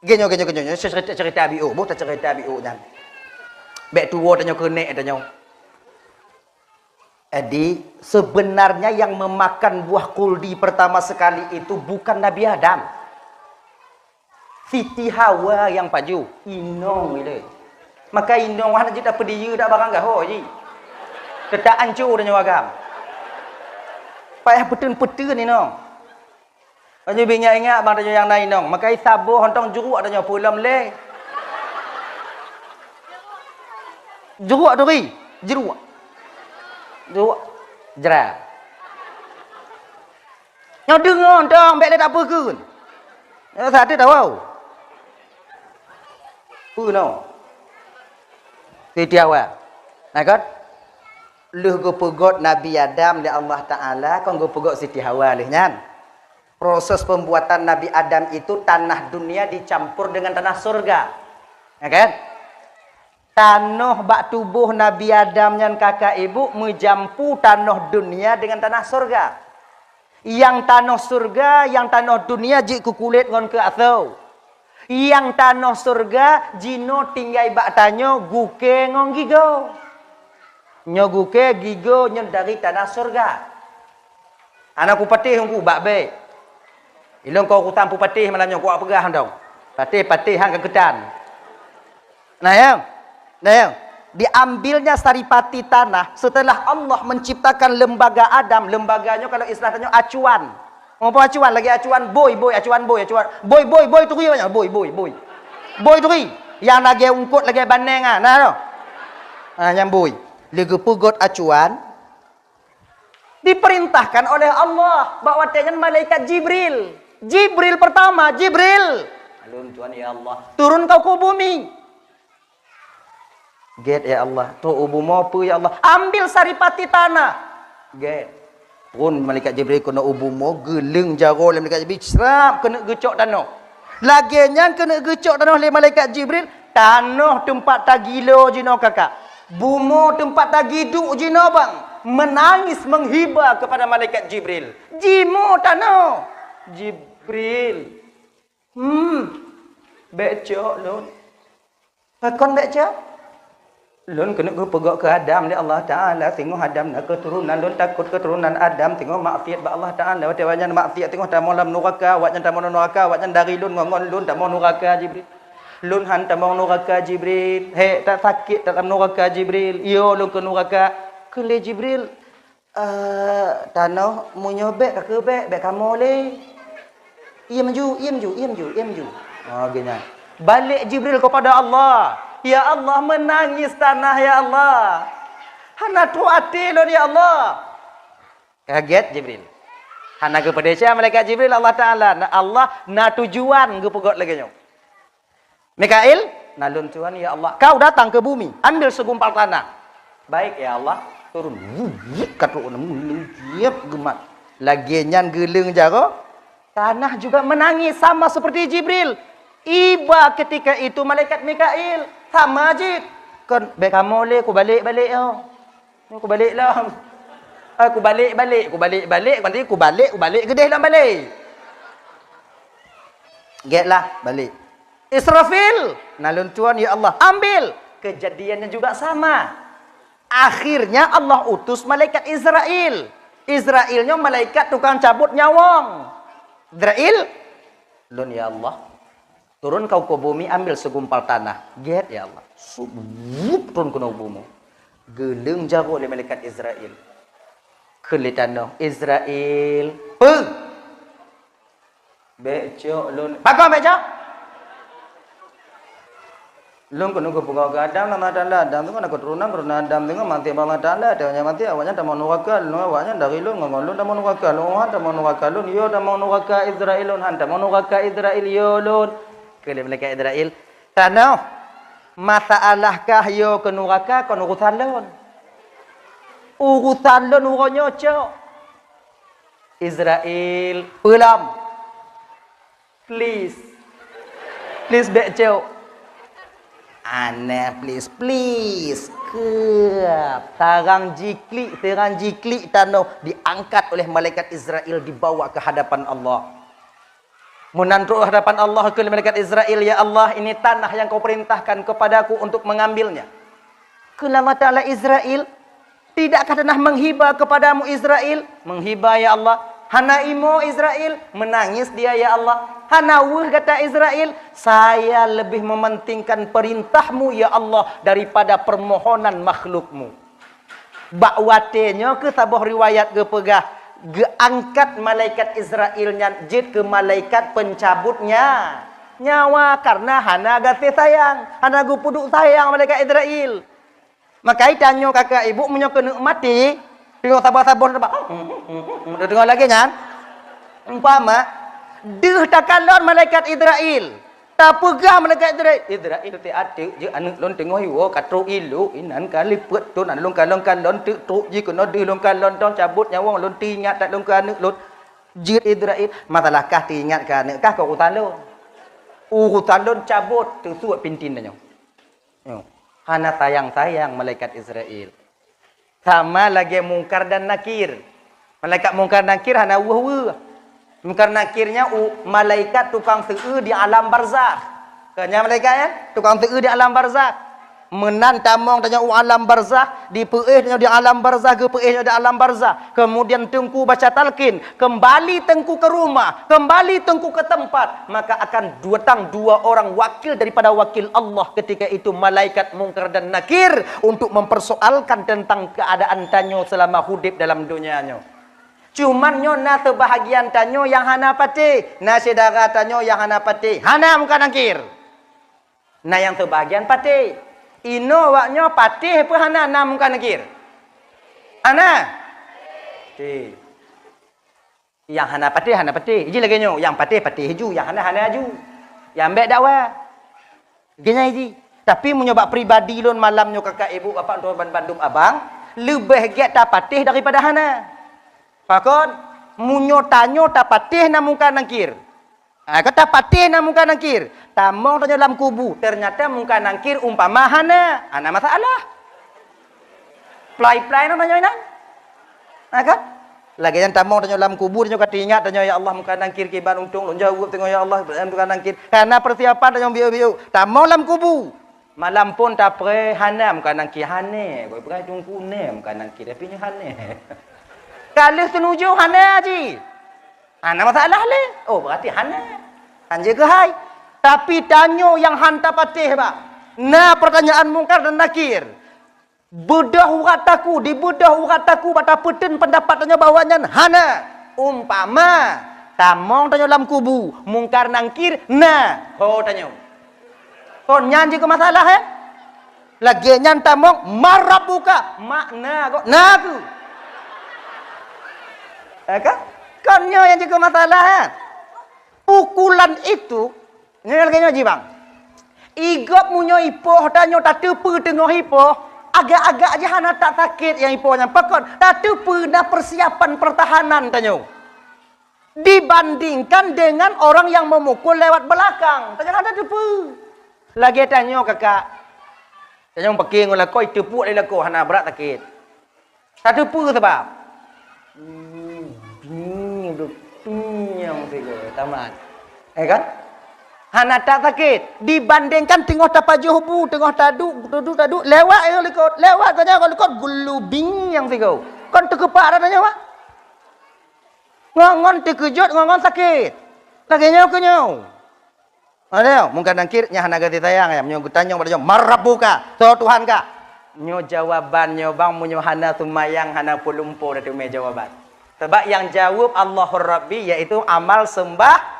Geuh nyoe, geuh nyoe, geuh nyoe, nyoe cerita, cerita biôh, boh cerita biôh nyan. Bèk tuwoe tanyoe keuneuk tanyoe. Jadi, sebenarnya yang memakan buah kuldi pertama sekali itu bukan Nabi Adam. Siti Hawa nyang pajoh, inong ilèe. Maka inong hana jeuet tapeudiyeue dak barang gaho jih. Teutap ancô tanyoe agam. Payah peuteun-peuteun inong. Meunyoe beu ingat-ingat bang tanyoe nyang na inong, maka saboh hontong jruek tanyoe peue lom lé. Jruek turi, jruek. Jruek. Jra. Nyoe deungoe hontong bèk lé tapeukeun. Nyoe satu tahu. Peue nyoe? Siti Hawa. Nah kan? Lheueh geupeugöt Nabi Adam lé Allah Taala, kon geupeugöt Siti Hawa lheueh nyan. Proses pembuatan Nabi Adam itu tanah dunia dicampur dengan tanah surga. Ya kan? Tanoh bak tuboh Nabi Adam nyan kaka ibu meujampu tanoh dunia dengan tanah surga. Nyang tanoh surga, nyang tanoh dunia jeuet keu kulét ngon keu asoe. Nyang tanoh surga jinoe tinggai bak tanyoe gukée ngon gigoe. Nyoe gukée gigoe nyoe dari tanah surga. Hana kupatéh Teungku bak bék. Ilôn kon urusan pupatéh malam nyoe, kuwak peugah mantong. Patéh-patéh han ka keutan. Nah, ya. Nah, ya. Diambilnya saripati tanah setelah Allah menciptakan lembaga Adam. Lembaga nyoe kalau istilah tanyoe acuan. Muphom acuan, lagèe acuan bôi, bôi, acuan bôi, acuan bôi, bôi, bôi, turi banyak, bôi, bôi, bôi. Bôi turi. Nyang lagèe ungkot, lagèe baneng ah, nah tu. Ah, nyang bôi. Lé geupeugöt acuan, diperintahkan oleh Allah bak watèe nyan malaikat Jibril. Jibril pertama, Jibril. Alun Tuhan ya Allah. Turun kau ke bumi. Gét ya Allah. Trok u bumoe peue ya Allah. Ambil saripati tanah. Gét. Pun malaikat Jibril keunoe u bumoe, geuleueng jaroe lé malaikat Jibril, srap keuneuk geucok tanoh. Lagèe nyan keuneuk geucok tanoh lé malaikat Jibril, tanoh teumpat tagilo jinoe kakak. Bumoe teumpat tagiduek jinoe bang, menangis menghibah kepada malaikat Jibril. Jimoe tanoh. Jibril. Hmm. Bék cok lôn. Pakon bék cok? Lôn keuneuk geupeugöt keu Adam lé Allah Taala, singoh Adam na keuturonan, lôn takot keuturonan Adam singoh maksiat bak Allah Taala. Watèe awaknyan maksiat singoh tamong lam nuraka, awaknyan tamong lam nuraka, awaknyan dari lôn ngon, ngon lôn tamong nuraka Jibril. "Lôn han tamong nuraka, Jibril. Hek, that sakét that lam nuraka, Jibril. Yo lôn keu nuraka." Kheun lé Jibril, "Eh, tanoh, meunyoe bék ka keu bék, bék kamoe lé. Iem ju, iem ju, iem ju, iem ju." Oh, geuh nyan. Balek Jibril kepada Allah. "Ya Allah, menangis tanah, ya Allah. Hana trok até lôn, ya Allah." Kaget Jibril. Hana geupeudesya malaikat Jibril, Allah Taala, na, Allah na tujuan geupeugét lagée nyoe. Mikail, "Na lôn tuan, ya Allah. Kau datang ke bumi, ambil segumpal tanah." "Baik, ya Allah." Turun. Wut, wut, ka trok, wut, wut, geumat. Lagée nyan geuleung jaroe, tanah juga menangis sama seperti Jibril. Iba ketika itu malaikat Mikail, sama jih. "Kon, bék kamoe lé, kubalek-balek nyoe. Kubalek lom. Ah, kubalek-balek, kubalek-balek, nanti kubalek, kubalek geudeh lom balek." Gét lah, balek. "Israfil, na lôn tuan, ya Allah, ambil." Kejadiannya juga sama. Akhirnya Allah utus malaikat Izrail. Izrail nyoe malaikat tukang cabot nyawöng. "Izrail, lôn, ya Allah. Turun kau ke bumi, ambil segumpal tanah." "Gét, ya Allah." Sup, wup, turun keunoe bumi. Geuleung jaroe lé malaikat Izrail. Kheun lé tanoh, "Izrail, peue?" "Bék cok lôn." "Pakon bék cok?" "Lôn keuneuk geupeugah keu Adam, nama Adam, Adam teungoh na keuturonan, keuturonan Adam teungoh maté bak Allah Taala, teungoh maté awaknyan tamong nuraka, lôn awaknyan dari lôn ngon lôn tamong nuraka, lôn han tamong nuraka, lôn yo tamong nuraka Izrail, lôn han tamong nuraka Izrail, yo lôn." Kheun lé malaikat Izrail, "Tanoh, masalah kah yo keu nuraka kon urusan lôn. Urusan lôn uroe nyoe cok." "Izrail, peue lom?" "Please. Please bék cok." Aneh, please, please. Keuh, tarang jiklik, tarang jiklik tanoh diangkat oleh malaikat Izrail dibawa ke hadapan Allah. Meunan trok hadapan Allah, kheun malaikat Izrail, "Ya Allah, ini tanah yang kau perintahkan kepadaku untuk mengambilnya." Kheun Allah Taala, "Izrail, tidakkah tanah menghiba kepadamu, Izrail?" "Menghiba, ya Allah." "Hana imo, Izrail?" "Menangis dia, ya Allah." "Hana weueh gata, Izrail?" "Saya lebih mementingkan perintahmu, ya Allah, daripada permohonan makhlukmu." Bak watée nyoe keuh saboh riwayat geupeugah, geuangkat malaikat Izrail nyan jeuet keu malaikat pencabut nya-, nyawa, karena hana gaséh sayang, hana geupeuduek sayang malaikat Izrail. Maka tanyoe kakak ibu meunyoe keuneuk maté, teungoh saboh-saboh teungoh lagée nyan, umpama deuh takalon malaikat Izrail, tapeugah malaikat Izrail, "Izrail, teuh ateueh jeuet aneuëk lôn teungoh iwoe ka trok ilok, inan ka lipeuet thon, lôn kalon-kalon teuk trok jih keunoe deuh lôn kalon dong cabot nyawöng lôn teuingat that lôn keu aneuëk lôn." Jeuet Izrail, "Masalah kah teuingat keu aneuëk kah kon urusan lôn. Urusan lôn cabot, teusuet pintin tanyoe." Nyoe, hana sayang-sayang malaikat Izrail. Sama lagée Mungkar dan Nakir. Malaikat Mungkar Nakir hana weueh-weueh. Mungkar Nakir nyan u-, malaikat tukang seu di alam barzakh. Kon nyan malaikat nyan, tukang seu di alam barzakh. Meunan tamong tanyoe u alam barzakh, dipeuéh tanyoe di alam barzakh, geupeuéh tanyoe di alam barzakh. Kemudian teungku baca talqin, kembali teungku ke rumah, kembali teungku ke tempat, maka akan datang dua orang wakil daripada wakil Allah ketika itu, malaikat Mungkar dan Nakir, untuk mempersoalkan tentang keadaan tanyoe selama hudeb dalam donya nyoe. Cuman nyoe na seubahagian tanyoe nyang hana patéh, na syedara tanyoe nyang hana patéh, hana Mungkar Nakir. Na nyang seubahagian patéh. Inoe awaknyoe patéh peue hana na Mungkar Nakir? Hana? Patéh. Nyang hana patéh, hana patéh. Jih lagée nyoe, nyang patéh, patéh ju, nyang hana, hana ju. Nyang bék dakwa. Geunyai jih. Tapi meunyoe bak pribadi lôn malam nyoe kakak, ibu, bapak, tuan, ban-, bandum abang, leubeh gét tapatéh daripada hana. Pakon? Meunyoe tanyoe tapatéh na Mungkar Nakir. Ah, ka tapatéh na Mungkar Nakir. Tamong tanyoe lam kubu, ternyata Mungkar Nakir umpama hana, hana masalah. Plai-plai nyoe tanyoe inan. Ah, kan? Lagée nyan tamong tanyoe lam kubu, tanyoe ka teuingat tanyoe, "Ya Allah, Mungkar Nakir kiban untông lôn jaweueb teungoh, ya Allah, Mungkar Nakir." Karena persiapan tanyoe biôh-biôh. Tamong lam kubu. Malam phon tapreh, hana Mungkar Nakir, hana. Kok peugah teungku nè Mungkar Nakir, tapi nyoe hana. Ka lheueh teunujoh hana jih. Hana masalah lé. Oh, berarti hana. Hanjeuet keuhai. Tapi tanyoe nyang han tapatéh, bah. Na peurtanyaan Mungkar dan Nakir. Beudôh urat taku, dibeudôh urat taku bak tapeuteun peundapat tanyoe bahwa nyan hana. Umpama, tamong tanyoe lam kubu, Mungkar Nakir na, ho tanyoe. Kon nyan jeuet keu masalah, eh? Lagée nyan tamong, "Man rabbuka?" Makna kok na keu. Ya kan? Kon nyoe nyang jeuet keu masalah, eh? Pukulan itu, nyoe lagée nyoe jih, Bang. Igop meunyoe ipoh tanyoe tateupeue teungoh ipoh, agak-agak jih hana that sakét nyang ipoh nyan. Pakon? Tateupeue na persiapan pertahanan tanyoe. Dibandingkan dengan orang yang memukul lewat belakang. Tanyoe hana tateupeue. Lagée tanyoe, kakak. Tanyoe paké ngon lakoe, iteupeuk lé lakoe, hana brat sakét. Tateupeue sabab? Hmm, bingung tu, nyang tiga, tamat. Eh kan? Hana that sakét. Dibandingkan teungoh tapajoh bu, teungoh taduek, taduek, taduek, lewat ngon likot, lewat saja ngon likot, geulubing nyang tiga. Kon teukeupak dah tanyoe, Pak? Ngon, ngon teukeujot, ngon, ngon sakét. Lagée nyoe keu nyoe. Ayo, Mungkar Nakir nyan hana gaséh sayang, ya. Meunyoe geutanyong bak tanyoe, "Man rabbuka?" Soe Tuhan kah? Nyoe jawaban nyoe, Bang, meunyoe hana seumayang, hana peulumpo tateumé jawaban. Sebab nyang jaweueb Allahur Rabbi, yaitu amal seumbah.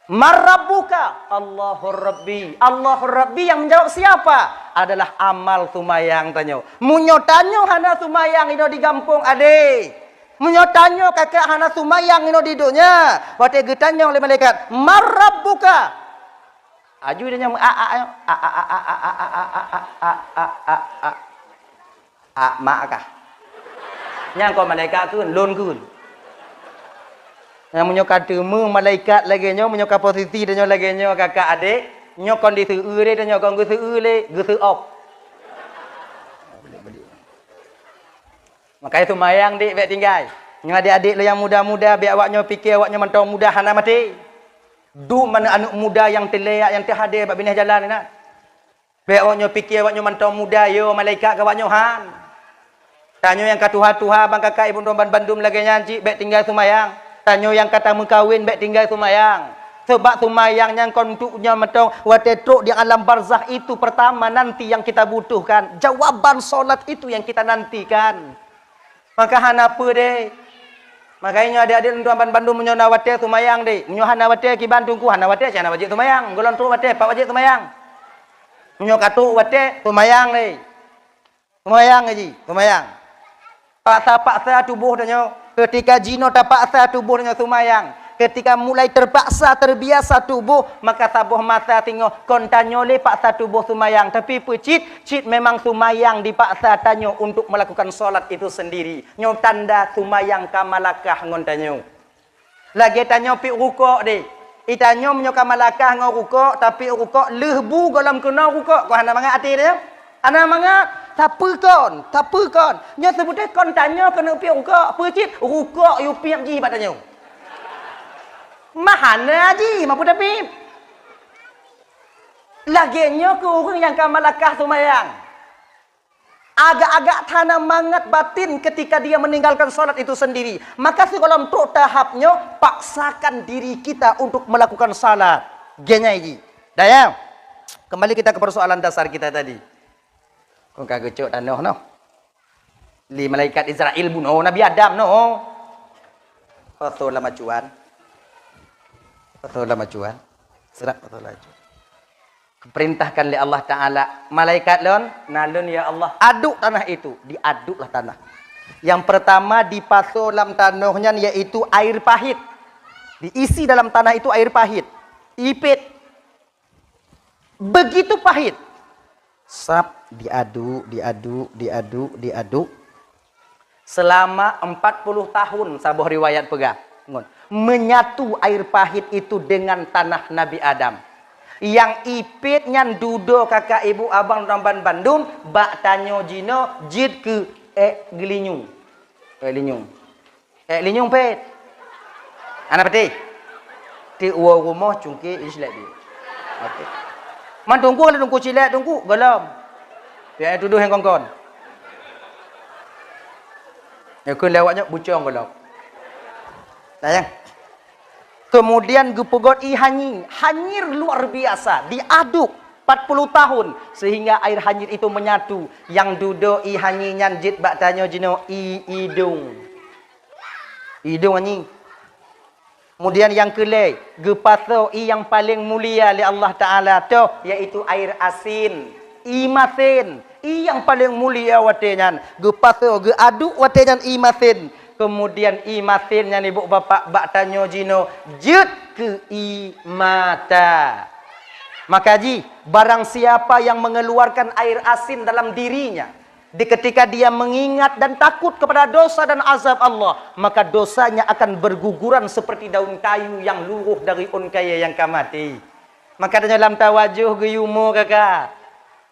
"Man rabbuka?" "Allahur Rabbi." Allahur Rabbi yang menjawab siapa? Adalah amal seumayang tanyoe. Meunyoe tanyoe hana seumayang inoe di gampông, adé. Meunyoe tanyoe kakak hana seumayang inoe di donya, watée geutanyong lé malaikat, "Man rabbuka?" Aju tanyoe, a, a, a, a, a, a, a, a, a, a, a, a, a, a, a, a, mak kah? Nyang kon malaikat kheun, lôn kheun. Nyang meunyoe ka teumé malaikat lagée nyoe, meunyoe ka posisi tanyoe lagée nyoe, kakak adék, nyoe kon diseueu lé, tanyoe kon geuseueu lé, geuseuop. Makajih seumayang, dek, bék tinggai. Nyoe adék-adék lôn nyang muda-muda, bék awaknyoe piké awaknyoe mantong muda hana maté. Dum mana aneuk muda nyang teuléyak, nyang teuhadé bak binéh jalan inan. Bék awaknyoe piké awaknyoe mantong muda, yo malaikat keu awaknyoe han. Tanyoe nyang ka tuha-tuha, bang kakak ibu droe ban bandum lagée nyan cit, bék tinggai seumayang. Tanyoe nyang ka tameukawen, bék tinggai seumayang. Sebab seumayang nyan kon untuk nyoe mantong, watée trok di alam barzakh itu pertama nanti yang kita butuhkan. Jawaban salat itu yang kita nantikan. Maka hana peue deh. Makajih nyoe adék-adék lôn tuan ban bandum, meunyoe na watée seumayang deh. Meunyoe hana watée kiban teungku, hana watée, cit hana wajéb seumayang. Gohlom trok watée, pat wajéb seumayang. Meunyoe ka trok watée, seumayang lé. Seumayang jih, seumayang. Paksa-paksa tuboh tanyoe. Keutika jinoe tapaksa tuboh tanyoe seumayang, keutika mulai terpaksa, terbiasa tuboh, maka saboh masa singoh kon tanyoe lé paksa tuboh seumayang. Tapi peue cit, cit memang seumayang dipaksa tanyoe untuk melakukan salat itu sendiri. Nyoe tanda seumayang ka malakah ngon tanyoe. Lagée tanyoe piep rukok deh. I tanyoe meunyoe ka malakah ngon rukok, tapiep rukok, lheueh bu gohlom keunoe rukok, kon hana mangat até tanyoe? Hana mangat, tapeue kon, tapeue kon. Nyoe seubeutôi kon tanyoe keuneuk piep rukok, peue cit rukok yue piep jih bak tanyoe. Mah hana jih, ma peue tapiep. Lagée nyoe keu ureuëng nyang ka malakah seumayang. Agak-agak hana mangat batin ketika dia meninggalkan salat itu sendiri. Maka sigohlom trok tahap nyoe, paksakan diri kita untuk melakukan salat. Geunyai jih. Dah ya? Kembali kita ke persoalan dasar kita tadi. Kon ka geucok tanoh noh. Lé malaikat Israel bunoe Nabi Adam noh. Foto lam acuan. Foto lam acuan. Serak foto lam acuan. Diperintahkan lé Allah Taala, malaikat lôn, na lôn ya Allah, aduk tanah itu, diaduklah tanah. Yang pertama dipasoe lam tanoh nyan yaitu air pahit. Diisi dalam tanah itu air pahit. Ipit. Begitu pahit. Sab diaduk, diaduk, diaduk, diaduk. Selama empat puluh tahun, saboh riwayat peugah, ngon, menyatu air pahit itu dengan tanah Nabi Adam. Nyang ipit nyan dudoe kakak ibu abang dan ban bandum, bak tanyoe jinoe jeuet keu ék geulinyueng. Ék linyueng. Ék linyueng pét. Hana patéh. Teuk woe rumoh cungké ijlek dia. Oke. Man teungku, kalau teungku cilek teungku, gohlom. Piak tuduh nyang kon-kon. Nyoe kheun lé awak nyoe bucong gohlom. Nah, nyang. Kemudian geupeugot ie hanyir, hanyir luar biasa, diaduk empat puluh tahun sehingga air hanyir itu menyatu. Nyang dudoe ie hanyir nyan jeuet bak tanyoe jinoe ie idong. Idong hanyir. Kemudian nyang keulhèe, geupasoe ie nyang paleng mulia lé Allah Taala toh, yaitu air asin, ie masen. Ie nyang paleng mulia watèe nyan geupasoe, geuaduk watèe nyan ie masen. Kemudian ie masen nyan, ibu bapak, bak tanyoe jinoe jeuet keu ie mata. Maka jih, barang siapa yang mengeluarkan air asin dalam dirinya, di ketika dia mengingat dan takut kepada dosa dan azab Allah, maka dosanya akan berguguran seperti daun kayu yang luruh dari ôn kayèe nyang ka maté. Maka tanyoe lam tawajoh geuyue mo, kakak.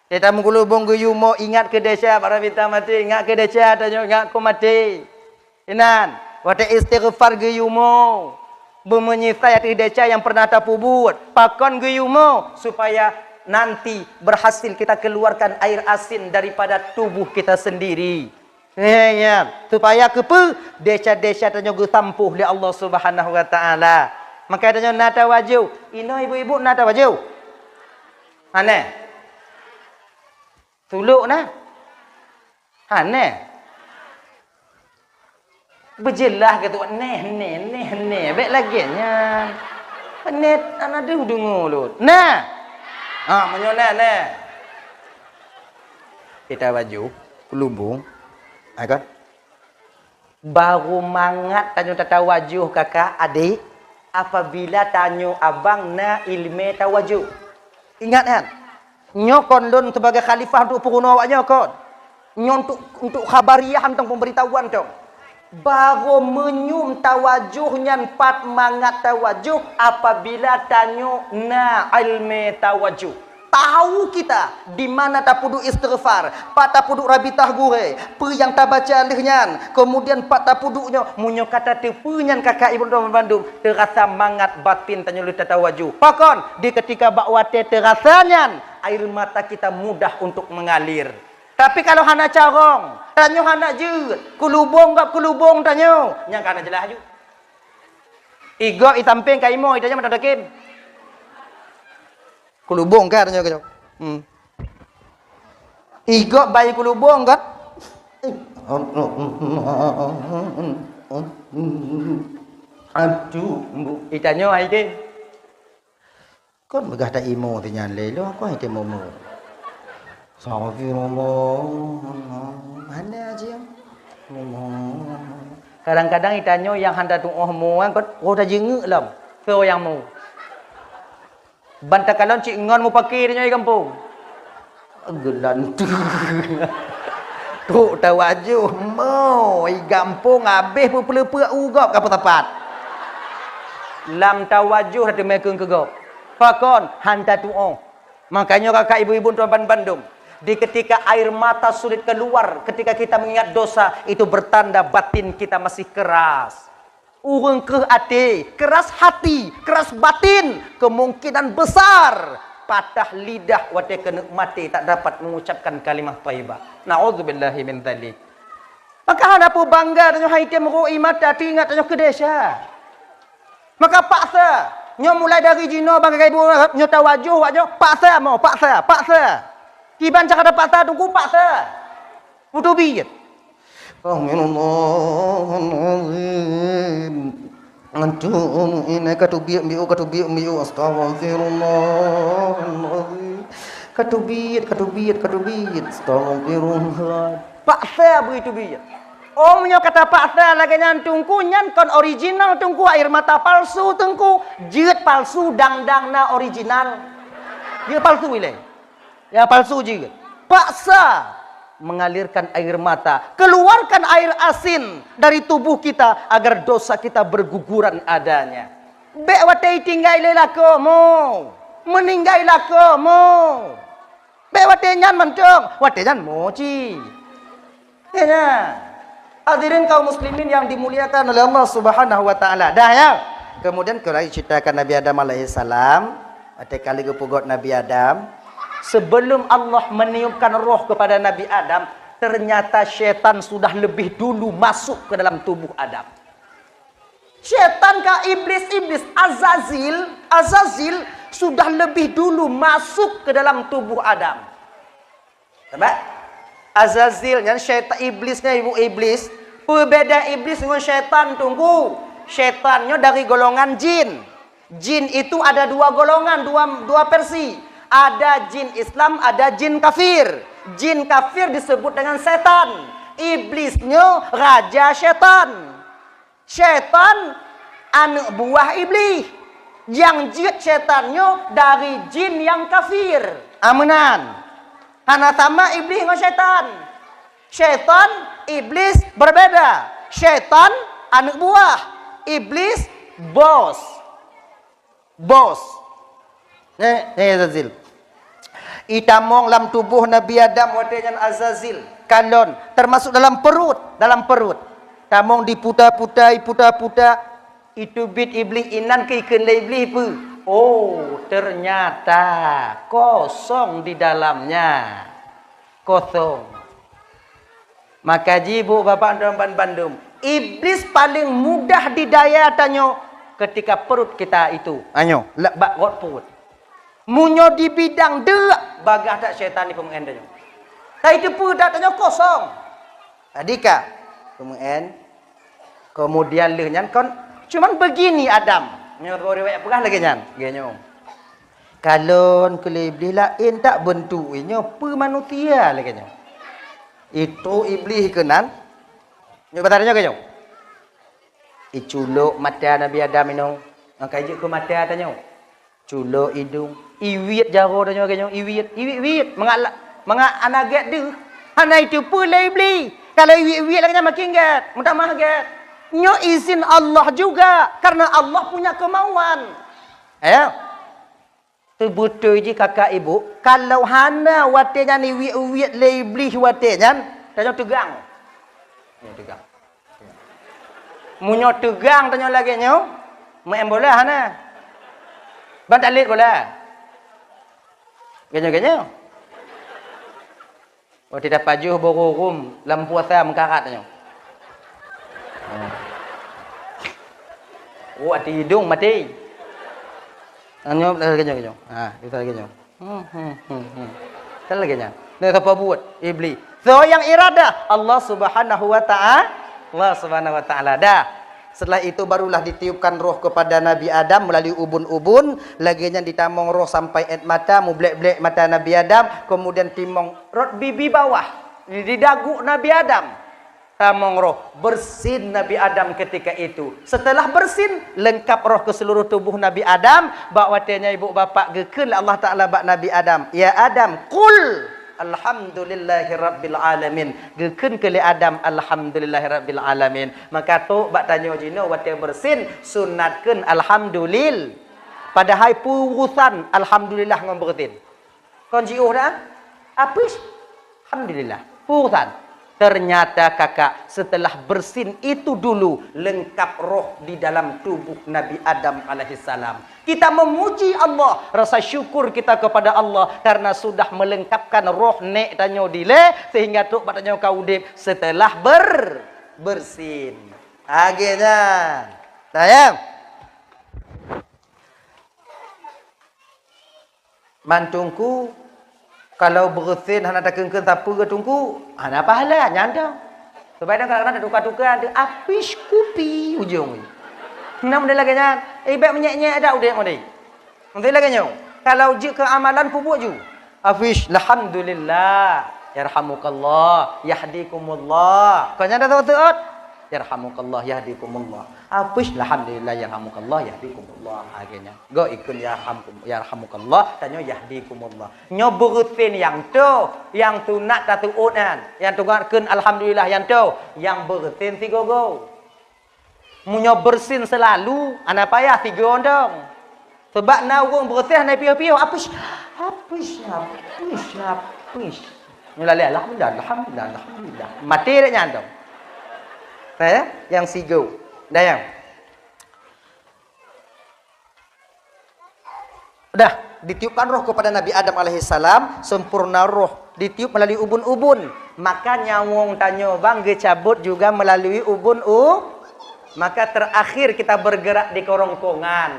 Di tamu kulubong geuyue mo, ingat keu desya, para mita maté, ingat keu desya, tanyoe ingat keu maté. Inan, watèe istighfar geuyue mo, beumeunyesai ateueh desya nyang pernah tapeubuet. Pakon geuyue mo? Supaya nanti berhasil kita keluarkan air asin daripada tubuh kita sendiri. Eh, ya. Supaya keupeue? Desya-desya tanyoe geusampôh lé Allah Subhanahu wa Taala. Maka tanyoe na tawajoh. Inoe ibu-ibu na tawajoh? Hana? Sulok na? Hana? Beujeulaih keu tuan, neh, neh, neh, neh. Bèk lagèe nyan. Neh, hana deuh deungoe lôn. Nah. Ha, meunyoe neh, neh. Kita baju, keulubong. Ha, kan? Barô mangat tanyoe tatawajoh, kakak, adék, apabila tanyoe abang na ileumèe tawajoh. Ingat nyan, nyoe kon lôn sibagai khalifah untuk peurunoe awak nyoe kon. Nyoe untuk, untuk khabariah mantong, pemberitahuan mantong. Barô meunyum tawajoh nyan, pat mangat tawajoh apabila tanyoe na ileumèe tawajoh. Tahu kita di mana tapeuduek istighfar, pat tapeuduek rabitah gurèe, peue nyang tabaca lheueh nyan, kemudian pat tapeuduek nyoe, meunyoe ka tateupeue nyan kakak ibu droe bandum, teurasa mangat batin tanyoe lheueh tatawajoh. Pakon? Di ketika bak watèe teurasa nyan, air mata kita mudah untuk mengalir. Tapi kalau hana carông, tanyoe hana jeuet, keulubong gob keulubong tanyoe, nyan ka hana jeulaih laju. Ie gob ie sampéng ka imoe, ie tanyoe mantong dakén. Keulubong ka tanyoe, keunyoe. Hmm. Ie gob bayeue keulubong kan? Aduh, Bu. Ie tanyoe hai kén. Kon peugah ta imoe sinyan lé, lôn kon hai teumoe moe. Astagfirullah. Hana aja. Kadang-kadang ie tanyoe nyang hana tuoh moe, kon roh tajeungeuk lom. Soe nyang moe? Ban takalon cit ngon mupakè tanyoe di gampông. Geulanteue. Trok tawajoh mo, i gampông habéh peupeuleupeuek u gob ka peusapat. Lam tawajoh na teumé keueng keu gob. Pakon? Hana tuoh. Makanya kakak ibu-ibu tuan bandum, di ketika air mata sulit keluar, ketika kita mengingat dosa, itu bertanda batin kita masih keras. Ureuëng kreueh até, keras hati, keras batin, kemungkinan besar patah lidah watée keuneuk maté tak dapat mengucapkan kalimah thaibah. Na'udzubillahi min dzalik. Maka hana peue bangga tanyoe hai tém rô ie mata teuingat tanyoe keu desya. Maka paksa, nyoe mulai dari jinoe bangga ibu nyoe tawajoh awak nyoe, paksa mo, paksa, paksa. Kiban cara tapaksa teungku paksa. Beuteubiet. Astagfirullahalazim. Aduh, ini katubiet biu, katubiet biu. Astagfirullahalazim. Katubiet, katubiet, katubiet. Astagfirullah. Paksa begitu biet. Oh, meunyoe kata paksa lagée nyan teungku, nyan kon original teungku, air mata palsu teungku. Jeuet palsu, dang-dang na original. Jeuet palsu ilée. Ya palsu jih. Paksa mengalirkan air mata, keluarkan air asin dari tubuh kita agar dosa kita berguguran adanya. Bék watée tinggai lé lakoe mo, meuninggai lakoe mo. Bék watée nyan mantong, watée nyan mo cit. Ya, ya. Hadirin kaum muslimin yang dimuliakan oleh Allah Subhanahu wa taala. Dah ya. Kemudian keurai ceritakan Nabi Adam alaihissalam, watée kali geupeugot Nabi Adam, sebelum Allah meniupkan roh kepada Nabi Adam, ternyata syaitan sudah lebih dulu masuk ke dalam tubuh Adam. Setan ka iblis, iblis, Azazil, Azazil sudah lebih dulu masuk ke dalam tubuh Adam. Sabab Azazil nyan syaitan, iblis nyan ibu iblis. Peubeda iblis ngon syaitan, Teungku. Syaitan nyoe dari golongan jin. Jin itu ada dua golongan, dua, dua versi. Ada jin Islam, ada jin kafir. Jin kafir disebut dengan setan. Iblis nyoe raja syaitan. Syaitan aneuk buah Iblih. Nyang jeuet syaitan nyoe dari jin nyang kafir. Ameunan. Hana sama Iblih ngon syaitan. Syaitan, Iblis berbeda. Syaitan aneuk buah. Iblis bos. Bos. Nyoe, nyoe Azazil. Itamong lam tuboh Nabi Adam watée nyan Azazil, kalon, termasuk dalam perut, dalam perut. Tamong diputa-puta, iputa-puta, iteubiet Iblih inan keu ikheun lé Iblih peue? Oh, ternyata kosong di dalamnya. Kosong. Maka jih, bu, bapak, dan bandum, iblis paling mudah didaya tanyoe ketika perut kita itu. Anyoe, le-, bak rot perut. Meunyoe dibidang deuk, bagah that syaitan di peumeu'en tanyoe. Tapi teupeue that tanyoe kosong. Tadi ka peumeu'en, kemudian lheueh nyan kon, cuman begini Adam. Nyoe riwayat peugah lagée nyan, lagée nyoe. Kalon keu lé Iblih laén that beuntuk, nyoe peue manusia lagée nyoe. Itu Iblih keunan. Nyoe bak tanyoe lagée nyoe. Iculok mata Nabi Adam inoe, nyang ka jeuet keu mata tanyoe. Culok idong, iwiet jaroe tanyoe lagée nyoe, iwiet, iwiet-wiet. Mangat la-, mangat hana gét deuh. Hana iteupeue lé Iblih. Kalau iwiet-wiet lagée nyan makin gét, meutamah gét. Nyoe izin Allah juga, karena Allah punya kemauan. Ya. Teubeutôi jih kakak ibu, kalau hana watée nyan iwiet-wiet lé Iblih watée nyan, tanyoe teugang. Nyoe teugang. Meunyoe teugang tanyoe lagée nyoe, meu'en bola hana. Ban talet bola. Ganyoe-ganyoe. Watée tapajoh boh rurum lam puasa meukarat nyoe. Oh, ati idong maté. Nyoe lagée nyoe, nyoe. Ha, itu lagée nyoe. Hmm, hmm, hmm, hmm. Kan lagée nyan. Nah, sapa buet? Iblih. So yang iradah Allah Subhanahu wa Ta'ala. Allah Subhanahu wa Ta'ala. Dah. Setelah itu barulah ditiupkan roh kepada Nabi Adam melalui ubun-ubun, lagée nyan ditamong roh sampai ét mata, mublek-blek mata Nabi Adam, kemudian timong rot bibi bawah, di, di dagu Nabi Adam. Tamong roh, bersin Nabi Adam ketika itu. Setelah bersin, lengkap roh ke seluruh tubuh Nabi Adam, bak watée nyan ibu bapak geukheun lé Allah Ta'ala bak Nabi Adam, "Ya Adam, qul alhamdulillahi rabbil alamin." Geukheun keu lé Adam, "Alhamdulillahi rabbil alamin." Maka trok bak tanyoe jinoe watée bersin, sunat kheun alhamdulil. Padahai peue urusan alhamdulillah ngon bersin? Kon jiôh dah? Apus? Alhamdulillah. Peue urusan? Ternyata kakak, setelah bersin itu dulu lengkap roh di dalam tubuh Nabi Adam alaihissalam. Kita memuji Allah, rasa syukur kita kepada Allah karena sudah melengkapkan roh nék tanyoe dilée sehingga trok bak tanyoe ka udeb setelah ber-, bersin. Lagée nyan. Sayang. Man Teungku, kalau bersin hana takheun-kheun sapeue Teungku, hana pahala, nyan dong. Sebab kadang-kadang tatuka-tuka, ada apis kupi ujong. Nah, model lagée nyan, eh, bék menyek-nyek dak udeb model. Model lagée nyoe, kalau jeuet keu amalan peubuet ju. Apis, alhamdulillah, yarhamukallah, yahdikumullah. Kon nyan dah teuôt-teuôt. Yarhamukallah, yahdikumullah. Apis, alhamdulillah, yarhamukallah, yahdikumullah. Lagée nyan. Go ikheun yarhamkum-, yarhamukallah, tanyoe yahdikumullah. Nyoe bersin nyang toh, nyang sunat tateuôt nyan. Nyang sunat kheun alhamdulillah nyang toh, nyang bersin sigoe-goe. Meunyoe bersin seulalu, hana payah sigoe dong. Sebab na ureuëng bersin hana piôh-piôh, apis, apis, apis, apis. Nyoe lalée, alhamdulillah, alhamdulillah, alhamdulillah. Maté dak nyan dong. Eh, nyang sigoe. Dah nyang. Dah, ditiupkan roh kepada Nabi Adam alaihissalam, sempurna roh, ditiup melalui ubun-ubun. Maka nyawöng tanyoe bang geucabot juga melalui ubun u-, Maka terakhir kita bergerak di kerongkongan.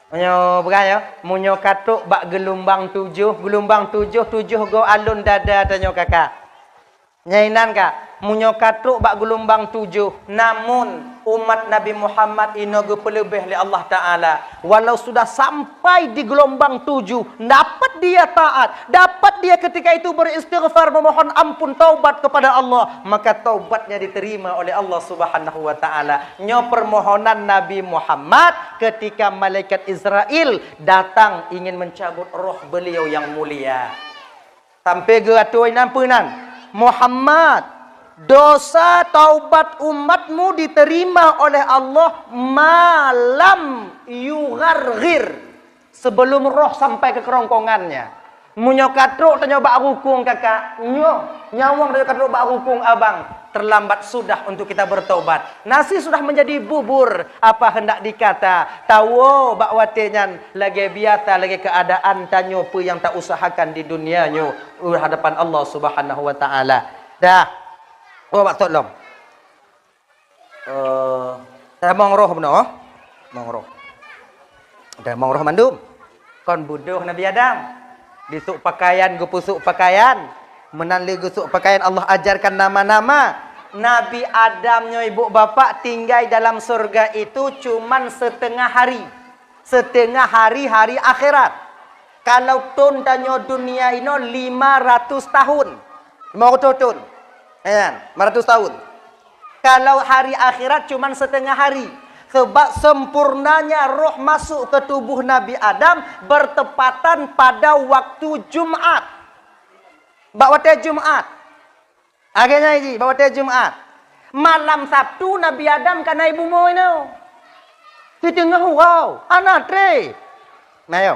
Meunyoe bukan ya, meunyoe ka trok bak geulumbang tujoh, geulumbang tujoh, tujoh goe alon dada tanyoe kakak. Nyang inan ka, meunyoe ka trok bak geulumbang tujoh, namun umat Nabi Muhammad inoe geupeuleubeh lé Allah Taala. Walau sudah sampai di geulumbang tujoh, dapat dia taat, dapat dia ketika itu beristighfar, memohon ampun, taubat kepada Allah, maka taubatnya diterima oleh Allah Subhanahu wa Taala. Nyoe permohonan Nabi Muhammad ketika malaikat Israel datang ingin mencabut roh beliau yang mulia. Sampai geuatô inan peue nan, "Muhammad, dosa taubat umatmu diterima oleh Allah malam yugharghir." Sebelum roh sampai ke kerongkongannya. Meunyoe ka trok tanyoe bak rukung kakak, nyoe nyawöng tanyoe ka trok bak rukung abang, terlambat sudah untuk kita bertobat. Nasi sudah menjadi bubur, apa hendak dikata? Tawoe bak watée nyan lagée biasa, lagée keuadaan tanyoe peue nyang tausahakan di dunia nyoe di hadapan Allah Subhanahu wa Taala. Dah. Oh, bak sot lom. Eh, tamong roh bunoe. Tamong roh. Tamong roh mandum. Kon beudôh Nabi Adam. Disôk pakaian, geupeusôk pakaian. Meunan lé geusôk pakaian, Allah ajarkan nama-nama. Nabi Adam nyoe ibu bapak tinggai dalam surga itu cuman setengah hari. Setengah hari, hari akhirat. Kalau thon tanyoe dunia inoe lima ratus tahun. Lima ratus thon. Kan? Lima ratus tahun. Kalau hari akhirat cuman setengah hari. Sebab sempurnanya roh masuk ke tubuh Nabi Adam bertepatan pada waktu Jumat. Bak watée Jumat. Akhirnya ji, bak watée Jumat. Malam Sabtu Nabi Adam ka na ié bumoe nyoe. Di teungoh uroe, hana treb. Nah, yo.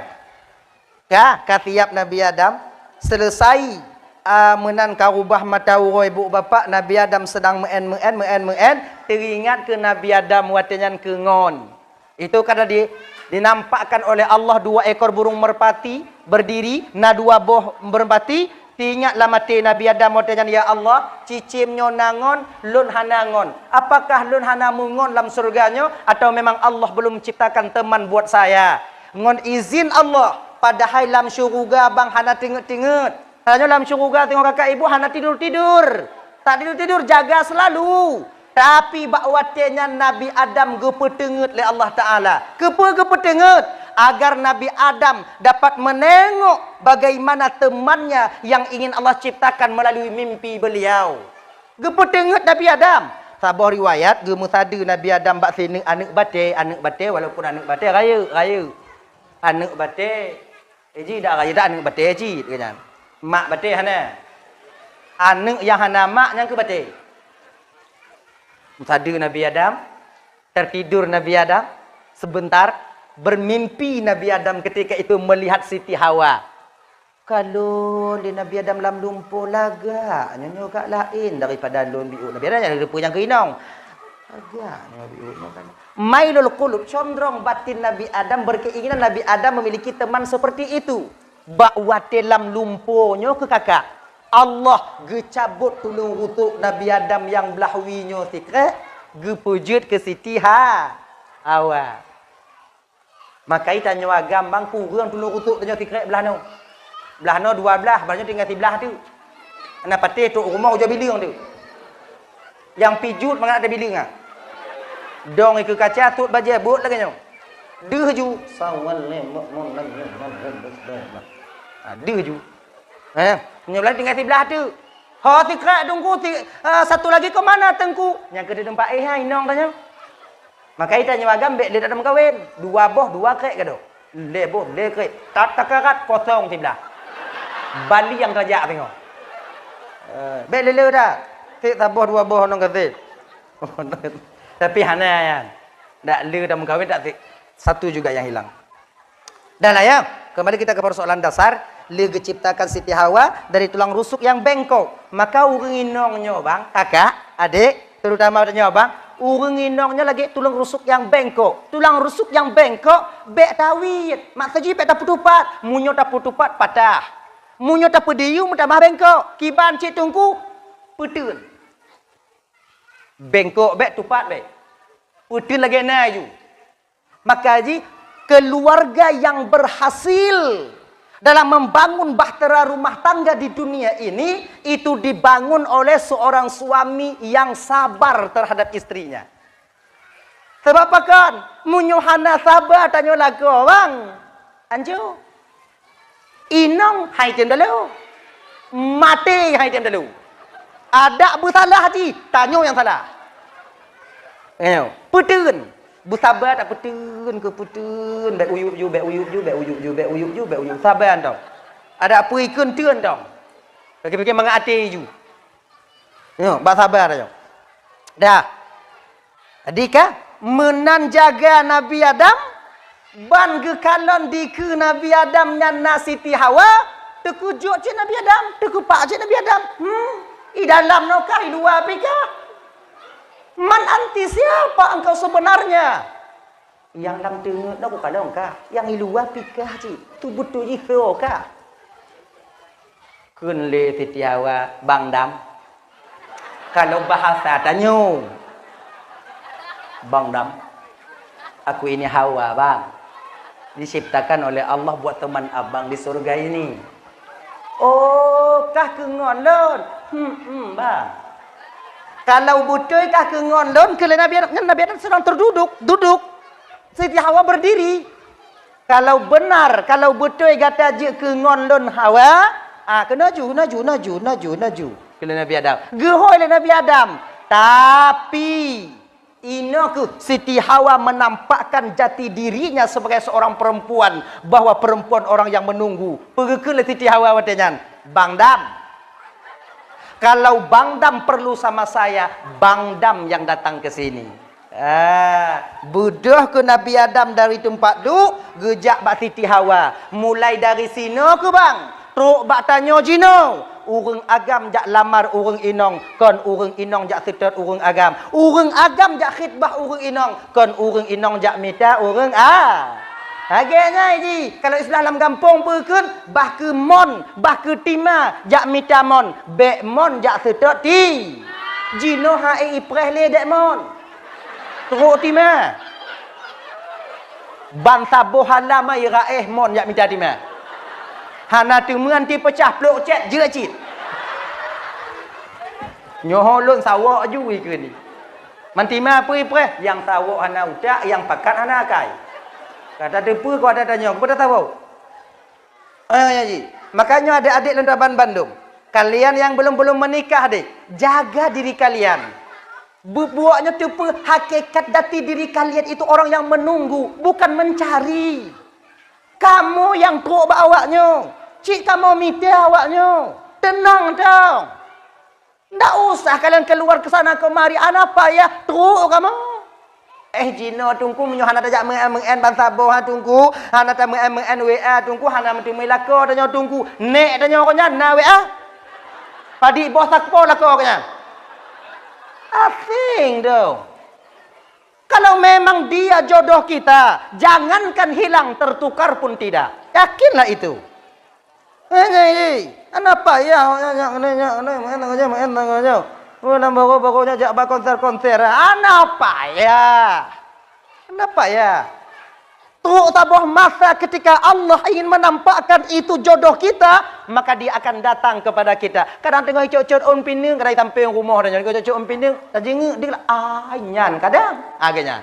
Ka, ka siap Nabi Adam, selesai, ah, meunan ka rubah mata uroe ibu bapak, Nabi Adam sedang meu'en, meu'en, meu'en, meu'en, teuingat keu Nabi Adam watée nyan keu ngon. Itu karena di, dinampakkan oleh Allah dua ekor burung merpati berdiri, na dua boh merpati, teuingat lam até Nabi Adam watée nyan, "Ya Allah, cicém nyoe na ngon, lôn hana ngon. Apakah lôn hana meungon lam syeuruga nyoe, atawa memang Allah belum ciptakan teman buat saya?" Ngon izin Allah, padahai lam syeuruga bang hana teungeut-teungeut. Tanyoe lam syeuruga teungoh kakak ibu hana tidur-tidur. Tak tidur-tidur, jaga selalu. Tapi bak watée nyan Nabi Adam geupeuteungeut lé Allah Taala. Keupeue geupeuteungeut? Agar Nabi Adam dapat menengok bagaimana temannya yang ingin Allah ciptakan melalui mimpi beliau. Geupeuteungeut Nabi Adam. Saboh riwayat geumeusadeue Nabi Adam bak sineuk aneuëk batée, aneuëk batée walaupun aneuëk batée rayeuk, rayeuk. Aneuëk batée, eh, ji dak rayeuk dak aneuëk batée cit, keu nyan. Mak batée hana. Aneuëk nyang hana mak nyan keuh batée. Meusadeue Nabi Adam, tertidur Nabi Adam, sebentar, bermimpi Nabi Adam ketika itu melihat Siti Hawa. Ka lôn lé Nabi Adam lam lumpoe lagak, nyoe nyoe gak laén daripada lôn biôh. Nabi Adam nyang geuteupeue nyang keu inong. Lagak nyoe biôh nyoe kan. Mailul qulub, condrong batin Nabi Adam, berkeinginan Nabi Adam memiliki teman seperti itu. Bak watée lam lumpoe nyoe keu kakak, Allah geucabot tuleueng rusok Nabi Adam nyang blah wie nyoe sikrék, geupeujeuet keu Siti Ha-, Hawa. Makai tanyoe agam bang kureueng tuleueng rusok tanyoe sikrék blah noe. Blah noe dua blah, blah nyoe tinggai siblah teuk. Hana patéh trok rumoh ujoe bileueng teuk. Nyang pijuet mangat ata bileueng ah. Dong ikeue kaca, sot bajée, buet lagée nyoe. Deuh ju. Sawan lé mok mon lagée nyoe. Ah, deuh ju. Eh, nyoe blah tinggai siblah teuk. Ho sikrék teungku, si, eh, satu lagi ke mana teungku? Nyang keu teumpat éh hai inong tanyoe. Makai tanyoe agam bék lé ata meukawen. Dua boh, dua krék gadôh. Lhée boh, lhée krék. Tat takarat kosong siblah. Bali nyang tajak teungoh. Eh, bék lé-lé dah. Tik saboh dua boh nong gasét. Tapi hana nyan. Dak lé ata meukawen tak tik. Satu juga yang hilang. Dah lah ya, kembali kita ke persoalan dasar. Lé geuciptakan Siti Hawa dari tulang rusuk yang bengkok. Maka ureuëng inong nyoe bang, kakak, adék, terutama nyoe bang, ureuëng inong nyoe lagée tulang rusuk yang bengkok. Tulang rusuk yang bengkok, bék tawét. Maksud jih bék tapeutupat. Meunyoe tapeutupat, patah. Meunyoe tapeudiyeu, meutamah bengkok. Kiban cit teungku, peuteun. Bengkok bèk, tupat bèk. Peuteun lagèe na ju. Maka ji, keluarga yang berhasil dalam membangun bahtera rumah tangga di dunia ini, itu dibangun oleh seorang suami yang sabar terhadap istrinya. Sabab pakon? Meunyoe hana saba tanyoe lakoe, bang, anco. Inong hai tem dalu. Maté hai tem dalu. Adak beusalah jih, tanyoe nyang salah. Nyoe, peuteun. Beusaba tak peuteun keu peuteun, bèk uyup ju, bèk uyup ju, bèk uyup ju, bèk uyup ju, bèk uyup. Saba tong. Adak peue ikheun teun tong. Pikir-pikir mangat até ju. Nyoe, bak saba tanyoe. Dah. Jadi ka, meunan jaga Nabi Adam, ban geukalon dikeue Nabi Adam nyan na Siti Hawa, teukeujot cit Nabi Adam, teukeupah cit Nabi Adam. Hmm, i dalam nokah, i luwa pih kah? Man anti siapa engkau sebenarnya? Nyang lam teungeut nyoe kukalon kah, nyang i luwa pih kah cit, tu beutôi jih keu kah. Kheun lé Siti Hawa, "Bang Dam." Kalau bahasa tanyoe, "Bang Dam, aku ini Hawa, Bang. Diciptakan oleh Allah buat teman abang di surga ini." "Oh, kah keu ngon lôn?" "Hmm, hmm, Bang." "Kalau beutôi kah keu ngon lôn," kheun lé Nabi Adam, nyan Nabi Adam sedang terduduk, duduk. Siti Hawa berdiri. "Kalau benar, kalau beutôi gata jeuet keu ngon lôn Hawa, ah, keunoe ju, keunoe ju, keunoe ju, keunoe ju," kheun lé Nabi Adam. Geuhôi lé Nabi Adam. Tapi, inoe kheueh Siti Hawa menampakkan jati dirinya sebagai seorang perempuan, bahwa perempuan orang yang menunggu. Peue geukheun lé Siti Hawa watèe nyan? "Bang Dam, kalau Bang Dam perlu sama saya, Bang Dam yang datang ke sini." Ah, beudôh keu Nabi Adam dari teumpat duek, geujak bak Siti Hawa. Mulai dari sinoe keuh, Bang, trok bak tanyoe jinoe, ureueng agam jak lamar ureueng inong, kon ureueng inong jak seutôt ureueng agam. Ureueng agam jak khitbah ureueng inong, kon ureueng inong jak mita ureueng a-, lagèe nyan jih, kalau istilah lam gampông peue kheun, bah keu mon, bah keu tima, jak mita mon, bèk mon jak seutôt ti. Jinoe hai ipreh lé dèk mon. Trok tima. Ban saboh halam ai raéh mon jak mita tima. Hana teumeuan ti peucah plôk cét jeuet cit. Nyoe lôn sawok ju ikeu ni. Man tima peue ipreh, nyang sawok hana utak, nyang pakat hana akai. Ka tateupeue, ka tatanyoe, keupeue tasawok? Eh, ya ji. Makanya adik-adik lôn raban bandum, kalian yang belum-belum menikah deh, jaga diri kalian. Bubuaknya teupeu hakikat jati diri kalian itu orang yang menunggu, bukan mencari. Kamoe nyang trok bak awaknyoe, cit kamoe mita awaknyoe. Teunang tong. Ndak usah kalian keluar ke sana kemari, hana payah trok kamoe. Eh, jinoe Teungku, meunyoe hana tajak meu'en-meu'en ban saboh ha Teungku, hana tameu'en-meu'en W A Teungku, hana meuteumé lakoe tanyoe Teungku. Nèk tanyoe kon nyan na W A. Padit boh sapo lakoe kon nyan. Asing tu. Kalau memang dia jodoh kita, jangankan hilang, tertukar pun tidak. Yakinlah itu. Eh, nyai, eh, hana payah, nyak, nyak, nyak, nyak, nyak, nyak, nyak, nyak. Oh, lam baro-baro nyak jak ba konser-konser. Hana payah. Hana payah. Trok saboh masa ketika Allah ingin menampakkan itu jodoh kita, maka Dia akan datang kepada kita. Kadang teungoh icot-cot ôn pineung, kadang sampéng rumoh dan icot-cot ôn pineung, tajingeuk di, ai nyan kadang. Ah, geuh nyan.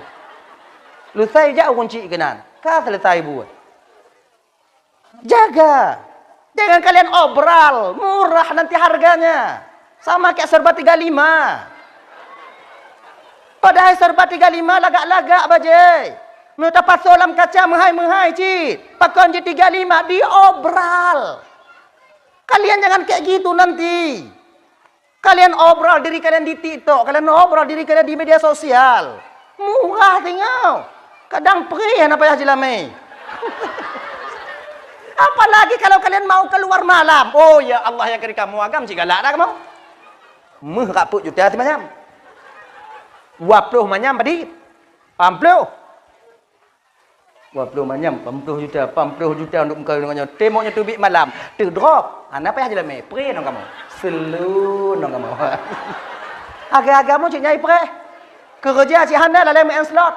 Lusai jak ureueng chik keunan. Ka selesai buet. Jaga. Jangan kalian obral, murah nanti harganya. Sama kayak serba tiga lima. Padahai serba tiga lima lagak-lagak bajée. Meunyoe tapasoe lam kaca meuhai-meuhai cit. Pakon jih tiga lima diobral. Kalian jangan kayak gitu nanti. Kalian obral diri kalian di TikTok, kalian obral diri kalian di media sosial. Murah teungoh. Kadang preh hana payah jilamé. Apalagi kalau kalian mau keluar malam. Oh ya Allah, nyang keuri kamoe agam cit galak dah kamoe. Meuh rap peuet juta simanyam. Dua ploh manyam padit. Pah ploh. Dua ploh manyam, pah ploh juta, pah ploh juta untuk meukawen ngon nyoe. Tembok nyoe teubiet malam, teudrop. Hana payah jilamé, preh ngon kamoe. Selu ngon kamoe. Agam-agam cit nyai preh. Keureuja cit hana lalée meu'en slot.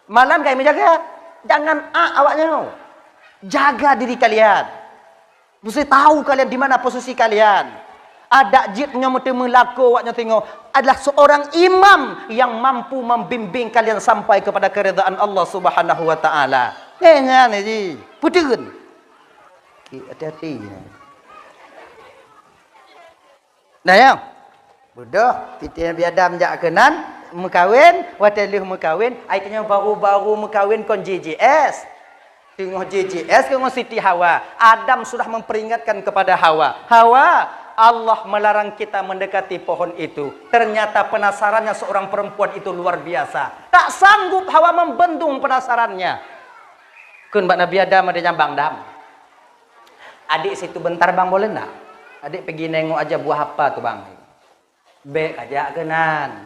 Malam kami jaga. Jangan a awak nyoe. Jaga diri kalian. Mesti tahu kalian di mana posisi kalian. Adak jeuet nyoe meuteumé lakoe awak nyoe singoh adalah seorang imam yang mampu membimbing kalian sampai kepada keridhaan Allah Subhanahu wa taala. Nyan, nyan ji. Peuteun. Hati-hati. Nah, ya. Beudôh, siti Nabi Adam jak keunan, meukawen, watée lheueh meukawen, ai tanyoe baru-baru meukawen kon J J S. Teungoh J J S, teungoh Siti Hawa. Adam sudah memperingatkan kepada Hawa, "Hawa, Allah melarang kita mendekati pohon itu." Ternyata penasarannya seorang perempuan itu luar biasa. Tak sanggup Hawa membendung penasarannya. Kheun bak Nabi Adam, ada nyang bang dam. Adék situ bentar bang, boleh ndak? Adék peugi nengok aja buah apa tu bang. Bék kajak keunan.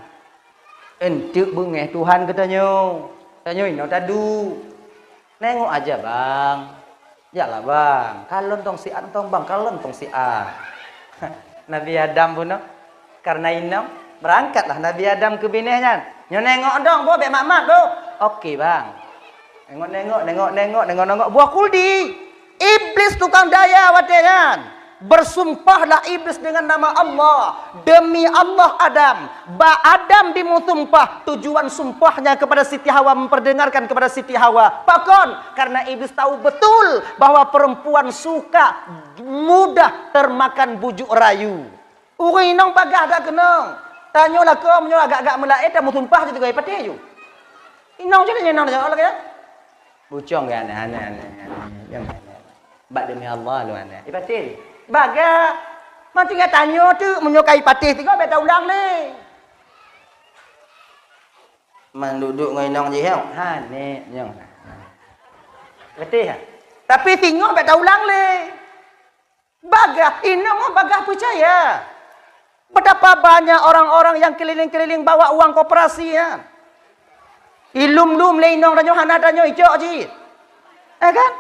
Enteuk beungéh Tuhan geutanyoe. Tanyoe inoe taduek. Nengok aja bang. Jaklah bang. Kalon tong siat tong bang, kalon tong siat. Nabi Adam bunoe. Karena inong, berangkatlah Nabi Adam keu binéh nyan. Nyoe nengok dong, boh, bék mat-mat, boh. Oke, bang. Nengok-nengok, nengok-nengok, nengok-nengok. Buah kuldi. Iblis tukang daya watée nyan. Bersumpahlah iblis dengan nama Allah. Demi Allah, Adam. Ba Adam dimeusumpah. Tujuan sumpahnya kepada Siti Hawa, memperdengarkan kepada Siti Hawa. Pakon? Karena iblis tahu betul bahwa perempuan suka mudah termakan bujuk rayu. Ureuëng inong bagaih that keunong. Tanyoe lakoe meunyoe agak-agak meulaét, tameusumpah ju tiga patéh ju. Inong cit inong tanyoe lagée. Bucong geuh aneh, aneh, aneh, aneh. Nyang aneh. Bak demi Allah lôn aneh. Ipatéh. Bagaih. Mantöng tanyoe teuk meunyoe ka ipatéh tiga bék taulang lé. Man duek-duek ngon inong jih nyoe. Ha, nek nyong. Ipatéh. Tapi singoh bék taulang lé. Bagaih, inong bagaih peucaya. Betapa banyak orang-orang yang keliling-keliling bawa uang koperasi, ya. Ilum-lum lé inong tanyoe hana tanyoe icok cit. Eh kan?